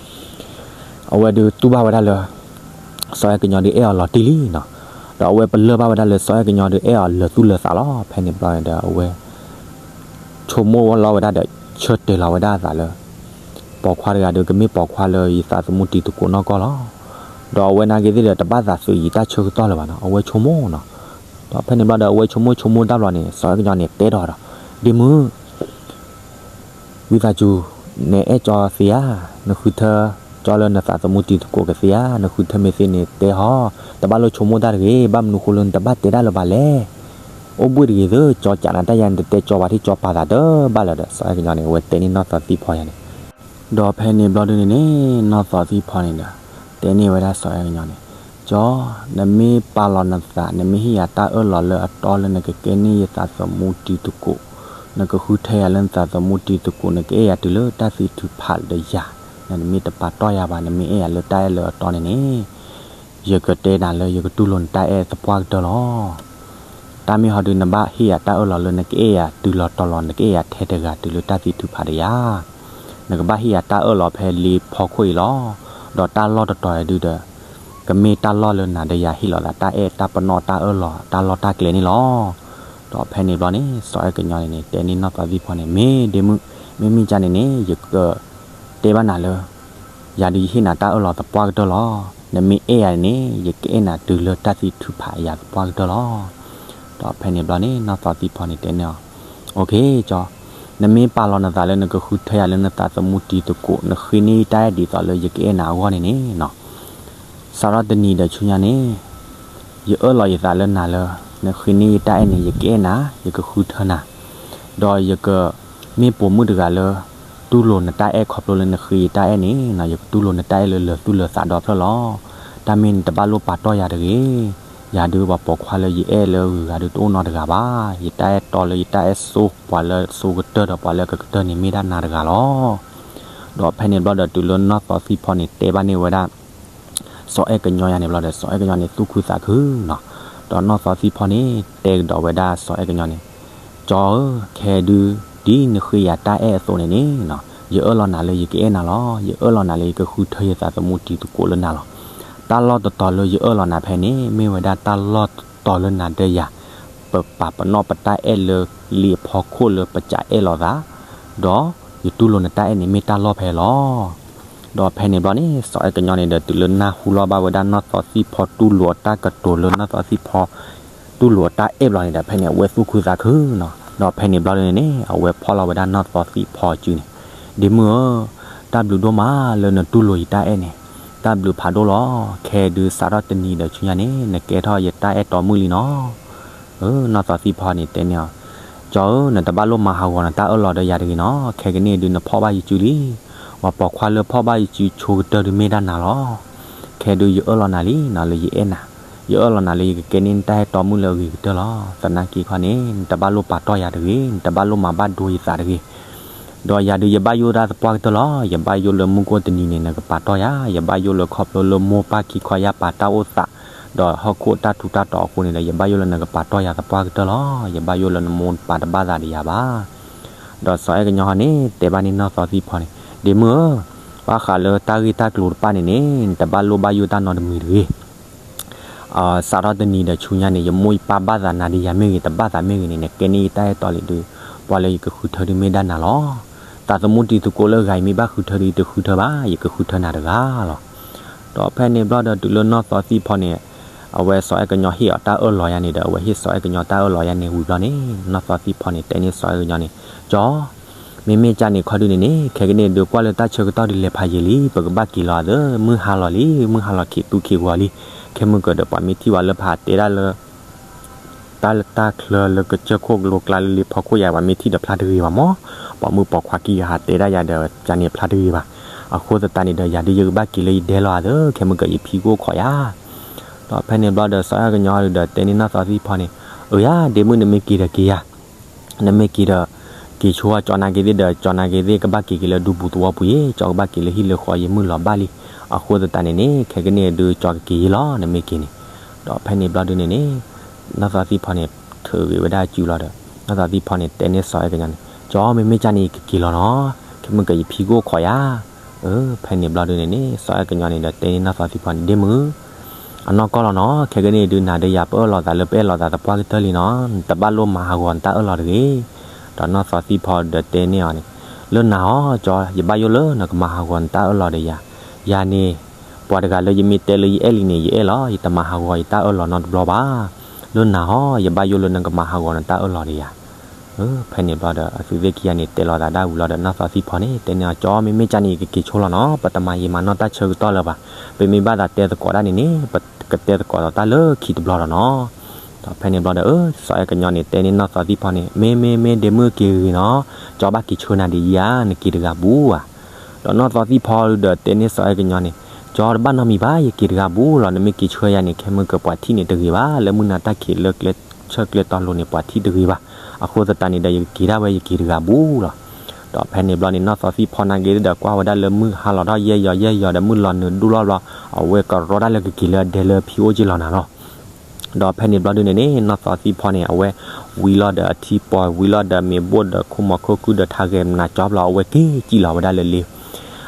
အဝဲဒုးတူၢ်ဘၣ်ဝဲဒၣ်လၢ စီၤအဲၣ်ကညီဒုးအဲၣ်အီၤလီၤတံၢ်လံနီၤ. ဒီးအဝဲပလၢၢ်ဘၣ်ဝဲဒၣ်လၢစီၤအဲၣ်ကညီဒုးအဲၣ်အီၤလၢာ်သူၣ်လၢာ်သးလီၤ. ဖဲန့ၣ်ဘျီန့ၣ်ဒီးအဝဲ ဆိကမိၣ်လီၤဝဲဒၣ်ဒီး ဆၢတဲာ်လီၤဝဲဒၣ်အသးလၢ ပိာ်ခွါတဂၤဒီး ကမ့ၢ်ပိာ်ခွါလၢယသးသမူတံၤသကိးနီၢ်ကီၢ်လီၤ. ဒီးအဝဲနာ်က့သ့ၣ်ဒီး တဘၣ်သးသုးယံာ်တၢ်ဆၢကတီၢ်လၢၤဘၣ်နီၤ. အဝဲဆိကမိၣ်နီၤ. ဒီးဖဲန့ၣ်ဘျီဒီး အဝဲဆိကမိၣ်ဆိကမိၣ်တၢ်ဘျီန့ၣ် စီၤအဲၣ်ကညီန့ၣ်တဲထီၣ်ဒီး ဒ့မုၣ် ဝံသးစူၤ နအဲၣ်ကၠီသ့ဧါ, နဃုထၢကၠီလၢနသးသမူတံၤသကိးကသ့ဧါ, နဃုထၢမ့ၢ်သ့န့ၣ်တဲဟီ, တဘၣ်လိၣ်ဆိကမိၣ်တၢ်တဂ့ၤ, ဘၣ်မနုၤဃိလၢနတဘၣ်တဲတၢ်လၢၤဘၣ်လဲၣ်. အိၣ်ဘှံၣ်တဂ့ၤသု, ကၠီကးနၤတၢ်ယါ နတတဲကၠီပာ်ထံကၠီပာ်သးတဘၣ်လၢၤဒီး စီၤအဲၣ်ကညီန့ၣ် အဝဲတဲန့ၢ်နီၢ်သီသံၣ်ဖီယါန့ၣ် ဒီးဖဲန့ၣ်ဘျီဒုန့ၣ်န့ၣ် နီၢ်သီသံၣ်ဖီန့ၣ်ဒီး တဲန့ၢ်ဝဲဒၣ်စီၤအဲၣ်ကညီန့ၣ်, ကၠီ, နမ့ၢ်ပာ်လီၤနသး နမ့ၢ်ဟ့ၣ်ယၤတၢ်အၢၣ်လီၤလၢအတီလၢနကကဲန့ၢ်ယသးသမူတံၤသကိး, နကဃုထၢယၤလၢနသးသမူတံၤသကိး, နကအဲၣ်ယၤတုၤလၢတၢ်သံထုးဖးဒီးယၤ, နမ့ၢ်တပာ်တီၢ်ယၤဘၣ်, နမ့ၢ်အဲၣ်ယၤလၢတၢ်အဲၣ်လၢအတီန့ၣ်န့ၣ် ယကတဲနၤလၢယကတူၢ်လိာ်နတၢ်အဲၣ်သပှၢ်ကတၢၢ်လီၤ. တၢ်မ့ၢ်ဟီဒုး နဘၣ်ဟ့ၣ်ယၤတၢ်အၢၣ်လီၤလၢနကအဲၣ်ယၤတုၤလီၤတီၤလီၤ နကအဲၣ်ယၤထဲတဂၤတုၤလၢတၢ်သံထုးဖးဒီးယၤ, နကဘၣ်ဟ့ၣ်ယၤတၢ်အၢၣ်လီၤဖဲလံဖီခိၣ်အံၤလီၤ. ဒီးတၢ်လီၢ်တတီၤအံၤဒုဒီး ကမ့ၢ်တၢ်လီၢ်လၢနၤဒီးယၤဟ့ၣ်လီၤသးတၢ်အဲၣ်တၢ်ပနီၣ်တၢ်အၢၣ်လီၤတၢ်လီၢ်တၢ်ကျဲန့ၣ်လီၤ. ဒီးဖဲန့ၣ်ဘျီန့ၣ် စီၤအဲၣ်ကညီန့ၣ်န့ၣ် တဲန့ၢ်နီၢ်သီသံၣ်ဖီန့ၣ် မ့ၢ်ဒ့မုၣ်, မ့မ့ၢ်ကန့ၣ်န့ၣ် ယကတဲဘၣ်နၤလၢ ယၤဒုးယဟ့ၣ်နၤတၢ်အၢၣ်လီၤသပှၢ်ကတၢၢ်လီၤ. နမ့ၢ်အဲၣ်ယၤန့ၣ် ယကအဲၣ်နၤတုၤလၢတၢ်သံထုးဖးယၤသပှၢ်ကတၢၢ်လီၤ. ဒီးဖဲန့ၣ်ဘျီန့ၣ် နီၢ်သီသံဖီန့ၣ်တဲန့ၢ်အီၤ, အိၣ်ခ့ကၠီ, နမ့ၢ်ပာ်လီၤနသးလၢနကဃုထၢယၤလၢနသးသမူတံၤသကိး နဃ့န့ၢ်ယတၢ်အဲၣ်ဒ်သိးလၢယကအဲၣ်နၤအဂီၢ်န့ၣ်န့ၣ်နီၤ, စးထီၣ်တနံၤဒီးဆူညါန့ၣ် ယအၢၣ်လီၤယသးလၢနၤလၢ နဃ့န့ၢ်ယတၢ်အဲၣ်န့ၣ် ယကအဲၣ်နၤ, ယကဃုထၢနၤ, ဒီးယကမ့ၢ်ပိာ်မုၣ်တဂၤလၢ တူၢ်လိာ်နတၢ်အဲၣ်ခီဖျိလၢနဃ့ယတၢ်အဲၣ်န့ၣ် ယကတူၢ်လိာ်နတၢ်အဲၣ်လၢလၢာ်သူၣ်လၢာ်သးဒီဖျၢၣ်လီၤ. တၢ်မ့ၢ်နတဘၣ်လိၣ်ပာ်တီၢ်ယၤတဂ့ၤ. ယၤဒုးပှၤပိာ်ခွါလၢယအဲၣ်လၢဂုၤဂၤဒုးတအိၣ်နီတဂၤဘၣ်. ယတၢ်အဲၣ်တီလၢယတၢ်အဲၣ်ဆိ ပှၤလၢဆိကတၢၢ်ဒီးပှၤလၢကကတၢၢ်န့ၣ်မ့ၢ်ဒၣ်နၤတဂၤလီၤ. ဒီးဖဲန့ၣ်ဘျီဒီးတုၤလၢနီၢ်သီသံဖီန့ၣ်တဲဘၣ်န့ၢ်ဝဲဒၣ် စီၤအဲၣ်ကညီယၤန့ၣ်ဘျီဒီး စီၤအဲၣ်ကညီန့ၣ်သူၣ်ခုသးခုနီၤ. ဒီးနီၢ်သီသံဖီန့ၣ် တဲကဒီးဝဲဒၣ်စီၤအဲၣ်ကညီန့ၣ်, ကၠီဧၢ, ခဲဒုး ဒ်နဃ့ယၤတၢ်အဲၣ်အသိးန့ၣ်န့ၣ်နီၤ, ယအၢၣ်လီၤနၤလၢယကအဲၣ်နၤလီၤ. ယအၢၣ်လီၤနၤလၢယကဃုထၢယသးသမူတံၤသကိးလၢနၤလီၤ. တၢ်လီၢ်တတီၤလၢယအၢၣ်လီၤနၤဖဲန့ၣ် မ့ၢ်ဝဲဒၣ်တၢ်လီၢ်တတီၤလၢနၤဒီးယၤ ပပာ်ပနီၣ်ပတၢ်အဲၣ်လၢလံာ်အဖီခိၣ်လၢပကအဲၣ်လိာ်သး, ဒီးယတူၢ်လိာ်နတၢ်အဲၣ်န့ၣ်မ့ၢ်တၢ်လီၢ်ဖဲလီၤ. ဒီးဖဲန့ၣ်ဘျီန့ၣ် စီၤအဲၣ်ကညီန့ၣ်ဒီးတုၤလၢနၢ်ဟူလီၤဘၣ်ဝဲဒၣ်နီၢ်သီသံဖီတူၢ်လိာ်အတၢ်ကတိၤ လၢနီၢ်သီသံဖီတူၢ်လိာ်အတၢ်အဲၣ်ဘျီန့ၣ်ဒီး ဖဲန့ၣ်အဝဲသူၣ်ခုသးခုနီၤ. ဒီးဖဲန့ၣ်ဘျီန့ၣ်န့ၣ် အဝဲဖီၣ်လီၤဝဲဒၣ်နီၢ်သီသံဖီစုန့ၣ်, ဒ့မုၣ်ဧၢ, တၢ်ဘျုးဒိၣ်မးလၢနတူၢ်လိာ်ယတၢ်အဲၣ်န့ၣ်, တၢ်ဘျုးဖးဒိၣ်လီၤ. ခဲဒုးစးထီၣ်တနံၤဒီးဆူညါန့ၣ် နကဲထီၣ်ယတၢ်အဲၣ်တီမုၣ်လံနီၤ. နီၢ်သီသံဖီန့ၣ်တဲန့ၢ်အီၤ, ကၠီဧၢ, နတဘၣ်လိၣ်မၤဟးဂီၤနတၢ်အၢၣ်လီၤဒီးယၤတဂ့ၤနီၤ. ခဲကနံၣ်ဒုးနဖီၣ်ဘၣ်ယစုလံ. ပှၤပိာ်ခွါလၢဖီၣ်ဘၣ်ယစုဆိကတၢၢ်ဒုးမ့ၢ်ဒၣ်နၤလီၤ. ခဲဒုးယအၢၣ်လီၤနၤလံနီၤ လၢယအဲၣ်နၤ, ယအၢၣ်လီၤနၤလၢယကကဲန့ၢ်နတၢ်အဲၣ်တီမုၣ်လၢအဂ့ၤကတၢၢ်လီၤ. သနာ်က့ခီန့ၣ် နတဘၣ်လိၣ်ပာ်တီၢ်ယၤတဂ့ၤ, နတဘၣ်လိၣ်မၤဘၣ်ဒိယသးတဂ့ၤ. ဒီးယၤဒုးယဘၣ်ယိၣ်တၢ်သပှၢ်ကတၢၢ်လီၤ. ယဘၣ်ယိၣ်လၢမုၢ်ကအိၣ်တနံၤန့ၣ် နကပာ်တီၢ်ယၤ, ယဘၣ်ယိၣ်လၢခီဖျိလၢမိၢ်ပၢ်ခံခီယၢ်ပာ်တၢ်အိၣ်သး ဒီးဟီၣ်ခိၣ်တၢ်ထူးတၢ်တီၤအဃိန့ၣ်ဒီး ယဘၣ်ယိၣ်လၢနကပာ်တီၢ်ယၤသပှၢ်ကတၢၢ်လီၤ. ယဘၣ်ယိၣ်လၢနမိၢ်ပၢ်တဘၣ်သးဒီးယၤဘၣ်. ဒီးစီၤအဲၣ်ကညီဟီန့ၣ် တဲဘၣ်န့ၢ်နီၢ်သီသံဖီန့ၣ်, ဒ့မုၣ်ဧၢ, ဘၣ်ဃးလၢတၢ်ဂ့ၢ်တၢ်ကျိၤတဖၣ်န့ၣ်န့ၣ် နတဘၣ်လိၣ်ဘၣ်ယိၣ်တၢ်နီတမံၤတဂ့ၤ. စးထီၣ်တနံၤဒီးဆူညါန့ၣ် ယမိၢ်ယပၢ်ဘၣ်သးနၤဒ်ယၤမ့ၢ်ဂ့ၤ တဘၣ်သးမ့ၢ်ဂ့ၤန့ၣ် နကဲန့ၢ်ယတၢ်အဲၣ်တီလံဒုး ပှၤလၢယကဃုထၢဒုးမ့ၢ်ဒၣ်နၤလီၤ. သးသမူတံၤသကိးလၢဂၤအံၤမ့ၢ်ဘၣ်ဃုထၢဒုး ယတဃုထၢဘၣ်, ယကဃုထၢနၤတဂၤလီၤ. ဒီးဖဲန့ၣ်ဘျီဒီးတုၤလၢနီၢ်သီသံဖီန့ၣ် အဝဲစီၤအဲၣ်ကညီဟ့ၣ်အီၤတၢ်အၢၣ်လီၤယၤန့ၣ်ဒီး အဝဲဟ့ၣ်စီၤအဲၣ်ကညီတၢ်အၢၣ်လီၤယၤန့ၣ်ဝံၤဘျီန့ၣ် နီၢ်သီသံဖီန့ၣ် တဲန့ၢ်စီၤအဲၣ်ကညီန့ၣ်, ကၠီ မ့မ့ၢ်ကၢ်န့ၣ်ခီဒုးန့ၣ်န့ၣ် ခဲကနံၣ်ဒုးကွၢ်လၢတၢ်ဆၢကတီၢ်ဒုးလဲၤဖးယံာ်လံ ပကဘၣ်က့ၤလီၤသၢ မုၢ်ဟါလီၤလံ မုၢ်ဟါလီၤခံးသူခံးဂီၤလံ. ခဲမုၢ်ကၢၤဒီး ပှၤမ့ၢ်ထံၣ်ဝဲလၢပဟးတဲဒၣ်လၢ တၢ်လၢတၢ်ချၢလၢကစၢၢ်ခိၣ်ကလိကျါလၢလ့ဖီခိၣ်ယၤ ပှၤမ့ၢ်ထံၣ်ဒီးဖျါတဂ့ၤဘၣ်မး. ပိာ်မုၣ်ပိာ်ခွါခံဂၤဟးတဲဒၣ်ယၤဒီး ကၢ်န့ၣ်ဖျါတဂ့ၤဘၣ်. အဃိသတးန့ၣ်ဒီး ယၤဒုးယကဘၣ်က့ၤလၢယဒဲလီၤသၢ ခဲမုၢ်ကၢၤယဖံကအိၣ်ခိးယၤ. ဒီးဖဲန့ၣ်ဘျီဒီး စီၤအဲၣ်ကညီဒီးတဲန့ၢ်နီၢ်သီသံဖီန့ၣ်, အၢ ယၤ ဒ့မုၣ်နမ့ၢ်က့ၤဒီးက့ၤယၤ နမ့ၢ်က့ၤဒီး က့ၤဆိ ကၠီနာ်က့ၤသ့ၣ်ဒီး ကၠီနာ်က့ၤသ့ၣ် ကဘၣ်က့ၤက့ၤလၢဒူပူၤသဝီပူၤယ့ၣ် ကၠီကဘၣ်က့ၤလၢဟံၣ်လၢဃီယမုၢ်လီၤဘၣ်လံ. အဃိသတးန့ၣ်န့ၣ် ခဲကနံၣ်ဒုးကၠီကက့ၤယ့ၣ်လီၤ နမ့ၢ်က့ၤန့ၣ်. ဒီးဖဲန့ၣ်ဘျီဒုးန့ၣ်န့ၣ် နီၢ်သီသံဖီန့ၣ် ထုးဂ့ၤဝဲဒၣ်စုလီၤဒီး နီၢ်သီသံဖီန့ၣ် တဲန့ၢ်စီၤအဲၣ်ကညီန့ၣ် ကၠီ မ့မ့ၢ်ကၢ်န့ၣ် ယကက့ၤလီၤနီၤ ခဲမုၢ်ကၢၤယဖံကအိၣ်ခိးယၤ. ဖဲန့ၣ်ဘျီဒုးန့ၣ်န့ၣ် စီၤအဲၣ်ကညီန့ၣ်ဒီးတဲန့ၢ်နီၢ်သီသံဖီန့ၣ် ဒ့မုၣ် အနီၢ်ကီၢ်လီၤနီၤ ခဲကနံၣ်ဒုးနၤဒီးယၤပအၢၣ်လီၤသးလၢပအဲၣ်လီၤသးသပှၢ်ကတၢၢ်လံနီၤ နတဘၣ်လိၣ်မၤဟးဂီၤနတၢ်အၢၣ်လီၤတဂ့ၤ. ဒီးနီၢ်သီသံဖီဒီးတဲန့ၢ်အီၤန့ၣ် လၢနၤဟီ ကၠီ ယဘၣ်ယိၣ်လၢနကမၤဟးဂီၤနတၢ်အၢၣ်လီၤဒီးယၤ. ယၤန့ၣ် ပှၤတဂၤလၢယမ့ၢ်တဲလၢယအဲၣ်လံန့ၣ် ယအဲၣ်လီၤ ယတမၤဟးဂီၤယတၢ်အၢၣ်လီၤနီတဘျီဘၣ်. လၢနၤဟီ ယဘၣ်ယိၣ်လၢနကမၤဟးဂီၤနတၢ်အၢၣ်လီၤဒီးယၤ. ဖဲန့ၣ်ဘျီဒီး အဝဲသ့ၣ်ခံဂၤန့ၣ် တဲလိာ်သးဒၣ်ဝံၤလီၤဒီး နီၢ်သီသံဖီန့ၣ် တဲန့ၢ်အီၤ ကၠီ မ့မ့ၢ်ကၢ်န့ၣ် ယကက့ၤဆိလီၤနီၤ ပတမၤယံာ်မၤနီၢ်တၢ်ဆၢကတီၢ်လၢၤဘၣ်. ပမ့ၢ်ဘၣ်သးတဲသကိးတၢ်န့ၣ်န့ၣ် ပကတဲသကိးဒီးတၢ်လၢခံတဘျီဒီးနီၤ. ဒီးဖဲန့ၣ်ဘျီဒီး စီၤအဲၣ်ကညီန့ၣ် တဲန့ၢ်နီၢ်သီသံဖီန့ၣ် မ့ၢ်မ့ၢ်မ့ၢ် ဒ့မုၣ်က့ၤဂ့ၤနီၤ ကၠီဘၣ်က့ၤဆှၢနၤဒ်အံၤဧါ နက့ၤတဂၤဘူးဧါ. ဒီးနီၢ်သီသံဖီဒီးတဲန့ၢ်စီၤအဲၣ်ကညီန့ၣ် ကၠီတဘၣ်နီတမံၤဘၣ် ယက့ၤတဂၤဘူးလီၤ နမ့ၢ်က့ၤဆှၢယၤန့ၣ် ခဲမုၢ်ကၢၤပှၤထံၣ်န့ၣ်တဂ့ၤဘၣ် လၢမုၢ်နၤတၢ်ခံးလၢကျဲဆၢကျဲတီၤလိၤန့ၣ် ပှၤထံၣ်တဂ့ၤဘၣ်. အဃိသတးန့ၣ်ဒီး ယကက့ၤဒၣ်ဝဲ ယက့ၤတဂၤဘူးလီၤ. ဒီးဖဲန့ၣ်ဘျီန့ၣ် နီၢ်သီသံဖီနာ်က့ၤသ့ၣ်ဒီး ကွၢ်ဝဲဒၣ်လၢမုၢ်ဟါလီၤထီၣ်ယဲၢ်ယီၤယဲၢ်ယီၤဒီး မုၢ်လီၤနုာ်ဒိၣ်လီၤဘျီ အဝဲကရီဒၣ်လၢကက့ၤလၢအဒဲလၢဖံအိၣ်က့လီၤနၤလီၤ. ဒီးဖဲန့ၣ်ဘျီဒုးန့ၣ်န့ၣ် နီၢ်သီသံဖီန့ၣ် အဝဲဝံလီၤဒီးအထံပီၢ် ဝံလီၤဒီးမ့ၤဘိၣ်ဒီးခိၣ်မီၤခိၣ်ကုၢ်ဒီးထးဂဲၤမနၤကၠီဘျီ အဝဲက့ၤစံၣ်လီၤဝဲဒၣ်လၢလ့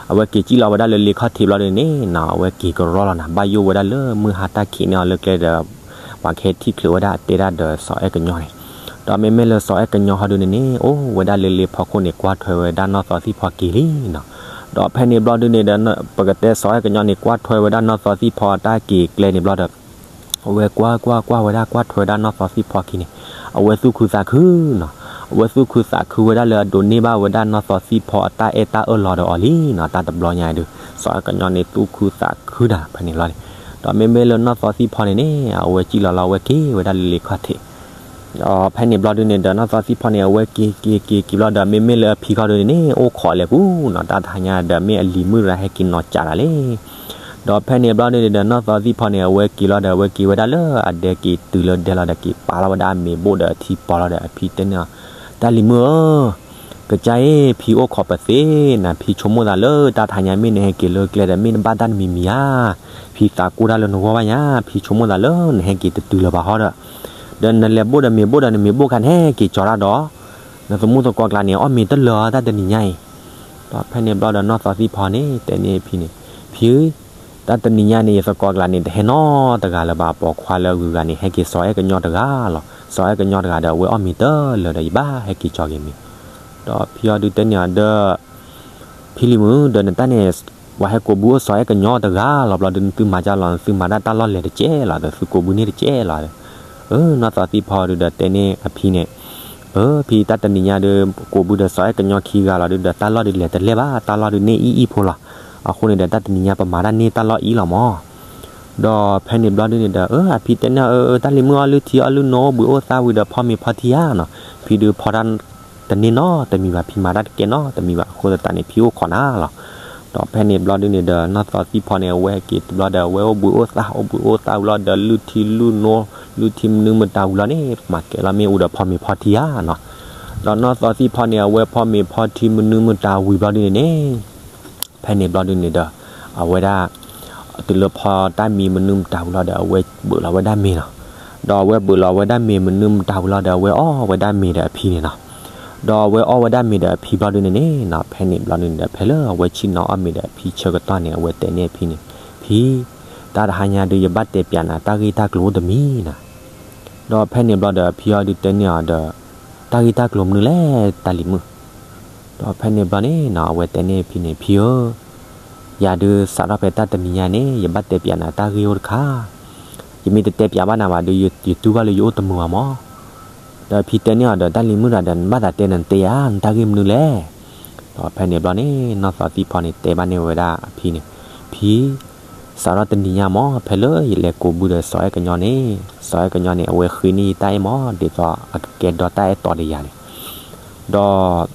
အဝဲက့ၤစံၣ်လီၤဝဲဒၣ်လၢလ့ခီၣ်ထံးဘျီဒုးန့ၣ်နီၤ အဝဲက့ၤကရီလီၤနၤ ဘၣ်ယိၣ်ဝဲဒၣ်လၢမုၢ်ဟါတၢ်ခံးန့ၢ်အီၤလၢကျဲဒီး ပှၤကဟဲထံၣ်ချုးဝဲဒၣ်အတဲဒၣ်ဒီးစီၤအဲၣ်ကညီန့ၣ်. ဒီးမ့မ့ၢ်လၢစီၤအဲၣ်ကညီဟီဒုးန့ၣ်န့ၣ် အိၣ်ဝဲဒၣ်လၢလ့ဖီခိၣ်န့ၣ် ကွၢ်ထွဲဝဲဒၣ်နီၢ်သီသံဖီက့ၤလံနီၤ. ဒီးဖဲန့ၣ်ဘျီဒုန့ၣ်ဒီး ပကတဲစီၤအဲၣ်ကညီန့ၣ် ကွၢ်ထွဲဝဲဒၣ်နီၢ်သီသံၣ်ဖီအတၢ်က့ၤကျဲန့ၣ်ဘျီဒီး အဝဲကွၢ်ကွၢ်ကွၢ်ဝဲဒၣ် ကွၢ်ထွဲဝဲဒၣ်နီၢ်သီသံၣ်ဖီခံန့ၣ် အဝဲသူၣ်ခုသးခုနီၤ. အဝဲသူၣ်ခုသးခုဝဲဒၣ်လၢအဒိးန့ၢ်ဘၣ်ဝဲဒၣ်နီၢ်သီသံၣ်ဖီအတၢ်အဲၣ်တၢ်အၢၣ်လီၤဒီးအီၤလံနီၤ. တၢ်တဘျီညါဒုး စီၤအဲၣ်ကညီန့ၣ်သူၣ်ခုသးခုတၢ်ဖဲန့ၣ်လီၤန့ၣ်. ဒီးမ့မ့ၢ်လၢနီၢ်သီသံၣ်ဖီန့ၣ်န့ၣ် အဝဲစံၣ်လီၤလီၤ အဝဲက့ၤဝဲဒၣ်လၢလ့ခီၣ်ထံး ဒီးဖဲန့ၣ်ဘျီဒုန့ၣ်ဒီး နီၢ်သီသံၣ်ဖီန့ၣ် အဝဲက့ၤက့ၤက့ၤက့ၤဘျီဒီး မ့မ့ၢ်လၢအဖံခီဒုန့ၣ်န့ၣ် အိၣ်ခိးလဲၤပူၤနီၤ. တၢ်တဟါညါဒီး မ့ၢ်အလံၤမုၣ်ရၤဟဲက့ၤနီၤကးတၢ်လဲၣ်. ဒီးဖဲန့ၣ်ဘျီဒုန့ၣ်ဒီး နီၢ်သီသံၣ်ဖီန့ၣ် အဝဲက့ၤလီၤဒီး အဝဲက့ၤဝဲဒၣ်လၢအဒဲက့ၤတုၤလၢဒဲလီၤဒီး က့ၤပာ်လီၤဝဲဒၣ်အမ့ၤဘိၣ်ဒီးအထံပီလီၤဒီး အဖံတဲန့ၣ်အီၤ, တၢ်လံၤမုၣ်ဧၢ, ကစၢ်အ့ၣ် ဖံအိၣ်ခိးပသ့နၤ, ဖံဆိကမိၣ်သးလၢတၢ်တဟါညါမ့ၢ်နဟဲက့ၤလၢကျဲဒီး မ့ၢ်နဘၣ်တၢ်တမံၤမံၤဧါ. ဖံသးကိၢ်တၢ်လၢနဂီၢ်ဘၣ်ညါ, ဖံဆိကမိၣ်သးလၢနဟဲက့ၤတတုၤလၢၤဘၣ်ဟီဒီး, ဒီးနလဲၤဘိၣ်ဒီးမ့ၤဘိၣ်ဒီး နမ့ၤဘိၣ်ခါနဟဲက့ၤကၠီၤတၢ်ဒီး နသမူသကိးကျါန့ၣ် အီၣ်မ့ၤတလၢာ်တၢ်တနံၤညါအံၤ. ဒီးဖဲန့ၣ်ဘျီဒီး နီၢ်သီသံၣ်ဖီန့ၣ် တဲန့ၢ်အဖံန့ၣ်, ဖံဧၢ, တၢ်တနံၤညါန့ၣ် ယသကိးကျါန့ၣ် တဟဲနီတဂၤလၢၤဘၣ်. ပိာ်ခွါလၢအဂုၤအဂၤန့ၣ် ဟဲက့ၤစီၤအဲၣ်ကညီတဂၤလီၤ. စီၤအဲၣ်ကညီတဂၤဒီး အဝဲအီၣ်မ့ၤတလၢာ်ဒီး ယဘၣ်ဟဲက့ၤကၠီၤက့ၤမ့ၤ. ဒီးဖံအီၤဒုးတဲန့ၢ်အီၤဒီး ဖံလံၤမုၣ်, ဒီးနတၢ်န့ၣ် ပှၤဟဲကိးဘုအိၣ်စီၤအဲၣ်ကညီတဂၤလီၤ. ဘျီဒုးနသုမၤကၢ်လီၤ, နသုမၤတၢ်တၢ်လီၢ်လဲၤတကဲလီၤဒီး သုကိးဘုန့ၢ်တကဲလီၤ. နီၢ်သီသံၣ်ဖီဒုးဒီးတဲန့ၢ်အဖံန့ၣ်, အၢ ဖံ တၢ်တနံၤညါဒုး ကိးဘုဒီးစီၤအဲၣ်ကညီခံဂၤလီၤဒုးဒီး တၢ်လီၢ်ဒုးလဲၤတလဲၢ်ဘၣ်, တၢ်လီၢ်ဒုးန့ၢ်အံၣ်အံၣ်ဖိလီၤ. အဃိန့ၣ်ဒီး တၢ်တနံၤညါပမၤတၢ်န့ၢ်တၢ်လီၢ်အံၣ်လီၤမး. ဒီးဖဲန့ၣ်ဘျီဒုးန့ၣ်ဒီး အၢ အဖံတဲန့ၢ်အီၤ, အၢ တၢ်လံၤမုၣ်အီၣ်လုၢ်ထံအီၣ်လုၢ်နိ အိၣ်ဘှံးအိၣ်သၣ်ဝံၤဒီးဖီမ့ၤဖီထံဧါနီၤ. ဖံဒုးဖီတၢ်တန့ၢ်နီတမံၤဘၣ်, ဖံမၤတၢ်တကဲနီတမံၤဘၣ်အဃိသတးန့ၣ် ဖံအိၣ်ခိးနၤလီၤ. ဒီးဖဲန့ၣ်ဘျီဒုးန့ၣ်ဒီး နီၢ်သီသံၣ်ဖီန့ၣ် အဝဲက့ၤတဘျီဒီး အဝဲအိၣ်ဘှံးအိၣ်သၣ် အိၣ်ဘှံးအိၣ်သၣ်ဝံၤလီၤဒီး လုၢ်ထံလုၢ်နိ လုၢ်ထံမနုၤမတၤဝံၤလီၤန့ၣ် မၤကဲၤလီၤမ့ၣ်အူဒီးဖီမ့ၤဖီထံဧါနီၤ. ဒီးနီၢ်သီသံၣ်ဖီန့ၣ် အဝဲဖီမ့ၤဖီထံမနုၤမတၤဝံၤဘျီဒုးန့ၣ်န့ၣ် ဖဲန့ၣ်ဘျီဒုးန့ၣ်ဒီး အဝဲဒၣ် တုၤလၢဖီတၢ်မံၤမနုၤမတၤဝံၤလီၤဒီး အဝဲဘၢၣ်လီၤဝဲဒၣ်မ့ၤနီၤ. ဒီးအဝဲဘၢၣ်လီၤဝဲဒၣ်မ့ၤမနုၤမတၤဝံၤလီၤဒီး အဝဲအီၣ်ဝဲဒၣ်မ့ၤဒီးအဖံန့ၣ်နီၤ. ဒီးအဝဲအီၣ်ဝဲဒၣ်မ့ၤဒီးအဖံဘျီဒုးန့ၣ်န့ၣ်နီၤ, ဖဲန့ၣ်ဘျီဒုးန့ၣ်ဒီး ဖဲလၢအဝဲဆ့ၣ်နီၤအီၣ်မ့ၤဒီးအဖံဆၢကတီၢ်န့ၣ် အဝဲတဲန့ၢ်အဖံန့ၣ်, ဖံ, တၢ်တဟါညါဒုး ယဘၣ်တဲပၠးနၤ တၢ်ဂ့ၢ်တၢ်ကျိၤအိၣ်တမံၤနီၤ. ဒီးဖဲန့ၣ်ဘျီဒီး အဖံအီၤဒုးတဲန့ၢ်အီၤဒီး တၢ်ဂ့ၢ်တၢ်ကျိၤမနုၤလဲၣ် တၢ်လံၤမုၣ်. ဒီးဖဲန့ၣ်ဘျီန့ၣ်နီၤ အဝဲတဲန့ၢ်အဖံန့ၣ်, ဖံဧၢ, ယၤဒုးစးထီၣ်ဖဲတၢ်တနံၤညါန့ၣ် ယဘၣ်တဲပၠးနၤတၢ်ဂ့ၢ်အိၣ်တခါ, ယမ့ၢ်တတဲပၠးဘၣ်နၤဘၣ်ဒုး ယတူၢ်ဘၣ်လၢယအိၣ်တမုာ်ဘၣ်မး. ဒီးဖံတဲန့ၢ်အီၤဒီး တၢ်လံၤမုၣ်တဂၤဒီး နဘၣ်သးတဲနၤ နတဲယၤ နတၢ်ဂ့ၢ်မနုၤလဲၣ်. ဒီးဖဲန့ၣ်ဘျီန့ၣ် နီၢ်သီသံၣ်ဖီန့ၣ် တဲဘၣ်န့ၢ်ဝဲဒၣ်အဖံန့ၣ်, ဖံ, စးထီၣ်တနံၤညါမး ဖဲလၢယလဲၤကိးဘုဒီးစီၤအဲၣ်ကညီန့ၣ်, စီၤအဲၣ်ကညီန့ၣ် အဝဲဃ့န့ၢ်ယတၢ်အဲၣ်မး ဒ်သိးအကကဲဒီတၢ်အဲၣ်တီဒီးယၤန့ၣ်, ဒီး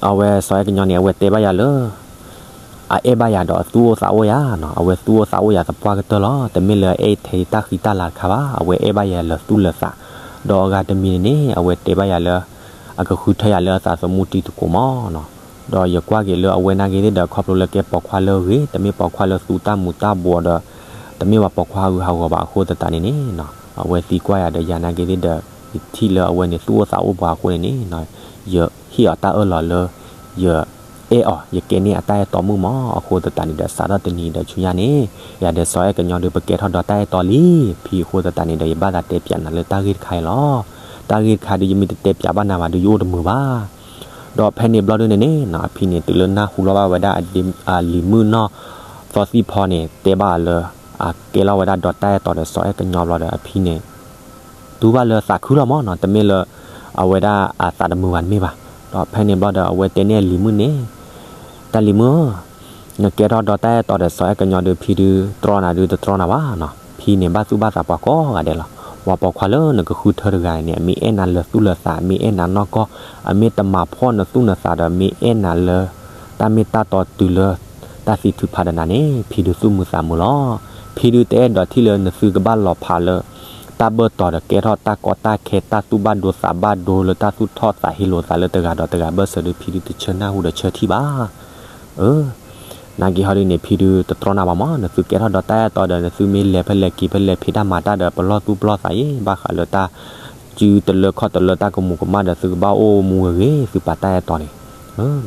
အဝဲစီၤအဲၣ်ကညီန့ၣ် အဝဲတဲဘၣ်ယၤလၢ အအဲၣ်ဘၣ်ယၤဒီးအသူၣ်အိၣ်သးအိၣ်ယၤနီၤ, အဝဲသူၣ်အိၣ်သးအိၣ်ယၤသပှၢ်ကတၢၢ်လီၤ. တမ့ၢ်လၢအအဲၣ်ထဲတၢ်ဃံတၢ်လၤတခါဘၣ်, အဝဲအဲၣ်ဘၣ်ယၤလၢသူၣ်လၢသး, ဒီးအဂၤတမံၤန့ၣ် အဝဲတဲဘၣ်ယၤလၢ အကဃုထၢယၤလၢအသးသမူတံၤသကိးမးနီၤ. ဒီးယကွၢ်က့ၤလၢအဝဲနာ်က့ၤသ့ၣ်ဒီး ခီဖျိလၢကဲပိာ်ခွါလၢအဂ့ၤ, တမ့ၢ်ပိာ်ခွါလၢသူတၢ်မူၤတၢ်ဘှီးဒီး တမ့ၢ်ဘၣ်ပိာ်ခွါဟးဂူာ်ဟးဂီၤဘၣ်အဃိသတးန့ၣ်န့ၣ်နီၤ, အဝဲသံကွၢ်ယၤဒီး ယၤနာ်က့ၤသ့ၣ်ဒီး ယထံၣ်လၢအဝဲန့ၣ်သူၣ်အိၣ်သးအိၣ်ပှၤအဃိန့ၣ်န့ၣ်နီၤ, ယဟ့ၣ်အီၤတၢ်အၢၣ်လီၤလၢ ယအဲၣ်အီၤ ယကဲန့ၢ်အတၢ်အဲၣ်တီမုၣ်မး. အဃိသတးန့ၣ်ဒီး စးထီၣ်တနံၤဒီးဆူညါန့ၣ် ယၤဒီးစီၤအဲၣ်ကညီဒုး ပကဲထီၣ်ဒီးတၢ်အဲၣ်တီလံ. ဖံအဃိသတးန့ၣ်ဒီး ယဘၣ်သးတဲပၠးနၤလၢတၢ်ဂ့ၢ်တခါအံၤလီၤ. တၢ်ဂ့ၢ်တခါဒုး ယမ့ၢ်တတဲပၠးဘၣ်နၤဘၣ်ဒုး ယအိၣ်တမုာ်ဘၣ်. ဒီးဖဲန့ၣ်ဘျီဒုးန့ၣ်န့ၣ်နီၤ အဖံန့ၣ် တုၤလၢနၢ်ဟူလီၤဘၣ်ဝဲဒၣ် အလံၤမုၣ်နီၢ်သီသံၣ်ဖီန့ၣ် တဲဘၣ်အီၤလၢ အကဲလီၤဝဲဒၣ်ဒီးတၢ်အဲၣ်တီဒီးစီၤအဲၣ်ကညီဘျီဒီး အဖံန့ၣ် တူၢ်ဘၣ်လၢသးခုလီၤမးနီၤ, တမ့ၢ်လၢ အဝဲဒၣ်အသးတမုာ်ဘၣ်တမ့ၢ်ဘၣ်. ဒီးဖဲန့ၣ်ဘျီဒီး အဝဲတဲန့ၢ်အလံၤမုၣ်န့ၣ်, တၢ်လံၤမုၣ်ဧၢ, နကဲထီၣ်ဒီးတၢ်အဲၣ်တီဒီးစီၤအဲၣ်ကညီဒုး ဖံဒုးတြီနၤဒုးတတြီနၤဘၣ်နီၤ. ဖံန့ၣ် ဘၣ်သူၣ်ဘၣ်သးပှၤကိးဂၤဒဲးလီၤ. ပှၤပိာ်ခွါလၢနကဃုထၢတဂၤန့ၣ် အမ့ၢ်အဲၣ်နၤလၢသူၣ်လၢသး, အမ့ၢ်အဲၣ်နၤနီၢ်ကီၢ်, အမ့ၢ်တမၤဖှီၣ်နသူၣ်နသးဒီး မ့ၢ်အဲၣ်နၤလၢ တၢ်မ့ၢ်တၢ်တီတုၤလၢ တၢ်သံထုးဖးဒီးနၤန့ၣ် ဖံဒုးသူၣ်မုာ်သးမုာ်လီၤ. ဖံဒုးတအဲၣ်ဒိးထံၣ်လၢနသုကဘၣ်လီၤဖးလၢ တၢ်ဘၢၣ်တီၤဒီးကဲထီၣ်တၢ်ကီတၢ်ခဲ တၢ်သူၣ်ဘၣ်ဒိသးဘၣ်ဒိလၢတၢ်သူၣ်ထီၣ်သးဟ့လိာ်သးလၢတဂၤဒီးတဂၤဘၢၣ်စၢၤဒုး ဖံဒုးတဆၢနၢ်ဟူဒီးဆၢထံၣ်ဘၣ်. အၢ နာ်က့ၤဟီဒုးန့ၣ် ဖံဒုးတတြီနၤဘၣ်မး, နသုကဲထီၣ်ဒီးတၢ်အဲၣ်တီဒီး နသုမ့ၢ်လဲၤဖဲလဲၣ်က့ၤဖဲလဲၣ် ဖံးတၢ်မၤတၢ်ဒီး ပလီၢ်သူၣ်ပလီၢ်သးအံၤ ဘၣ်ဃးလၢတၢ် စုတလၢခီၣ်တလၢတၢ်ကမူၤကမၣ်ဒီး သုကဘၣ်အိၣ်မူဂ့ၤဂ့ၤ သုပာ်တၢ်အဲၣ်တီန့ၣ်.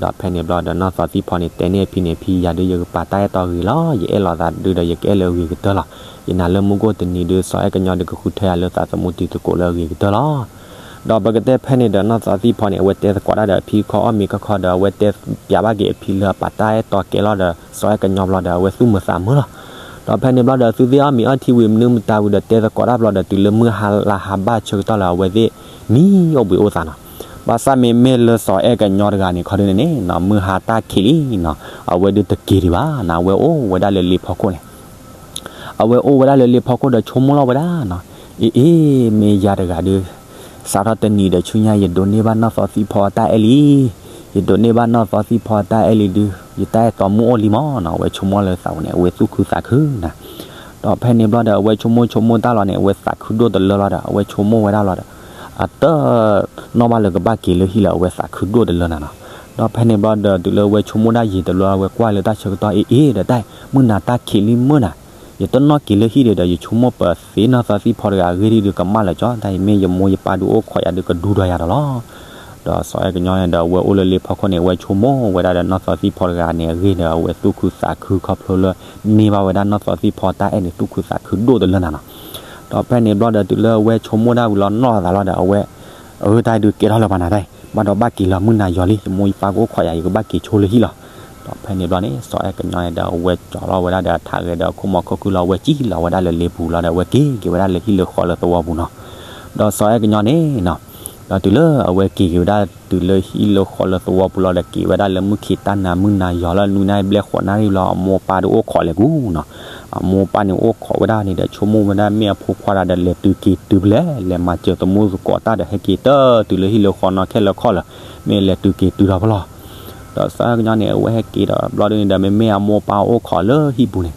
ဒီးဖဲန့ၣ်ဘျီဒီး နီၢ်သီသံၣ်ဖီန့ၣ် တဲန့ၢ်အဖံန့ၣ် ဖံယၤဒုးယကပာ်တၢ်အဲၣ်တီဂ့ၤလီၤ. ယအဲၣ်လီၤသးဒုးဒီး ယကအဲၣ်လၢအဂ့ၤကတၢၢ်လီၤ. ယနာ်လၢမုၢ်ဂီၢ်တနံၤဒုး စီၤအဲၣ်ကညီဒုးကဃုထၢယၤလၢသးသမူတံၤသကိးလၢအဂ့ၤကတၢၢ်လီၤ. ဒီးပကတဲဖဲန့ၣ်ဒီး နီၢ်သီသံဖီန့ၣ် အဝဲတဲသကိးတၢ်ဒီးအဖံခီအီၣ်မ့ၤခီခီဒီး အဝဲတဲပၠးဘၣ်က့ၤအဖံလၢအပာ်တၢ်အဲၣ်တီကဲလီၤဒီး စီၤအဲၣ်ကညီဘျီဒီး အဝဲသူၣ်မုာ်သးမုာ်လီၤ. ဒီးဖဲန့ၣ်ဘျီဒီး သုသ့ၣ်အီၣ်မ့ၤအီထံဝံၤ မနုၤမတၤဝံၤဒီး တဲသကိးတၢ်ဘျီဒီး တုၤလၢမုၢ်ဟါလါဟါဘၣ်ဆၢကတီၢ်လၢအဝဲသ့ၣ် မံအိၣ်ဘှံးအိၣ်သးနီၤ. ဘၣ်ဆၣ်မ့မ့ၢ်လၢစီၤအဲၣ်ကညီတဂၤန့ၣ် ခီဒုန့ၣ်န့ၣ် မုၢ်ဟါတၢ်ခံးလံနီၤ, အဝဲဒုးတက့ၤဒံးဘၣ်နီၤ, အဝဲအိၣ်ဝဲဒၣ်လၢလ့ဖီခိၣ်န့ၣ် အဝဲအိၣ်ဝဲဒၣ်လၢလ့ဖီခိၣ်ဒီးဆိကမိၣ်လီၤဝဲဒၣ်နီၤ, အ့ အ့ မ့ၢ်ယၤတဂၤဒုး စးထီၣ်တနံၤဒီးဆူညါ ယဒိးန့ၢ်ဘၣ်နီၢ်သီသံဖီအတၢ်အဲၣ်လံ, ယဒိးန့ၢ်ဘၣ်နီၢ်သီသံဖီအတၢ်အဲၣ်လံဒုး ယတၢ်အဲၣ်တီမုၢ်အိၣ်လံမးနီၤ, အဝဲဆိကမိၣ်လၢသးပူၤန့ၣ် အဝဲသူၣ်ခုသးခုနၤ. ဒီးဖဲန့ၣ်ဘျီဒီး အဝဲဆိကမိၣ်ဆိကမိၣ်တၢ်လီၤန့ၣ် အဝဲသးခုဒိၣ်တလၢလီၤဒီး အဝဲဆိကမိၣ်ဝဲဒၣ်လီၤဒီး အတ နီၣ်ဘၣ်လၢကဘၣ်က့ၤလၢဟံၣ်လၢအဝဲသးခုဒိၣ်တလၢနၤနီၤ. ဒီးဖဲန့ၣ်ဘျီဒီး တုၤလၢအဝဲဆိကမိၣ်ဒၣ်ယံာ်တလၢ အဝဲကွၢ်လၢတၢ်ဆၢကတီၢ် အ့ အ့ ဒီးတၢ် မုၢ်နၤတၢ်ခံးလံမုၢ်နၤ, ယတနီၣ်က့ၤလၢဟံၣ်ဒီး ယဆိကမိၣ်ပသ့နီၢ်သီသံဖီတဂၤအဂ့ၢ်ဒ်ဒုးကမၣ်လၢၤကၠီ, တၢ်အံၤမ့ၢ်ယမိၢ်ယပၢ်ဒုးအိၣ်ခိးယၤဒုးကဒူဒီးယၤဒီးလီၤ. ဒီးစီၤအဲၣ်ကညီန့ၣ်ဒီး အဝဲအိၣ်လၢလ့ဖီခိၣ်န့ၣ် အဝဲဆိကမိၣ်ဝဲဒၣ်ဒီးနီၢ်သီသံဖီတဂၤန့ၣ်အဂ့ၢ်ဒီး အဝဲသူၣ်ခုသးခုခီဖျိလၢ န့ၢ်ဘၣ်ဝဲဒၣ်နီၢ်သီသံဖီတၢ်အဲၣ်န့ၣ် သူၣ်ခုသးခုဒိၣ်တလၢနၤနီၤ. ဒီးဖဲန့ၣ်ဘျီဒီး တုၤလၢအဝဲဆိကမိၣ်ဒၣ်ဝံၤလီၤနီၢ်အသးလီၤဒီး အဝဲ အၢ တၢ်ဒုးကဲထီၣ်လၢၤဘၣ်နၤတၢ်အံၤ ဘၣ်ဒီးဘၣ်က့ၤလီၤမုၢ်နၤယီၤလံ, ယမိၢ်ယပၢ်ကအိၣ်ခိးယၤ ယကဘၣ်က့ၤဆိလၢဟံၣ်လီၤ. ဒီးဖဲန့ၣ်ဘျီန့ၣ် စီၤအဲၣ်ကညီန့ၣ်ဒီး အဝဲကၠီလီၤဝဲဒၣ်ဒီးထးဂဲၤဒီးအခိၣ်မီၤခိၣ်ခုလီၤ အဝဲက့ၤလီၤဝဲဒၣ်လၢလ့ပူၤလီၤဒီး အဝဲက့ၤက့ၤဝဲဒၣ်လၢဟံၣ်လၢဃီလၢသဝီပူၤနီၤ. ဒီးစီၤအဲၣ်ကညီန့ၣ်နီၤ ဒီးတုၤလၢအဝဲက့ၤက့ၤဝဲဒၣ်တုၤလၢဟံၣ်လၢဃီလၢသဝီပူၤလီၤဒီး က့ၤဝဲဒၣ်လၢမုၢ်ခံးတၢ်နၤ မုၢ်နၤယီၤလၢနွံနၣ်ရံၣ်ဘျဲၣ်ဃိးနၣ်ရံၣ်လီၤ အမိၢ်အပၢ်ဒုးအိၣ်ခိးလဲၤကူနီၤ. အမိၢ်အပၢ်န့ၣ်အိၣ်ခိးဝဲဒၣ်န့ၣ်ဒီး ဆိကမိၣ်ဝဲဒၣ်မ့ၢ်အဖိခွါတဂၤဒီး လဲၤတုၤက့ၤတုၤဖဲလဲၣ်, လဲၤမၤစၢၤသမူသကိးတၢ်ဒီး ဟဲက့ၤတၢ်တုၤလၢဟံၣ်လၢဃီနီၤ ခဲလၢာ်ခီလၢာ်, မ့ၢ်လဲၤတုၤက့ၤတုၤထီၣ်ဖဲလဲၣ်. ဒီးစီၤအဲၣ်ကညီန့ၣ် အဝဲဟဲက့ၤဒီးဘျီဒုန့ၣ်ဒီး မ့မ့ၢ်အမိၢ်အပၢ်အိၣ်ခိးလၢဟံၣ်ပူၤန့ၣ်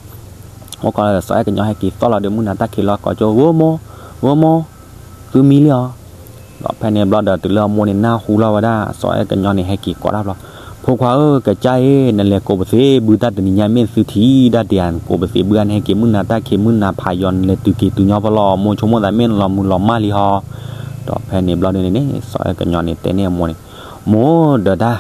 အိၣ်ခိးဒီး စီၤအဲၣ်ကညီဟဲက့ၤသီၣ်လီၤဒီး မုၢ်နၤတၢ်ခံးလီၤ ကိးကၠိ ဧၢမိၢ်, ဧၢမိၢ်, သုမံလံဧါ. ဒီးဖဲန့ၣ်ဘျီဒီး တုၤလၢအမိၢ်န့ၣ်နၢ်ဟူလီၤဝဲဒၣ် စီၤအဲၣ်ကညီန့ၣ် ဟဲက့ၤကိးတၢ်ဘျီ, ဖိခွါဧၢ ကစၢ်အ့ၣ် နလဲၤကိးပသ့ဘုတၢ်တနံၤညါ မ့ၢ်သုထံၣ်ဒၣ်တယၤ ကိးပသ့ဘုအါန့ၣ် ဟဲက့ၤမုၢ်နၤတၢ်ခံး မုၢ်နၤဖးယီၤ နလဲၤတုၤက့ၤတုၤညီဖဲလဲၣ်, မိၢ်ဆိကမိၣ်သးမ့ၢ်နလီၤမုၢ်လီၤမၢ်လံဟီ. ဒီးဖဲန့ၣ်ဘျီဒုန့ၣ်န့ၣ် စီၤအဲၣ်ကညီန့ၣ်တဲန့ၢ်အမိၢ်န့ၣ်, မိၢ်ဒီးတၢ်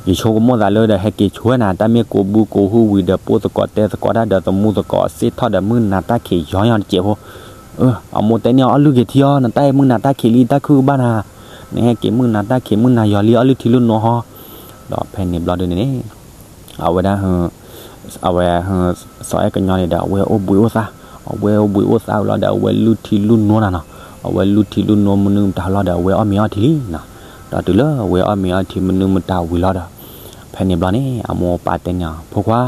ယဆိကမိၣ်သးလၢဒီး ဟဲက့ၤဆိဝဲနၤ တၢ်မ့ၢ်ကိးဘုကိးဟုဝံၤဒီး ပိၢ်သကိးတဲသကိးတၢ်ဒီး သမူသကိးစ့ၢ်ထီၣ်ဒီး မုၢ်နၤတၢ်ခံးယီၤညီတစဲးဖိ. အမိၢ်တဲန့ၢ်အီၤ အီၣ်လုၢ်က့ၤထံအီၤ နတၢ်အံၤမုၢ်နၤတၢ်ခံးလံ တၢ်ခုကဘၣ်နၤ, နဟဲက့ၤမုၢ်နၤတၢ်ခံး မုၢ်နၤယီၤလံ အီၣ်လုၢ်ထံလုၢ်နိဟီ. ဒီးဖဲန့ၣ်ဘျီဒုန့ၣ်န့ၣ် အဝဲဒၣ် အဝဲ စီၤအဲၣ်ကညီန့ၣ်ဒီး အဝဲအိၣ်ဘှံးအိၣ်သါ, အဝဲအိၣ်ဘှံးအိၣ်သါဝံၤလီၤဒီး အဝဲလုၢ်ထံလုၢ်နိနၤနီၤ, အဝဲလုၢ်ထံလုၢ်နိမနုၤမတၤလီၤဒီး အဝဲအီၣ်မ့ၤအီထံလံနီၤ. ဒီးတုၤလၢအဝဲအီၣ်မ့ၤအီထံမနုၤမတၤဝံၤလီၤဒီး ဖဲန့ၣ်ဘျီန့ၣ် အမိၢ်အပၢ်တဲန့ၢ်အီၤ ဖိခွါ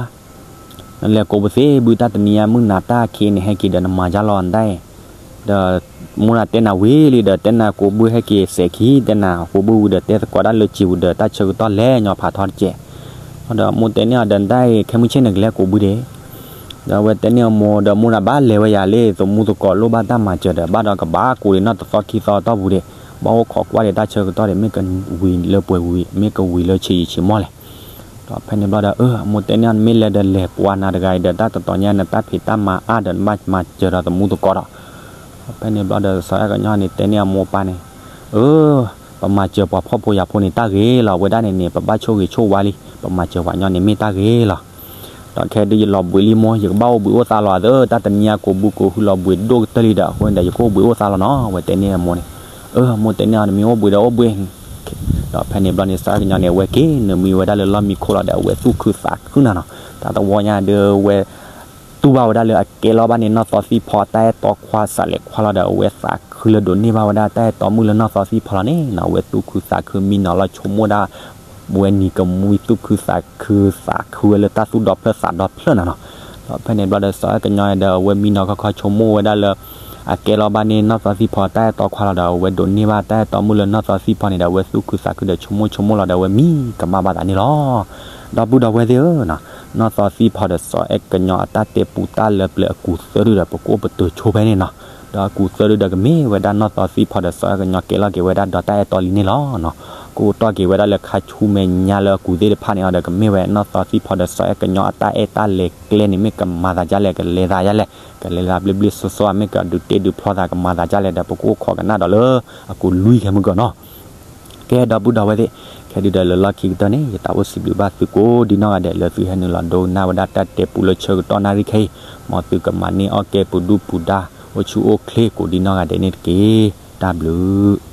နလဲၤကိးပသ့ဘုတၢ်တနံၤညါ မုၢ်နၤတၢ်ခံးန့ၣ် ဟဲက့ၤဒီးနမၤယါလီၤနတၢ်အံၤ, ဒီးမိၢ်နၤတဲနၤဝံၤလံဒီး တဲနၤကိးဘုဟဲက့ၤစဲးခံ, တဲနၤကိးဘုဝံၤဒီး တဲသကိးတၢ်လၢစံာ်ဝံၤဒီး တၢ်ဆၢကတီၢ်လဲၤညီဖးထီတစဲး. ဒီးမိၢ်တဲန့ၢ်အီၤဒီး နတၢ်အံၤ ခဲမုၢ်ဆ့ၣ်န့ၣ် ကလဲၤကိးဘုဒ့ၣ်. ဒီးအဝဲတဲန့ၢ်အမိၢ်ဒီး မိၢ်နၤဘၣ်လဲၤဝဲယၤလၢ သမူသကိးလိၣ်ဘၣ်တၢ်မၤစၢၤဒီး ဘၣ်ဒီးကဘၣ်ကိးဒံးနီၢ်တသီခံသီတီၢ်ပူၤဒ့ၣ်, ဘၣ်အိၣ်ခိးကွၢ်ဒံးတၢ်ဆၢကတီၢ်ဒ့ၣ် မ့ၢ်ကဝံၤလၢပှဲၤဝံၤ မ့ၢ်ကဝံၤလၢဆံးယံာ်ဆံးမီၢ်လဲၣ်. ဒီးဖဲန့ၣ်ဘျီဒီး အမိၢ်တဲန့ၢ်အီၤ နမ့ၢ်လဲၤဒီးလဲၤပှၤနၤတဂၤအံၤဒီး တၢ်တတီၤညါနတၢ်ဖံးတၢ်မၤအါဒီး နဘၣ်မၤစၢၤဒီးသမူသကိးဒီး. ဖဲန့ၣ်ဘျီဒီး စီၤအဲၣ်ကညီန့ၣ် တဲန့ၢ်အမိၢ်အပၢ်န့ၣ်, အၢ ပမၤစၢၤပှၤဖှီၣ်ဖိယာ်ဖိန့ၣ် တၢ်ဂ့ၤလီၤ. အဝဲဒၣ်န့ၣ်န့ၣ် ပဘၣ်ဆိၣ်ဂ့ၤဆိၣ်ဝါလံ, ပမၤစၢၤပှၤညီန့ၣ် မ့ၢ်တၢ်ဂ့ၤလီၤ. ဒီးခဲဒုးယလီၤဘှံးလံမိၢ်, ယကဘၣ်အိၣ်ဘှံးအိၣ်သါလီၤသၢ, တၢ်တနံၤညါကိးဘုကိးဟုလီၤဘှံးဒိၣ်ကတၢၢ်လံဒီး အဃိန့ၣ်ဒီး ယကအိၣ်ဘှံးအိၣ်သါလီၤနီၤ. အဝဲတဲန့ၢ်အမိၢ်န့ၣ်, အၢ မိၢ်တဲန့ၢ်အီၤ နမ့ၢ်အိၣ်ဘှံးဒီးအိၣ်ဘှံး. ဒီးဖဲန့ၣ်ဘျီန့ၣ် စီၤအဲၣ်ကညီန့ၣ် အဝဲက့ၤနုာ်မံဝဲဒၣ်လၢလီၢ်မံခိၣ်လီၤဒီး အဝဲသူၣ်ခုသးခုနၤနီၤ. တၢ်တဝီညါဒီး အဝဲ တူၢ်ဘၣ်ဝဲဒၣ်လၢအကဲလီၤဘၣ်န့ၣ် နီၢ်သီသံဖီအတၢ်အဲၣ်တီခွါစးလဲၤခွါလီၤဒီး အဝဲသးခုလၢဒိးန့ၢ်ဘၣ်ဝဲဒၣ်တၢ်အဲၣ်တီမုၢ်လၢနီၢ်သီသံဖီလီၤန့ၣ်နီၤ. အဝဲသူၣ်ခုသးခုမံနီၤလီၤ ဆိကမိၣ်ဒၣ် ဝဲနံၤကမှံ သူၣ်ခုသးခုသးခုဝဲလၢတၢ်သူၣ်ဒီဖျၢၣ်သးဒီဖျၢၣ်နၤနီၤ. ဒီးဖဲန့ၣ်ဘျီဒီး စီၤအဲၣ်ကညီဒီး အဝဲမံနီၤခီခီဆိကမိၣ်ဝဲဒၣ်လၢ အကဲလီၤဘၣ်န့ၣ် နီၢ်သီသံဖီတၢ်အဲၣ်တီခွါလီၤဒီး အဝဲဒိးန့ၢ်ဘၣ်တၢ်အဲၣ်တီမုၢ်လၢနီၢ်သီသံဖီန့ၣ်ဒီး အဝဲသူၣ်ခုသးခုဒီးဆိကမိၣ်ဆိကမိၣ်လီၤဒီး အဝဲမံကမၣ်ဘၣ်သးန့ၣ်လီၤ. ဒီပုၢ်ဒီဝဲၢ်သ့ၣ်ဧၢ, နီၢ်သီသံဖီဒီးစီၤအဲၣ်ကညီအတၢ်တဲပူတၢ်လၢပျၢၤအကူာ်သၢဒုဒီး ပကအိၣ်ပတုာ်ဆိဖဲန့ၣ်နီၤ. ဒီးအကူာ်သၢဒုဒီး ကမ့ၢ်ဝဲဒၣ်နီၢ်သီသံဖီဒီးစီၤအဲၣ်ကညီကဲလီၤက့ၤဝဲဒၣ်ဒီးတၢ်အဲၣ်တီလံန့ၣ်လီၤ. ကအိၣ်တီၢ်က့ၤဝဲဒၣ်လၢခါဆူမဲာ်ညါလၢအကူာ်သ့ၣ်တဖၣ်န့ၣ်အီၤဒီး ကမ့ၢ်ဝဲနီၢ်သီသံဖီဒီးစီၤအဲၣ်ကညီအတၢ်အဲၣ်တၢ်လဲၤကျဲန့ၣ် မ့ၢ်ကမၤသးဒ်လဲၣ် ကလဲၤသးဒ်လဲၣ် ကလဲၤသးဘျ့ဘျ့ဆှီဆှီ မ့ၢ်ကဒုးတ့ဒုးဖျီသး ကမၤသးဒ်လဲၣ်ဒီး ပကအိၣ်ခိးကနၣ်ဒီးလၢအကူာ်လွံၢ်ခဲမုၢ်ကီၢ်နီၤ. ကဲ ဒီပုၢ်ဒီဝဲၢ်သ့ၣ်, ခဲဒုဒီးလၢလီၢ်ခံကတၢၢ်န့ၣ် ယသးအိၣ်စံးဘျုးဘၣ်သုကိးဒံနီၢ်ဂၤဒဲး လၢသုဟဲနုာ်လီၤဒိကနၣ်ဝဲဒၣ်တၢ်တဲပူလၢဆၢကတီၢ်နၣ်ရံၣ်ခဲအံၤ, မ်သုကမၤန့ၢ်အီၣ်ကဲပူၤဒုၣ်ပူၤဒါ အိၣ်ဆူၣ်အိၣ်ချ့ကိးဒံနီၢ်ဂၤဒဲးန့ၣ်တက့ၢ်. တၢ်ဘျုး